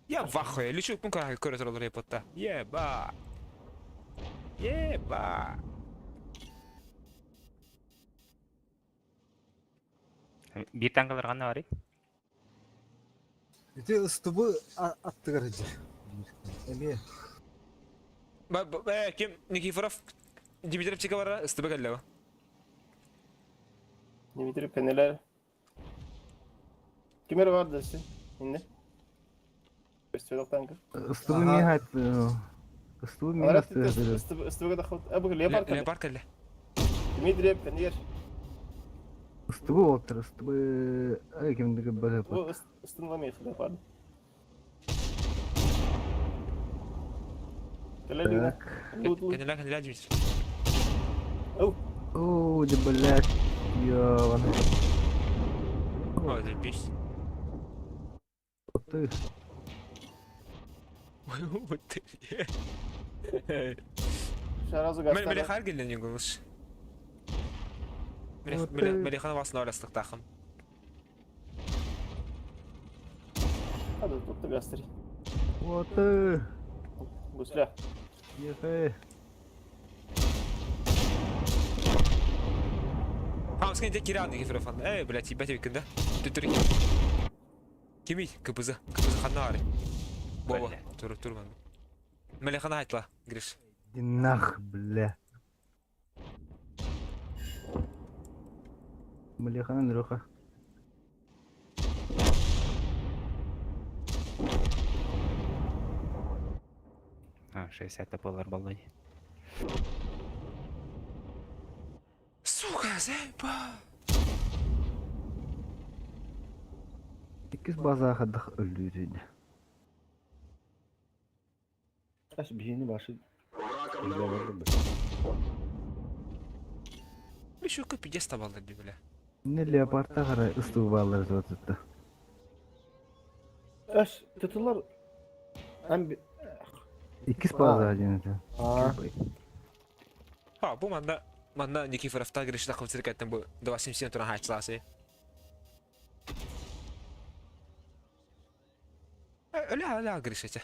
Я в ахуе, лечу пунка көрө туралар епотта. Еба. Еба. Бир танкалар қандай бар? Ити ыстыбы аттыгар жер. Эме Ба, ба, э, ким Никифоров Дмитриев чека бара, ыстыбы келлеби. Дмитрий Пенелер. Кимер бар десе. Инде. Көстөдөх танкы. Ыстыбы ми хат. Ыстыбы ми хат. Ыстыбы да хот. Абы леопард. Леопард келле. Дмитрий Пенелер. Ыстыбы отыр, ыстыбы... Ай, кимдігі бары. Бу ыстын ламей леопард. Кэлэ Так. Кэннилээ кэннилээ Дмитрий. Оо, да блядь. Ёбаный. Ой, заебись. Ты. Вот ты. Сразу Мен гастары. Мелихар келден югулуш. Вот ты. Мелихана басын ойластықтақым. А, да, тут гастари. Вот ты. Гусля. Ехай. Хамскин те киран Никифоров. Эй, блядь, ебать викинда. Түтүр. Кими? КПЗ. КПЗ ханна ари. Боба. Тур тур ман. Мелихана айтла, Гриш. Иди нах, бля. Млехан Андрюха. А, 60 доллар баллони. Сука, заеба. Иккис база хаддах өллүүрүн. Ас биһини башы. Еще пиздец табалды, бля. Не леопардта қара ыстуу баалар зуатытта. Ас тытылар Ам Иккис база диэн этэ. А. А, бу манна манна Никифоровта Гришта хымсырык эттен бу 277 туран хайчласы. Öyle öyle Гришете.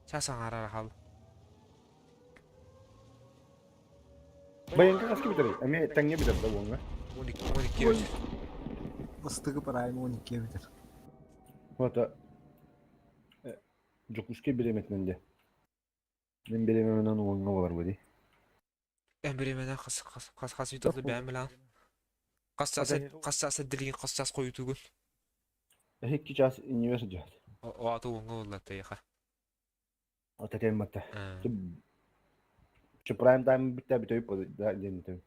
Часан арара хал. Баянка хаски битер. Эми таңне битер да буңга. 12 12 Ыстыгы прайм 12 битер. Вот. Жокушке береметменде. Мен беременен оңга болар бу ди. Мен беременен хас хас хас хас видеоды бәмилан. Кас час кас час дилген кас час кою түгүл. 2 час университет. О аты оңга болла тайха. Ата тем матта. Чы прайм тайм битте битөй по да ден тем.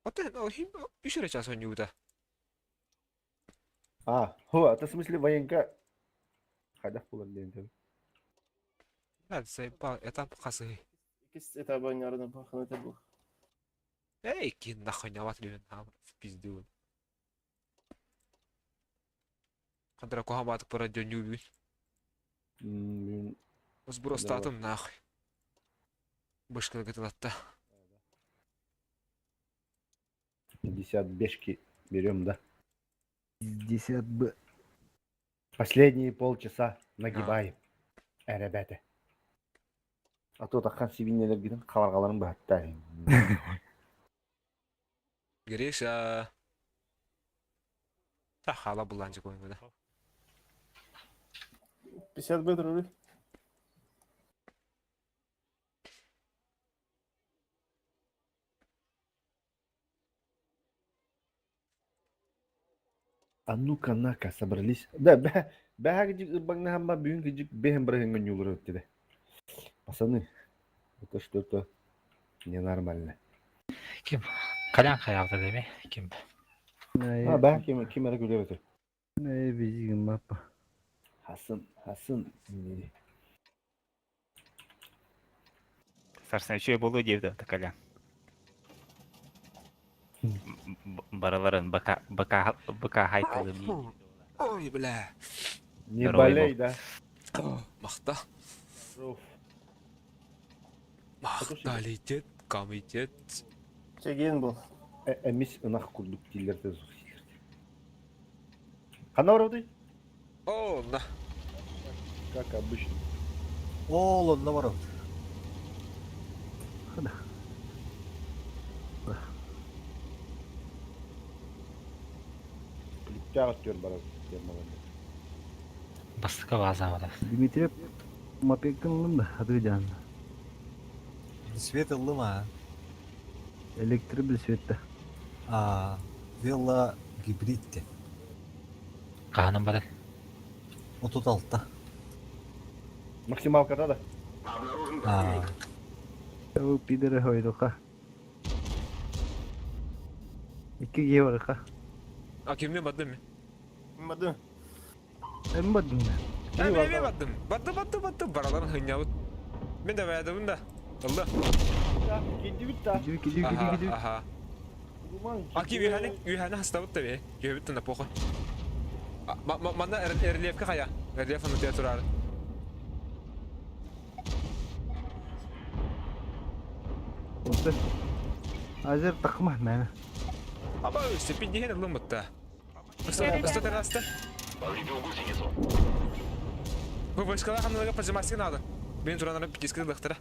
Ата хим үш час ойнууда. А, хо, ата в смысле военка. Хайдах болар ден тем. Да, заебал, этап хасы. Иккис этабы ойнарына бахана табу. Эй, кин нахуй не ват левен в пизду. Кандра кухаматык пора дөнү М, Сброс Давай. татым нахуй. Бышкы гытылатта. 50 бешки берем, да. 50 б. Последние полчаса нагибаем. Ребята. А то тақан сибинелер гиден қаларғаларын баттар. Гриша. Та хала буланчык ойнуда. 50 б руль. А ну-ка, на-ка, собрались. Да, бә, бә, багна бүгін гидик бэхэм брахын юлыр өттеді. Пацаны, это что-то ненормально. Ким? Калян хаявда деме? Ким? А, бә, кем, кем әрі күлер өтір. Не бизигин мапа. Хасын, Хасын. не. Сарсын үчү болу диэбит Колян. Бараларын бака бака бака хайтылым. Ой, бля. Не Здоровый болей, да. Махта. Здоров. Махта летит, комитет. Чеген был. Эмис ынах курдук дилерде зух силерде. Қана барауды? О, на. Как обычно. Ол онна барабыт. Күлүктәгә түр барау. Бастыка база бар. Дмитрий мопедкин да хаты жан. Свет ыллым а. Электр бил светте. А, Вела гибридте. Каһаным бар. 36. Максималкада да. А, Бу пидоры хойдука. Икки ге барыка. А кимме бардым? Мады. Эм бадын. Мен бардым. Бардым, бардым, бардым. Бараларын хыйнябыт. Мен да баядыбын да. Ылла. Кидибит да. Кидибит, кидибит, Аха, кидибит. аха. Аки үһәне, үһәне хастабыт да бе. Түһэбит да похуй. Манна рельефка хая. Рельеф аны тыя турар. Отты. Азер тахма мәне. Аба өстө пиддиһен ыллым бутта. Ысты тараста. Бу войскалар ханылыга пожимаски надо. Мен туранары пиддиски лыхтара.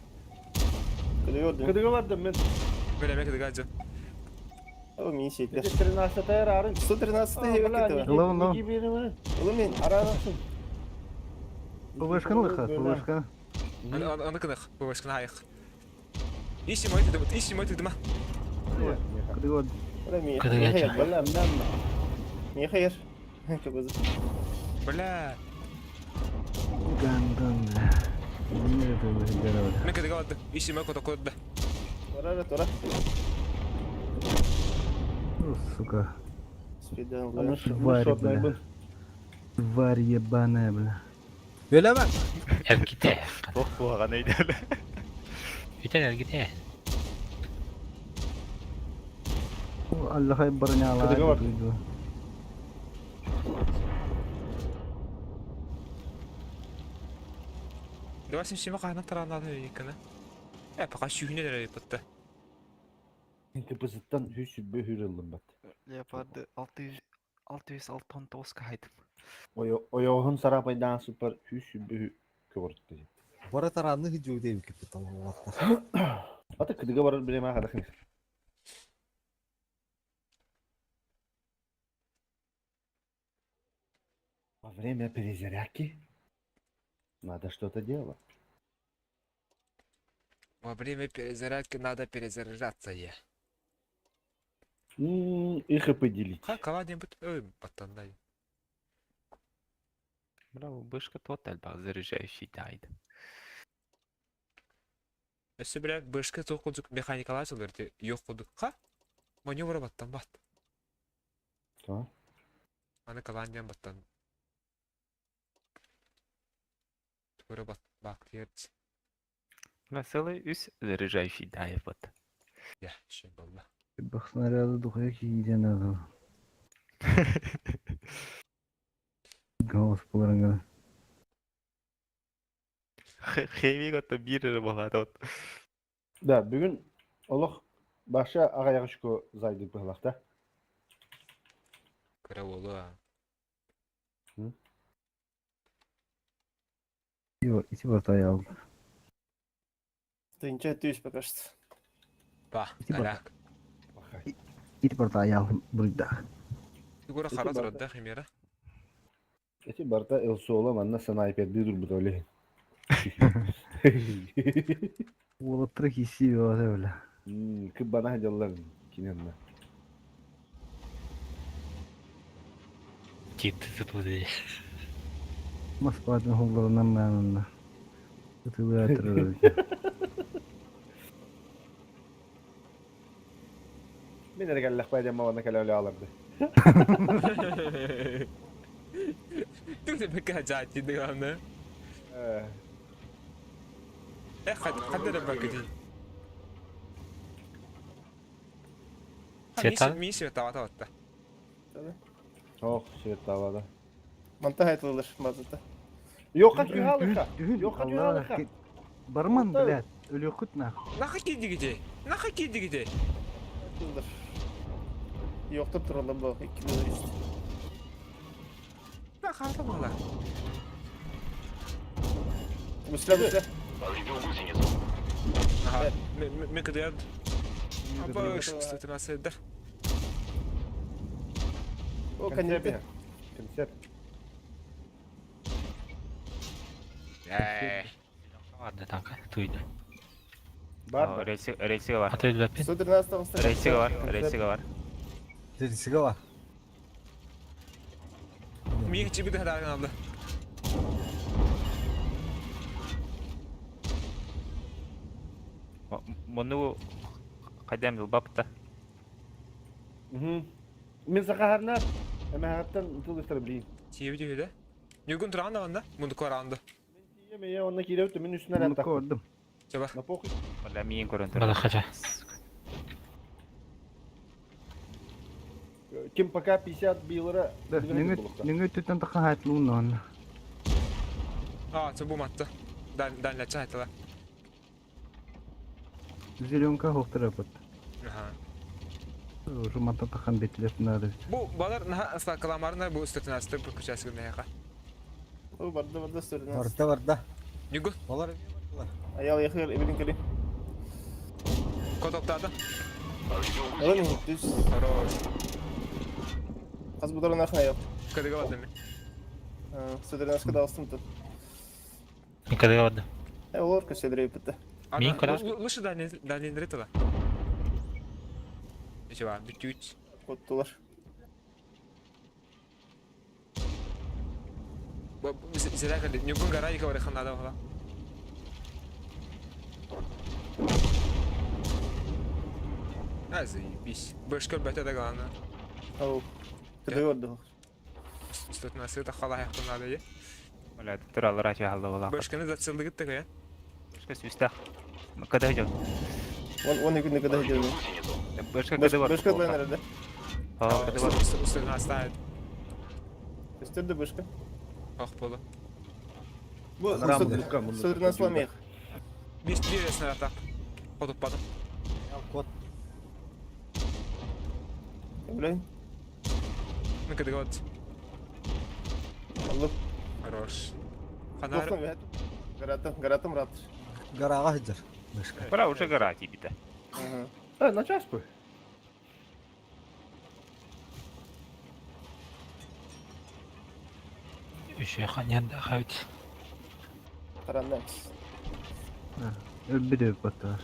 Кыдыга бардым мен. Бөлеме кыдыга жо. О, мин сетлер. 13 арын. 113 евро. Лов, лов. Улы мен. Арарасын. ПВшканы лыха, ПВшканы. Аны кынык, ПВшканы айык. Ищи мой тыдым, ищи мой тыдыма. Кыдыга Кыдыга. Бля, мнам. Не хайыр. Кыбыз. Бля. Гандон, бля. Не это уже Мен кыдыга барды. Ищи мой кота кодда. Тора, тора. Ну, сука. Тварь, бля. Тварь ебаная, бля. Өлеме. Эргите. Ох, куһаҕан өйдөөлө. Бүтэн эргите. Аллахай броняла. Кыдыга бар. Давай сим кахна таранады икене. Э, пока сүйүнө дere бутта. Кыпысыттан хүс бө хүреллим бат. Леопарды 600 669 кайдым. Ойоғын сарапайдан супер хүс бө көртті. Бара таранны хиджу дейм кипит аллахтар. Ата кыдыга барар билеме хадахын. Во время перезарядки надо что-то делать. Во время перезарядки надо перезаряжаться, е. Их и поделить. Ха, каладин бут, ой, баттандай. Браво, бышка тоталь бах заряжающий дайд. Өссө бля, бышка тоқудук механикалар жылырды. Yok кудук. Ха? Маневра баттан бат. Та. Аны каландиан баттан. Тура бат бак терц. На целый үс заряжающий дайв вот. Я, шын болды. Бах снаряды духая кииден надо. Голос поларanga. Хеви гото бир болады вот. Да, бүгін олох баша ағаяғышко зайды бұғылақта. Кыра болу а. Ити бартаял. Ты ничего түйіс пока что. Ба, Ити бар. аляк. Ити бартаял бурда. Тугура Ити хара барда. турады химера. Эти барта эл манна снайперди дурбут оле. Уолаттыр киси бе бля. Кыббана жаллар киненна. Титти туды. Москвадан холларынан мәнында. Ытылы Мен эргеллэх байдам мавана кэлэ аларды. Түк бекке жати деганы. Э, Э, кадыр бакыды. Света? Ми света вата ватта. Ох, свет тавада. Манта айтылыр базыта. Йока түйалыка. Йока түйалыка. Барман, блядь. Өлөкүт нах. Наха кидигите. Наха кидигите. Айтылыр. Yoktur turalım bu. 200. Наха ата була. Гусля гусля. Аха. Мен кыдыр. Аба, что ты О, конец. Концерт. Э. Ладно, танка, туйду. Бар. Рейси рейси бар. Аты өлбәппин. 113 Рейси бар, рейси бар. Рельсиге бар. Мин чиби да алды. Муну кайдам бапта. Мен сахарна. Эме хаттан тылыстыр билейин. Тиеби дүйді. Нүгін тұрған да ванда, мұнды қаранды. Еме я онна киреп мен үстүнө Муну аттак. көрдүм. Чэ бар. На похуй. Бля, миин көрөн Бала турар. хача. Ким пока 50 биылара Да, нөҥө өттүттэн таххан хаайтын ууннаҕына. А, це бу матты. Дан ляча айтыла. Зеленка хоқтыра бут. Аха. Уже мантан таххан бетилер надо. Бу балар наха сакаламарына бу үстөтүн асты бу күчәс гынна яка. О, барда, барда, сторона. Барда барда. Нюгу, Олар эмиэ бардылар. Аял яхыр, эбилин кели. котоптады. Алын түс. Хорош. Хас бударан ахна яп. Кадыга бардым. Сөдөрөнөскө да астым тут. Никогда барды. Э, олор көсөдөрө битте. Мин көрөр. Лучше дальнин тала. Ничего, бүтүт. Коттулар. Зря кали. Нюгун гора и говорит ханада бала. А, заебись. Башка бәтә дә главное. Ау. Кыды барды. Үстөтүн асты та хала яктан надо. Бля, туралар ача халды була. Башканы зацелды гитте я. Башка сүстәх. Када жол. Он он күнү кыды жол. Башка када бар. Башка длайнер да. А, када бар. Үстөтүн асты. Өстөрдө башка. Ох болу. Бу Муннука, Сөдөрөнөс ламех. Бис бир снаряд. Котуппадым. Кот. Блин. Ну кадыга вот. Алып. Хорош. Ханар. Тоқтам бәт. Гаратым, гаратым рат. Гарага хыджар. Башка. Бра уже гора тибите. Ага. А, на час бы. Еще ханьян да хавит. Тараннакс. Өлбүдө баттар.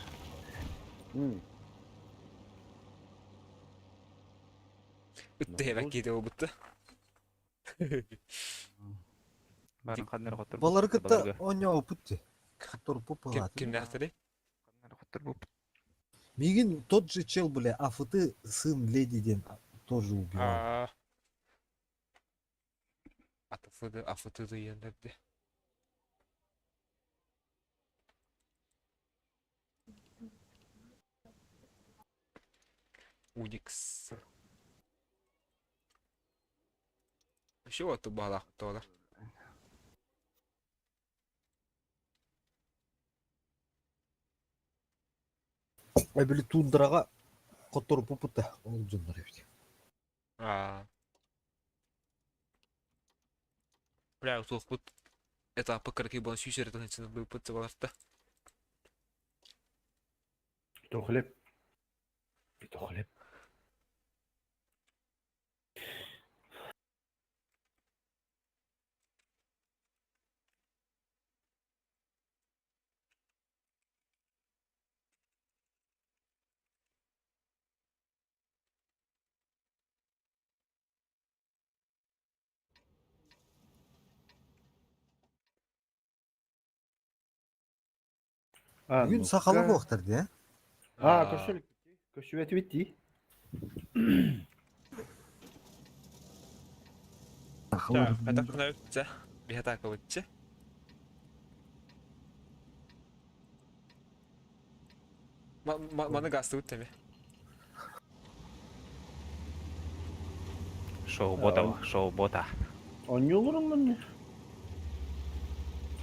Үтте бәк киде бутты. Барын каннар котур. Балары кытта оньо опутти. Котор Ким пупалат. ким нәхтери? Каннар котур бу. Мигин тот же чел, бля, АФТ сын леди ден тоже убивал. А. Атафыды, афыты ендерди. Уникс. Еще вот бала толар. Ай, били тундрага котор пупута. Ол жоннор эбит. А. Бля, утух бут этапы кыркы бон сүйсерден ичинен быпыт баларта. То хлеб. Это хлеб. А, Бүгүн ну-ка. сакалы боктар де. А, көрсөлүк. Көрсүбэт битти. Сахалар. Это кына өтче. Бихата өтче. Маны гасты өттеме. Шоу бота, шоу бота. Онньолор оннан.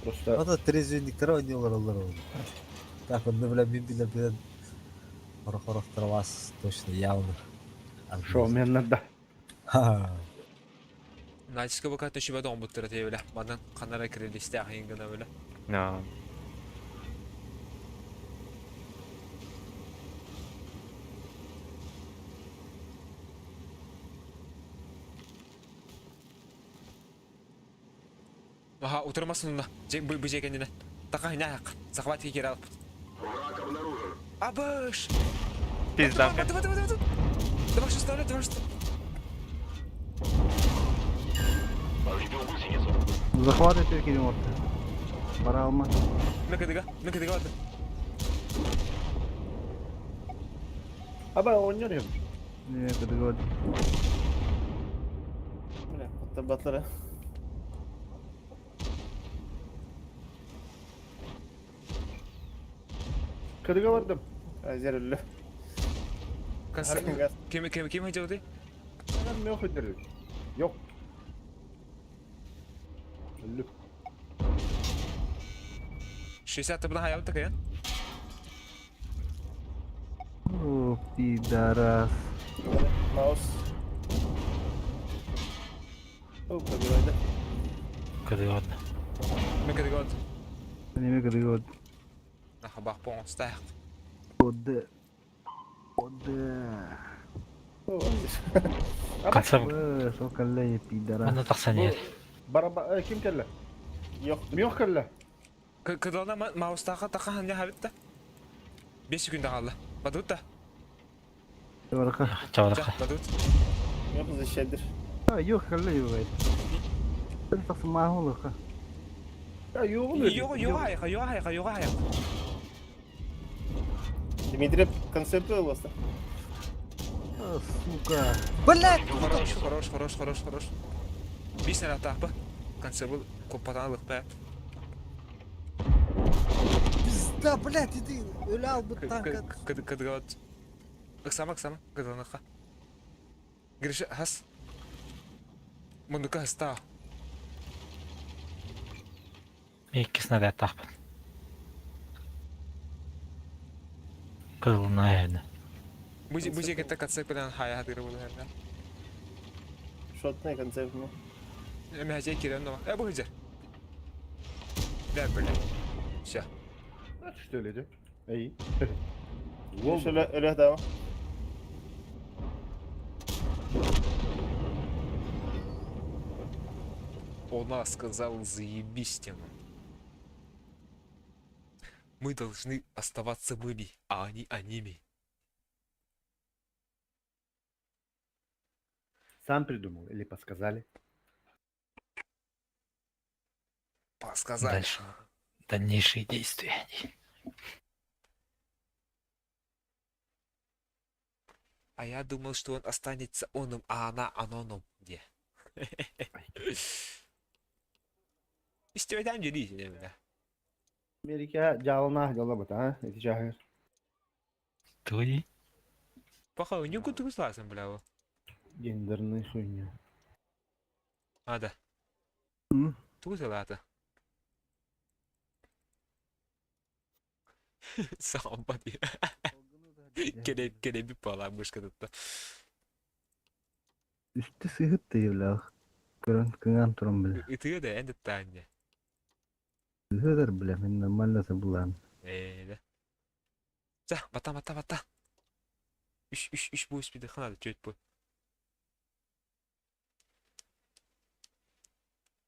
Просто Ата трезвенниктер ойнолор олар ол. Так, онда бля мен биле билен хорох вас точно явно. шоумен надо. Ха. Начиска бака төшүбэ доңбуттара тебеле. Мадан канара кирелисте ахын гына беле. Но. Аха, утырмасын уна. Же бу бу жекенine. Така хиняк. Захват кире алып. Абыш! Пизда. Давай, давай, давай, давай. Давай, что давай, что. Захват этер орта. Бара алма. Мекедега, мекедега барды. Аба онньор ем. Не, кыдыгы. Бля, батлары. Кырыга бардым. Азер өллө. Ким ким ким хадьабыты? Мен өйдөрү. Yok. Өллү. 60 табына хаябыт такайын. О, пидорас. Маус. О, пробивай, да. Кырыгын. Мен кырыгы от. Неме кырыгы от. Нахабах поңостаах. Оды. Оды. Концерт. Сол калле пидорас. Манна тахсан иһэр. Бараба ким кэллэ? Yok. Миох кэллэ. Кыдална маустааха таха ханна хабитта. 5 секунда қалды. Бадут та. Чабарка. Чабарка. Бадут. Yok защитдир. А, yok калле yok. Sen тахсан маахулуха. Yok Yok yok hayqa yok hayqa yok hayqa. Дмитрий концепт болбаса. Сука. Блять! Хорош, хорош, хорош, хорош, хорош. Бис нара тахпа. Концепт копатан лыкпа. Пизда, блять, иди, өлө албыт танка. Кыдгат. Ыксама, ыксама, кыдганыка. Гриша, хас. Мундука хаста. Икки снаряд тахпын. Кызылына эһэни. Бу жекетте концепт белән хая хадыры булыр хәлдә. Шотный концепт, ну. Эме хәҗә кирәм дома. Э бу хәҗә. Да, бля. Всё. Что ли, да? Эй. Şöyle öyle devam. Она сказала, заебись тему. Мы должны оставаться мыми, а они оними. Сам придумал или подсказали? Подсказали. Дальше. Дальнейшие действия. А я думал, что он останется оном, а она аноном. Где? Истебеден дели бля. Америка жалына жалабыт, а? Эти жахыр. Туй. Паха, у него кутугу сласым, бля. Гендерный хуйня. А, да. Тугу салата. Сам бади. Келе келе bir пала мышка тутта. Үстü сыһыт дейбиле. Көрөн кыңан туран биле. Итыга да энди таанне. Сыһыдыр биле, мен нормально булан. Э, да. За, бата бата бата. Үш үш үш бу үс биде ханады чөт бу.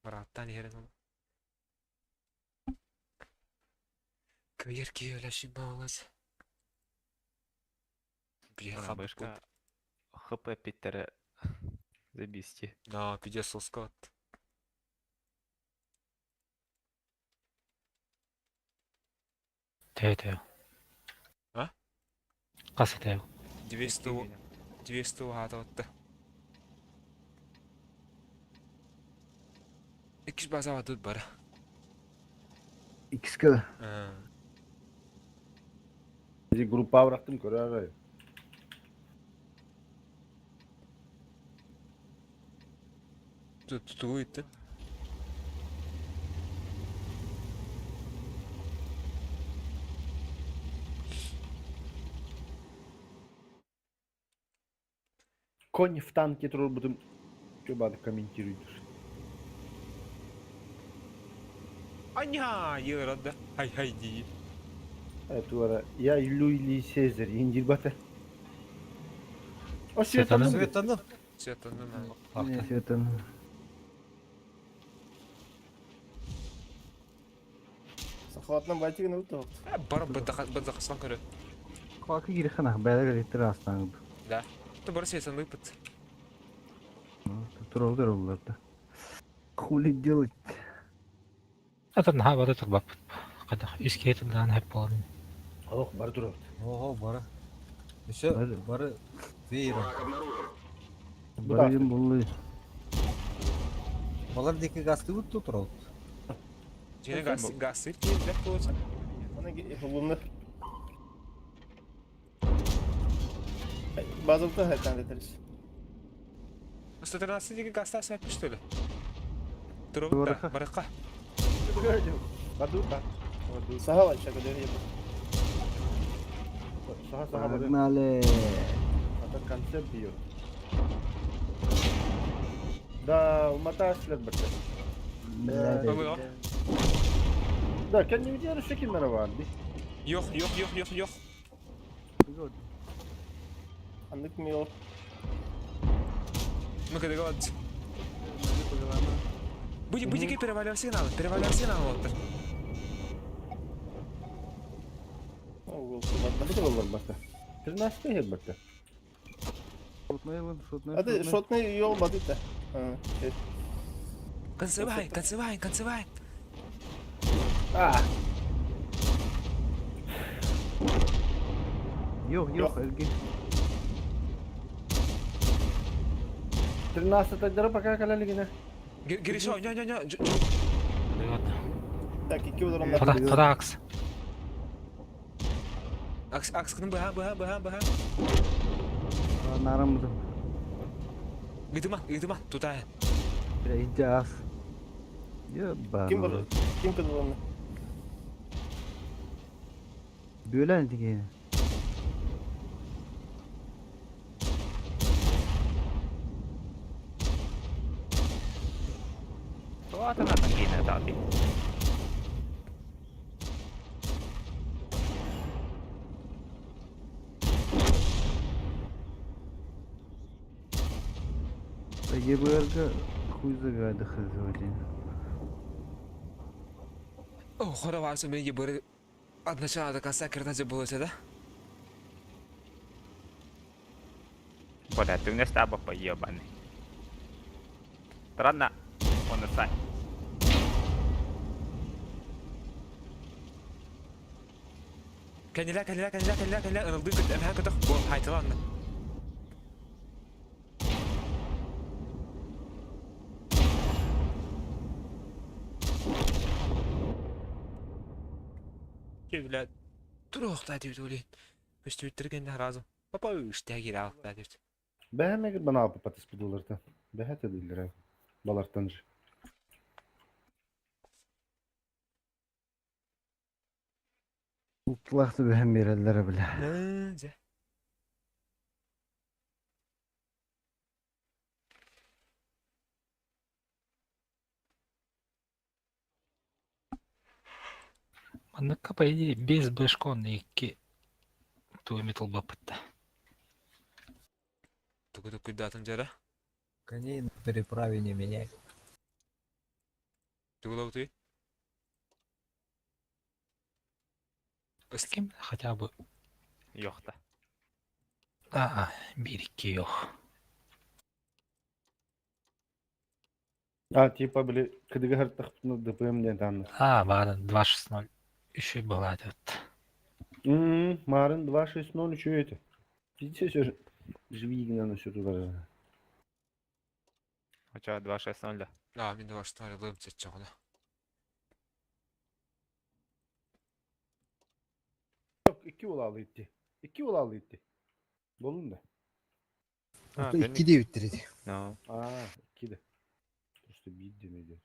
Бараттан ерен. Кыйыр киөләши балас. Бия Бышка ХП Питера забисти. На, пиздец, соскат. Төө-төө. А? Хас этэ. 200 200 хата отты. Иккис база тут бара. Икске. Бизи группа бырактым көрө Тут тутуйт. Конь в танке турбутум. Чөбады комментирует. Аня, йырады. Хай хай ди. Это я Люли Сезарь, индирбата. О, Светанным. Светанным. Светанным. Светанным. Сахватынан байтигин өтө. Бар бадахасан көрө. Квакы кирхана, бәле электр астан. Да. То бар светанны пыт. Туралдар олар да. Хули делать? Это наха бары турбап. Кадах иске тылдан хеп болын. Ох, бар турат. Ого, бары. Еще бары веером. Бары булды. Балар деки газты бут туралт. Жene газ газ кирлек болса. Аны хулумны. Базовка хайтан детериз. 113 диги гаста сәп что ли? Турубут барыкка. Бадука. Сахала чака дерье. Саха саха бары. Погнали. Это концепт бьет. Да, умоташлер бата. Бля, Да, kendimi diğer şekillere vardı. Yok yok yok yok yok. Andık mı yok? Мы когда говорят. Будь будь переваливал сигналы, переваливал сигналы вот. Bu da olur bata. Tırnaştı her bata. Шотный, шотный, Hadi шотный yol badı da. Ha, şey. Концевай, концевай, концевай. Ah. Yok yok ergi. Tırnaştı tadara пока калали гина. Гриша, не не не. Так, iki olur onlar. Тода, тода акс. Акс акс кын бха бха бха бха. Нарамызым. Гыдыма, гыдыма, тутай. Бля, иди ас. Ёба. Kim var? Kim kadar onu? Бөлән деген. Туатана киинэ таати. ЕБР хуй загады хызывали. О, хороварсы мен ебыры от начала до конца кирдате было да? Бля, ты у нас таба поебаный. Странно, он на сайт. Кәнилә, кәнилә, кәнилә, кәнилә, кәнилә, ынылды көт, әмһә көтөх, бу хайтыланны. Бля, турух та дип үлин. Көстүттергәндә разым. Папа үштә кире алып та дип. Бәһәмәгер бана алып патыс будуларда. Бәһә тедилер. Балартан же. Утлақты бәһәм берәләр бля. Нә, Манныкка, по идее, без бэшкон икки туй метал бапытта. Тугы тугы датын жара. Коней на переправе не меняй. Тугы лауты. С кем хотя бы. Йохта. А, бир икки yok. А, типа, били, кыдыгы хартахтны ДПМ ден танны. А, ладно, 2.6.0. Еще и была этот. Марын 2.6.0 еще это. Видите, все живи на все туда. Оча 2.6.0 да. А, мин 2.6.0 лым чеччогына. Yok, iki ulalı itti. İki ulalı itti. Bolun da. А, İki de bittirdi. Ну. А, iki de. Просто bir demedi.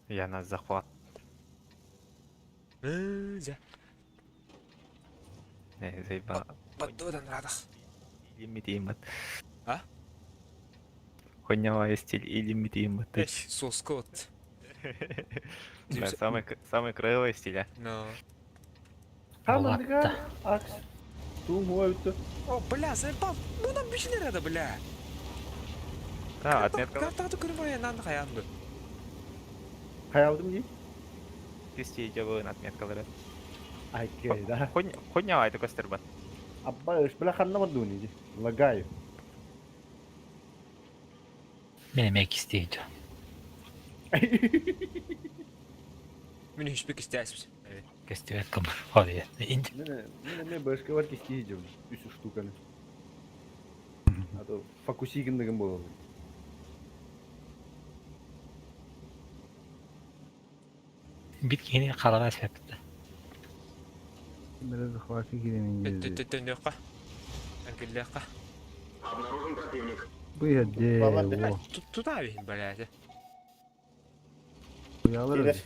Я на захват. Нә, Не, заеба. Баддудан радах. Илимитимат. А? Хуйня стиль илимитимат. Эй, соска вот. Да, самый, самый краевой стиль, а. Но. Хамандыга, акс. Тум хуайты. О, бля, заебал. Ну нам бичнер это, бля. Да, отметка. Карта көрмөй нан хаянды. Хаялдым ди. Кисти жабын отметкалары. Айкей, да. Хуйня это костербат. Абба, бля, ханна мадуни ди. Лагаю. Мен эмек истейді. Мин hiçbir истәсбез. Көстүбэт кым хоруйа. Мен эмиэ бэшкабар кистии сылдьабын үс штуканы. А то фокуси гынныгым буолаллар. Бит киһини халара эспэппит. Бere захваты киирэн Төннүөххэ. Эргиллиэххэ. Бу иһэрдээ Балар о. Тутаа биһин бэлээти. Уялар Киирэр.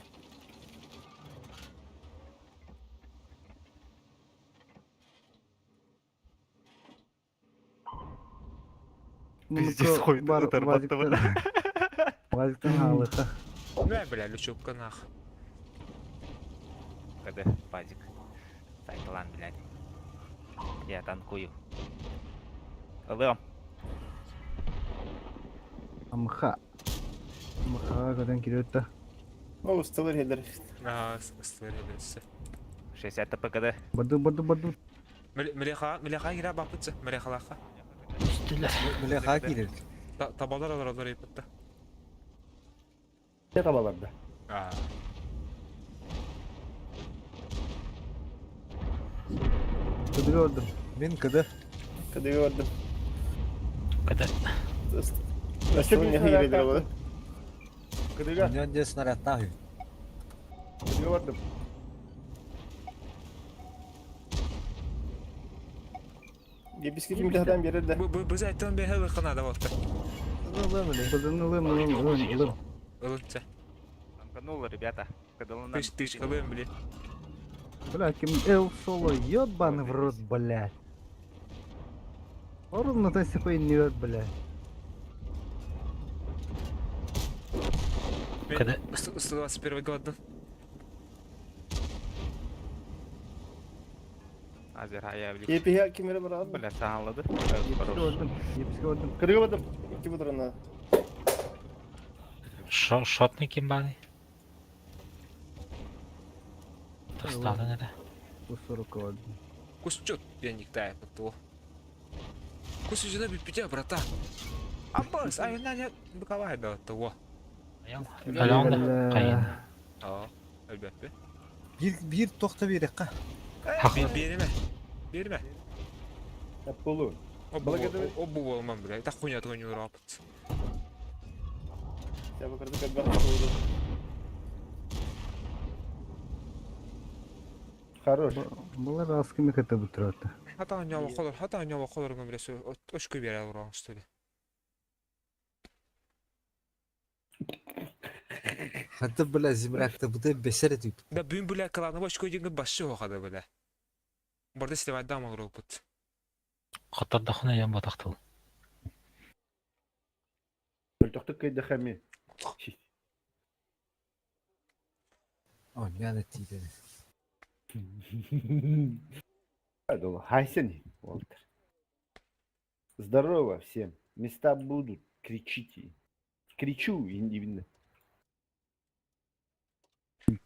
Пиздец, хуй бар ытырбатты бу. Вазиктан хаалыха. Бля, бля, лючокка нах. КД, пазик. Сайтлан, блядь. Я танкую. Ылыам. Амха. Амха көтөн кириөттө. Ну, ыстылыр хелер. Аа, ыстылыр хелерсе. 60 ТПКД. Баду баду баду. Мелеха, мелеха кира бапытса, мелехалаха. Түстүлэр. Мелеха киирэр. Табалар олоролор ыйпытта. Не табаларда? Аа. Кыдыга ордум. Мин КД. КД бардым. КД. Ыстылыр не хирелер болады. Кыдыга, Оньон диэн снарядтаах үһү. кыдыга бардым. Гибиски ким жаһдан берер да. Бу бу зайтон бе хелы хана да болта. Бадын ылым ылым ылым ылым. Ылынча. Танкануло, ребята. Кадалынан. Тыш тыш ылым, бли. Бля, ким эл соло ёбаный в рот, блядь. Орун на той секуй не рот, блядь. КД. 121 год. Азер, а я блядь. ЕПХ кимере барады? Бля, саалады. Еписке ордум. Еписке ордум. Кыдыга бардым. Ики бұдырына. Шотный ким баны? Тастадын это. Бу 40 ордум. Кусчут пьяник тая поту. Кусчут бит брата. Аббас, а я не быковая да того. Алянда. Кайын. Аа, әлбәттә. Биир биир туохта биэриэххэ. Береме. Береме. Полу. Благодарю. Обу болмам, бля. Так хуйня твою не урапать. Я бакырды кәдбәк болды. Хорош. Булар аскы мекете бутыраты. Хата анява холор, хата анява холор гым бля, очку бере уран что ли. Хаты бля землякта быты бесер этүүт. Да бүн бля каланы очку дигән башы хохада бля. Борда силевай дам урапыт. Коттордохуна ян батактыл. Өлтөхтүк кыйды хами. Оньон этиитэ. Хайсен, Уолтер. Здорово всем. Места будут. Кричите. Кричу именно.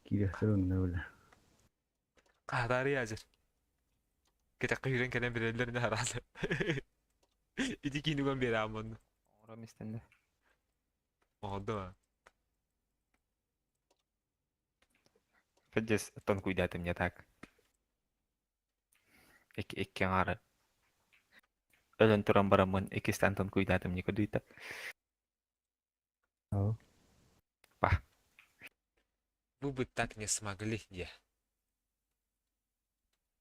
Кирехтер онна бля. Кадар языр. Кете кыйрын кенен берелерне харалы. Иди кинуган бере амон. Ора местенде. Оды. Пиздец, танкуйдатым не так. Ик иккен ары. Өлөн туран барамын, икистен танкуйдатым не кудуйта. Ау. Вы бы так не смогли, я.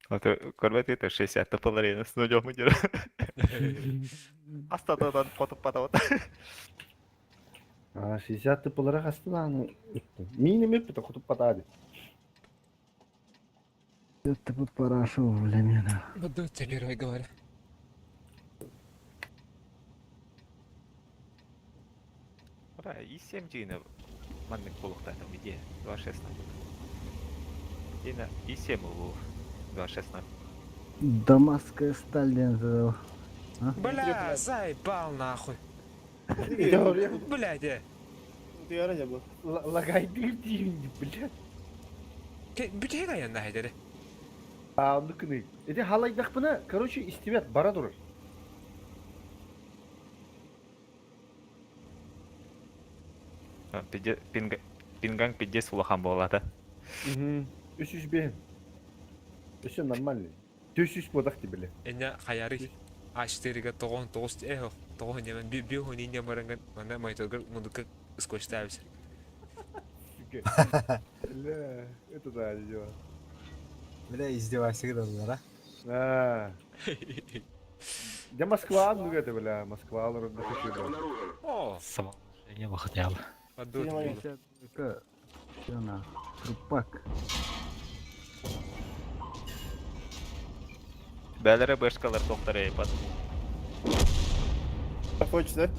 А то көрбөт это 60 тыпылар снудем удер. Астатадан потуп потап. А, 60 тыпылара хастыланы. Минем өппүтэ кутуп патады. Это бы парашу, бля, меня. Буду тебе говорю. Ура, и 7 дина. Маннык болуктатым иде. 2.16. Дина и 7 улу. 2.16. Дамасская сталь ден задал. Бля, заебал нахуй. Блядь, э. Утуяра жабы. Лагайды деймин, блядь. Бүтеге янда хайдары. А, онды Эти халайдақпына, короче, истебет бара турар. Пинганг пиздец улахан болата. Үс үс бен. Все нормально. Төс үс бодах били. Эне хаяры А4-га тоҕон тоҕус э тоҕон немен би би хони не баранган мана мониторгар мундука скотчтаабис. Бля, это да, дела. Бля, издевайся гыналлар, а? А. Дьэ Москва ну это, бля, Москва олорор да хочу. О, Самоуничтожение бы хотя бы. поддут. Все на, трупак. Бәлері бэшкалар тоқтар ейпат. Хочешь, да?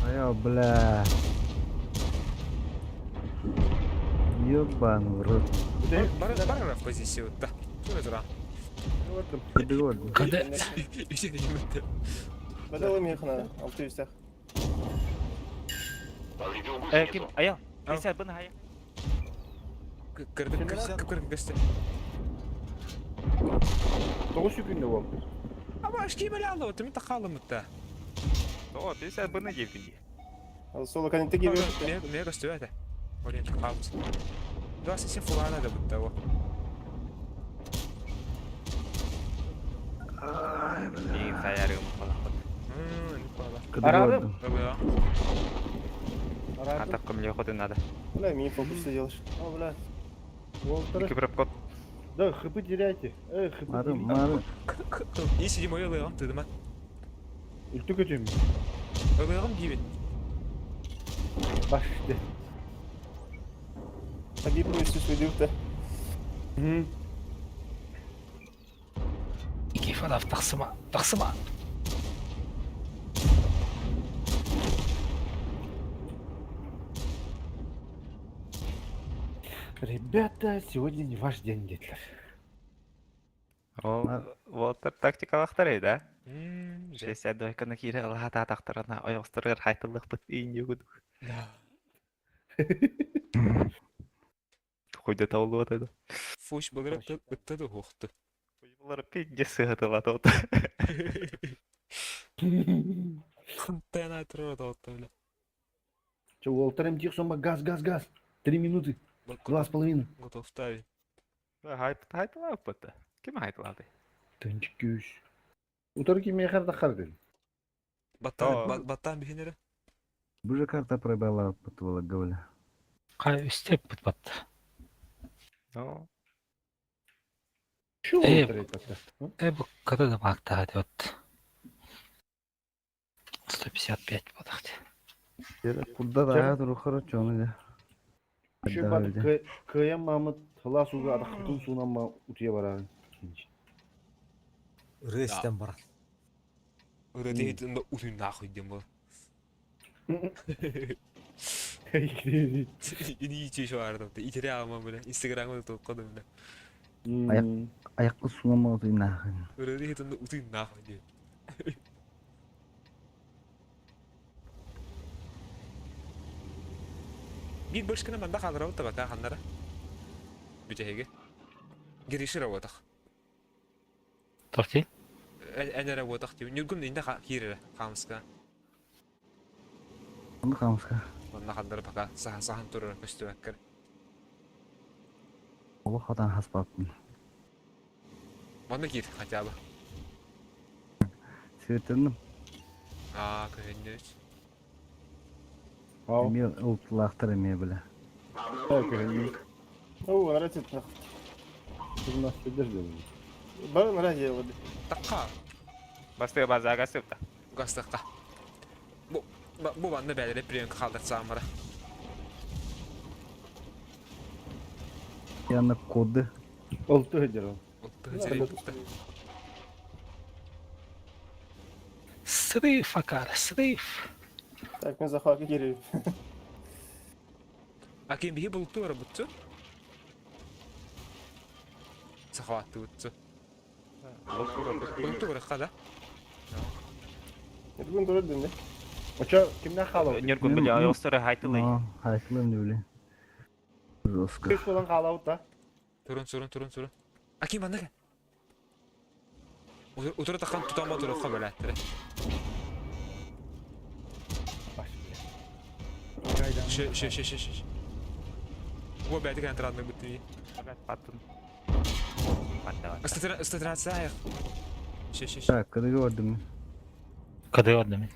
А я, бля. Ёбан в рот. Бар бар в позицию, да. Что это? Подвод. Когда Үсен еметті. Бадал мехна, алты үстях. Э, ким? Аял. Сен бұны хая. Кірді кірді кісті. Тоғыз күнде бол. Аба, ішке біле алды, отымен тақалым ұтта. О, ты сен бұны жепін. Соло канитте gibi. Мен көстү әті. Олен тақалымыз. Дуасы сен фулана да бұтта о. Ейін саярығым қалақпыт. Арадым. Атақ көміле ходы надо. Бля, мини фокус ты делаешь. О, бля. Уолтер. Киберкот. Да, хп теряйте. Эй, хп Мары, теряйте. мары. И сидим ойлығым тыдыма. Үлті көтем. Ойлығым дейбін. Баш işte. Погибли все сведут-то. Никифоров, тахсыма, тахсыма. Ребята, сегодня не ваш день, детлер. Ол Уолтер тактикалақтар да? 62 күні кире алға тақтарына ойғыстырғыр хайтылық бұт үйін өгіді. Хойда таулы отады. Фуш бұлырып ұтты да оқты. Бұлар пенде сығытылады оты. Қынтайна тұрады отты, бля. Че, Уолтер МТ сома газ, газ, газ. 3 минуты. 2,5. Готов ставить. Хайтылап бұты. Кім хайтылады? Тынч күш. Утар ки мехар да хардын. Баттан, баттан бихинері. Бу же карта пробела потвола говоря. Қай үстеп бұт батты. Ну, Чё Э, Уолтер это? Э, бұл када да мақта вот. 155 бодақты. Куда да туру хорошо оны да. Şu бат кыям мамыт тыла суга адахтын суна утия барарын. Ыры истен баран. Үрі дейін утын нахуй дем бұл. Ini içi şu arada. İteri alma böyle. Instagram'da topladım bile. Аяқ аяққы сунама отуй нахын. Үрі дейін утын нахуй дем. Bir başkana manda kaldıra da bak hanlara. Бүтәһеге. Гириши работах. Торти? Әнә работах дип. Нүгүн инде кире хамска. Оны хамска. Манна хандара пока сахан сахан турар көстүбәккер. Олы хатан хаспаппын. Манна кир хотя бы. Светенdim. А, көһөннөс. Эме ултулаахтар эме биле. О, нравится это. Ты у нас подожди. Бар нравится вот. Такка. Басты базаға сыпта. Гастакка. Бу бу банны бәлере приемка калдырсам бара. Яна коды. Олту хедер. Олту хедер. Срыв, Акара, срыв. Так, мен захват кире. А кем бихи булукту бара бутсу? Захватты бутсу. Булукту бара када. Бүгін туры дінде. Оча кимден халау? Нөргүн биле ойғыстыры хайтылы. Хайтылым деп Жестко. Күш болан халау та. Турун сурун турун сурун. А ким анда? Утура такан тутама туру кабылаттыр. Ше ше ше ше ше. Бу бәдик антранны бутты. Паттын. Давай. 113 аяқ. Ше, ше, ше. Так, кыдыга бардым. Кыды ордум.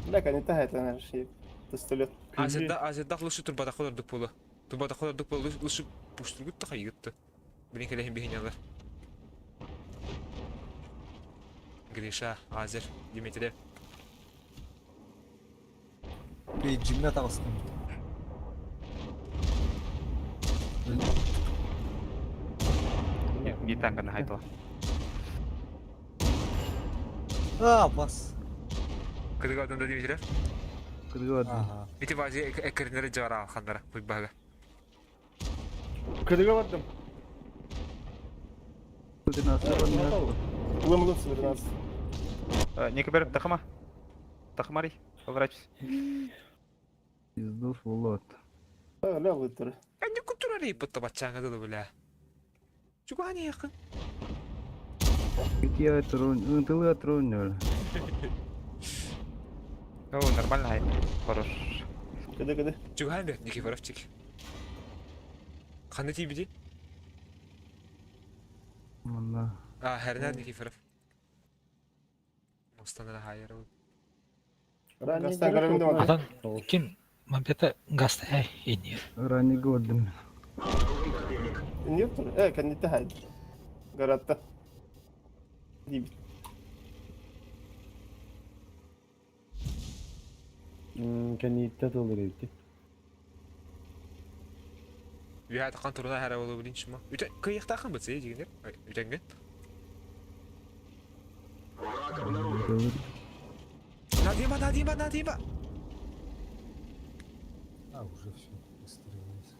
Бля, не та это наш пистолет. Азерда, азерда лучше турбада холордук болу. Турбада холордук болу, лучше пуштургут та хайгытты. Блин, келехин бихинялар. Гриша, Азер, Дмитрий. Бейджимне тағыстым. Bir танканы хайтыла. А, бас. Кыдыга одында Дмитрий. Кыдыга бардым. Ага. Ити бази экернери жара алхандара, куйбага. Кыдыга бардым. 113 бардым. Лым лым 113. Неке беріп тақыма. Тақымари. Поворачивайся. Пиздос болот. А, ля вытыры. Әне культура рейп бұтты батчаңа дылы бля. Чугани якын. Ити трон, тылы трон. О, нормально хай. Хорош. Кыды кыды. Чугани бер, Никифоровчик. Қандай тибиди? Манна. А, Хернер Никифоров. Мустанара хайыр. Гастан көрөмдө мана. Атан ким мампета гаста иннир. Ранее бардым. Не тур. Э, кәнитте хайд. Гаратта. Дибит. Кәнитте толыр ити. Үйә таққан туруна хәрә болу билин шума. Үтә кыйыктакын битсе дигәннәр. Үтәнгән. Надима, Надима, Надима. А, уже все, выстрелилось.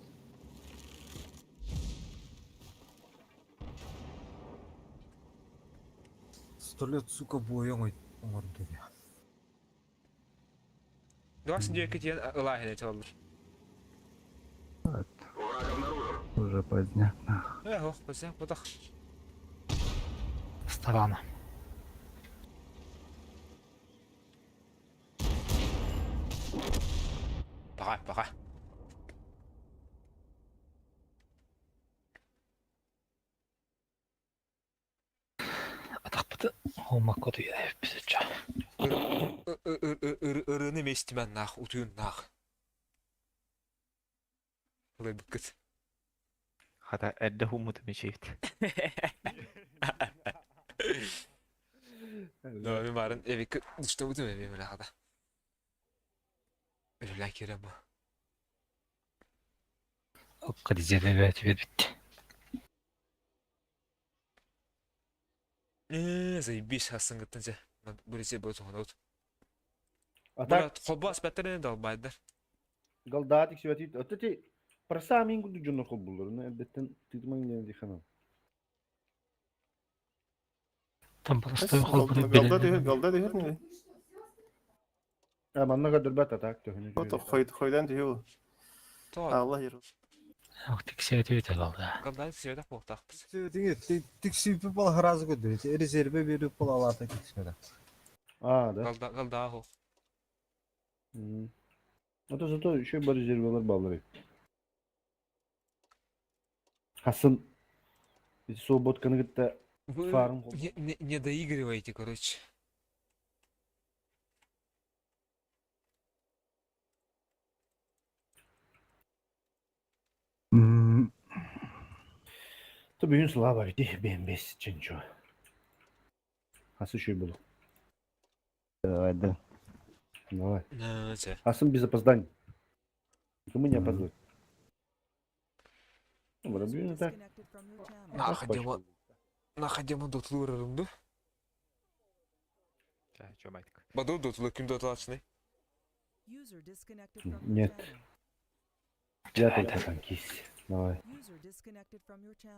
Пистолет, сука, бойон оңорду. 29 тиен ылаһын әйтә алыр. Уже поздняк. Э, ох, база, бодах. Старана. Бага, бага. Атақпыты холмакка туя бизече. Ырыны местимен нах, утуюн нах. Улай быккыт. Хата әдді хумуты мечейт. Да, мен барын эвик что бутум эми мына хада. Өлә керем. Кадизе бебе битти. Э, заебись хасын гыттын Бүресе бу соңына. А так, Қолба аспеттерин далбайдар. Галдатик сибатит. Өтөти проса мин гуду жонор холбулар. Не беттен тытман не дихана. Там просто холбуну Галда дүйөр, галда дүйөр не? А манна гадырбат атак төхүнү. Вот хойд хойдан дүйөр. Алла ер. Ох, тиксети бите галда. Галда сибетак болтакпыз. Тиги тиксип бал хразы көдүр. Резерве берип бол алата тиксмеде. А, да. Галда галда хо. Ото зато еще бар резервалар баллар. Хасын свободканы гытта Вы фарм. не, не, не доигрываете, короче. То бүгүн слава бити бембес ченчо. Хасы шүй болу. Давай, да. Давай. На, це. Хасын без опозданий. Мы не опоздали. Ну, User так. disconnected from your channel. Находимо, находимо дотлурырымды. Чомайтык. Баду дотлу ким дотлачны? User disconnected from your Нет. channel. Я только танкист. Давай. User disconnected from your channel.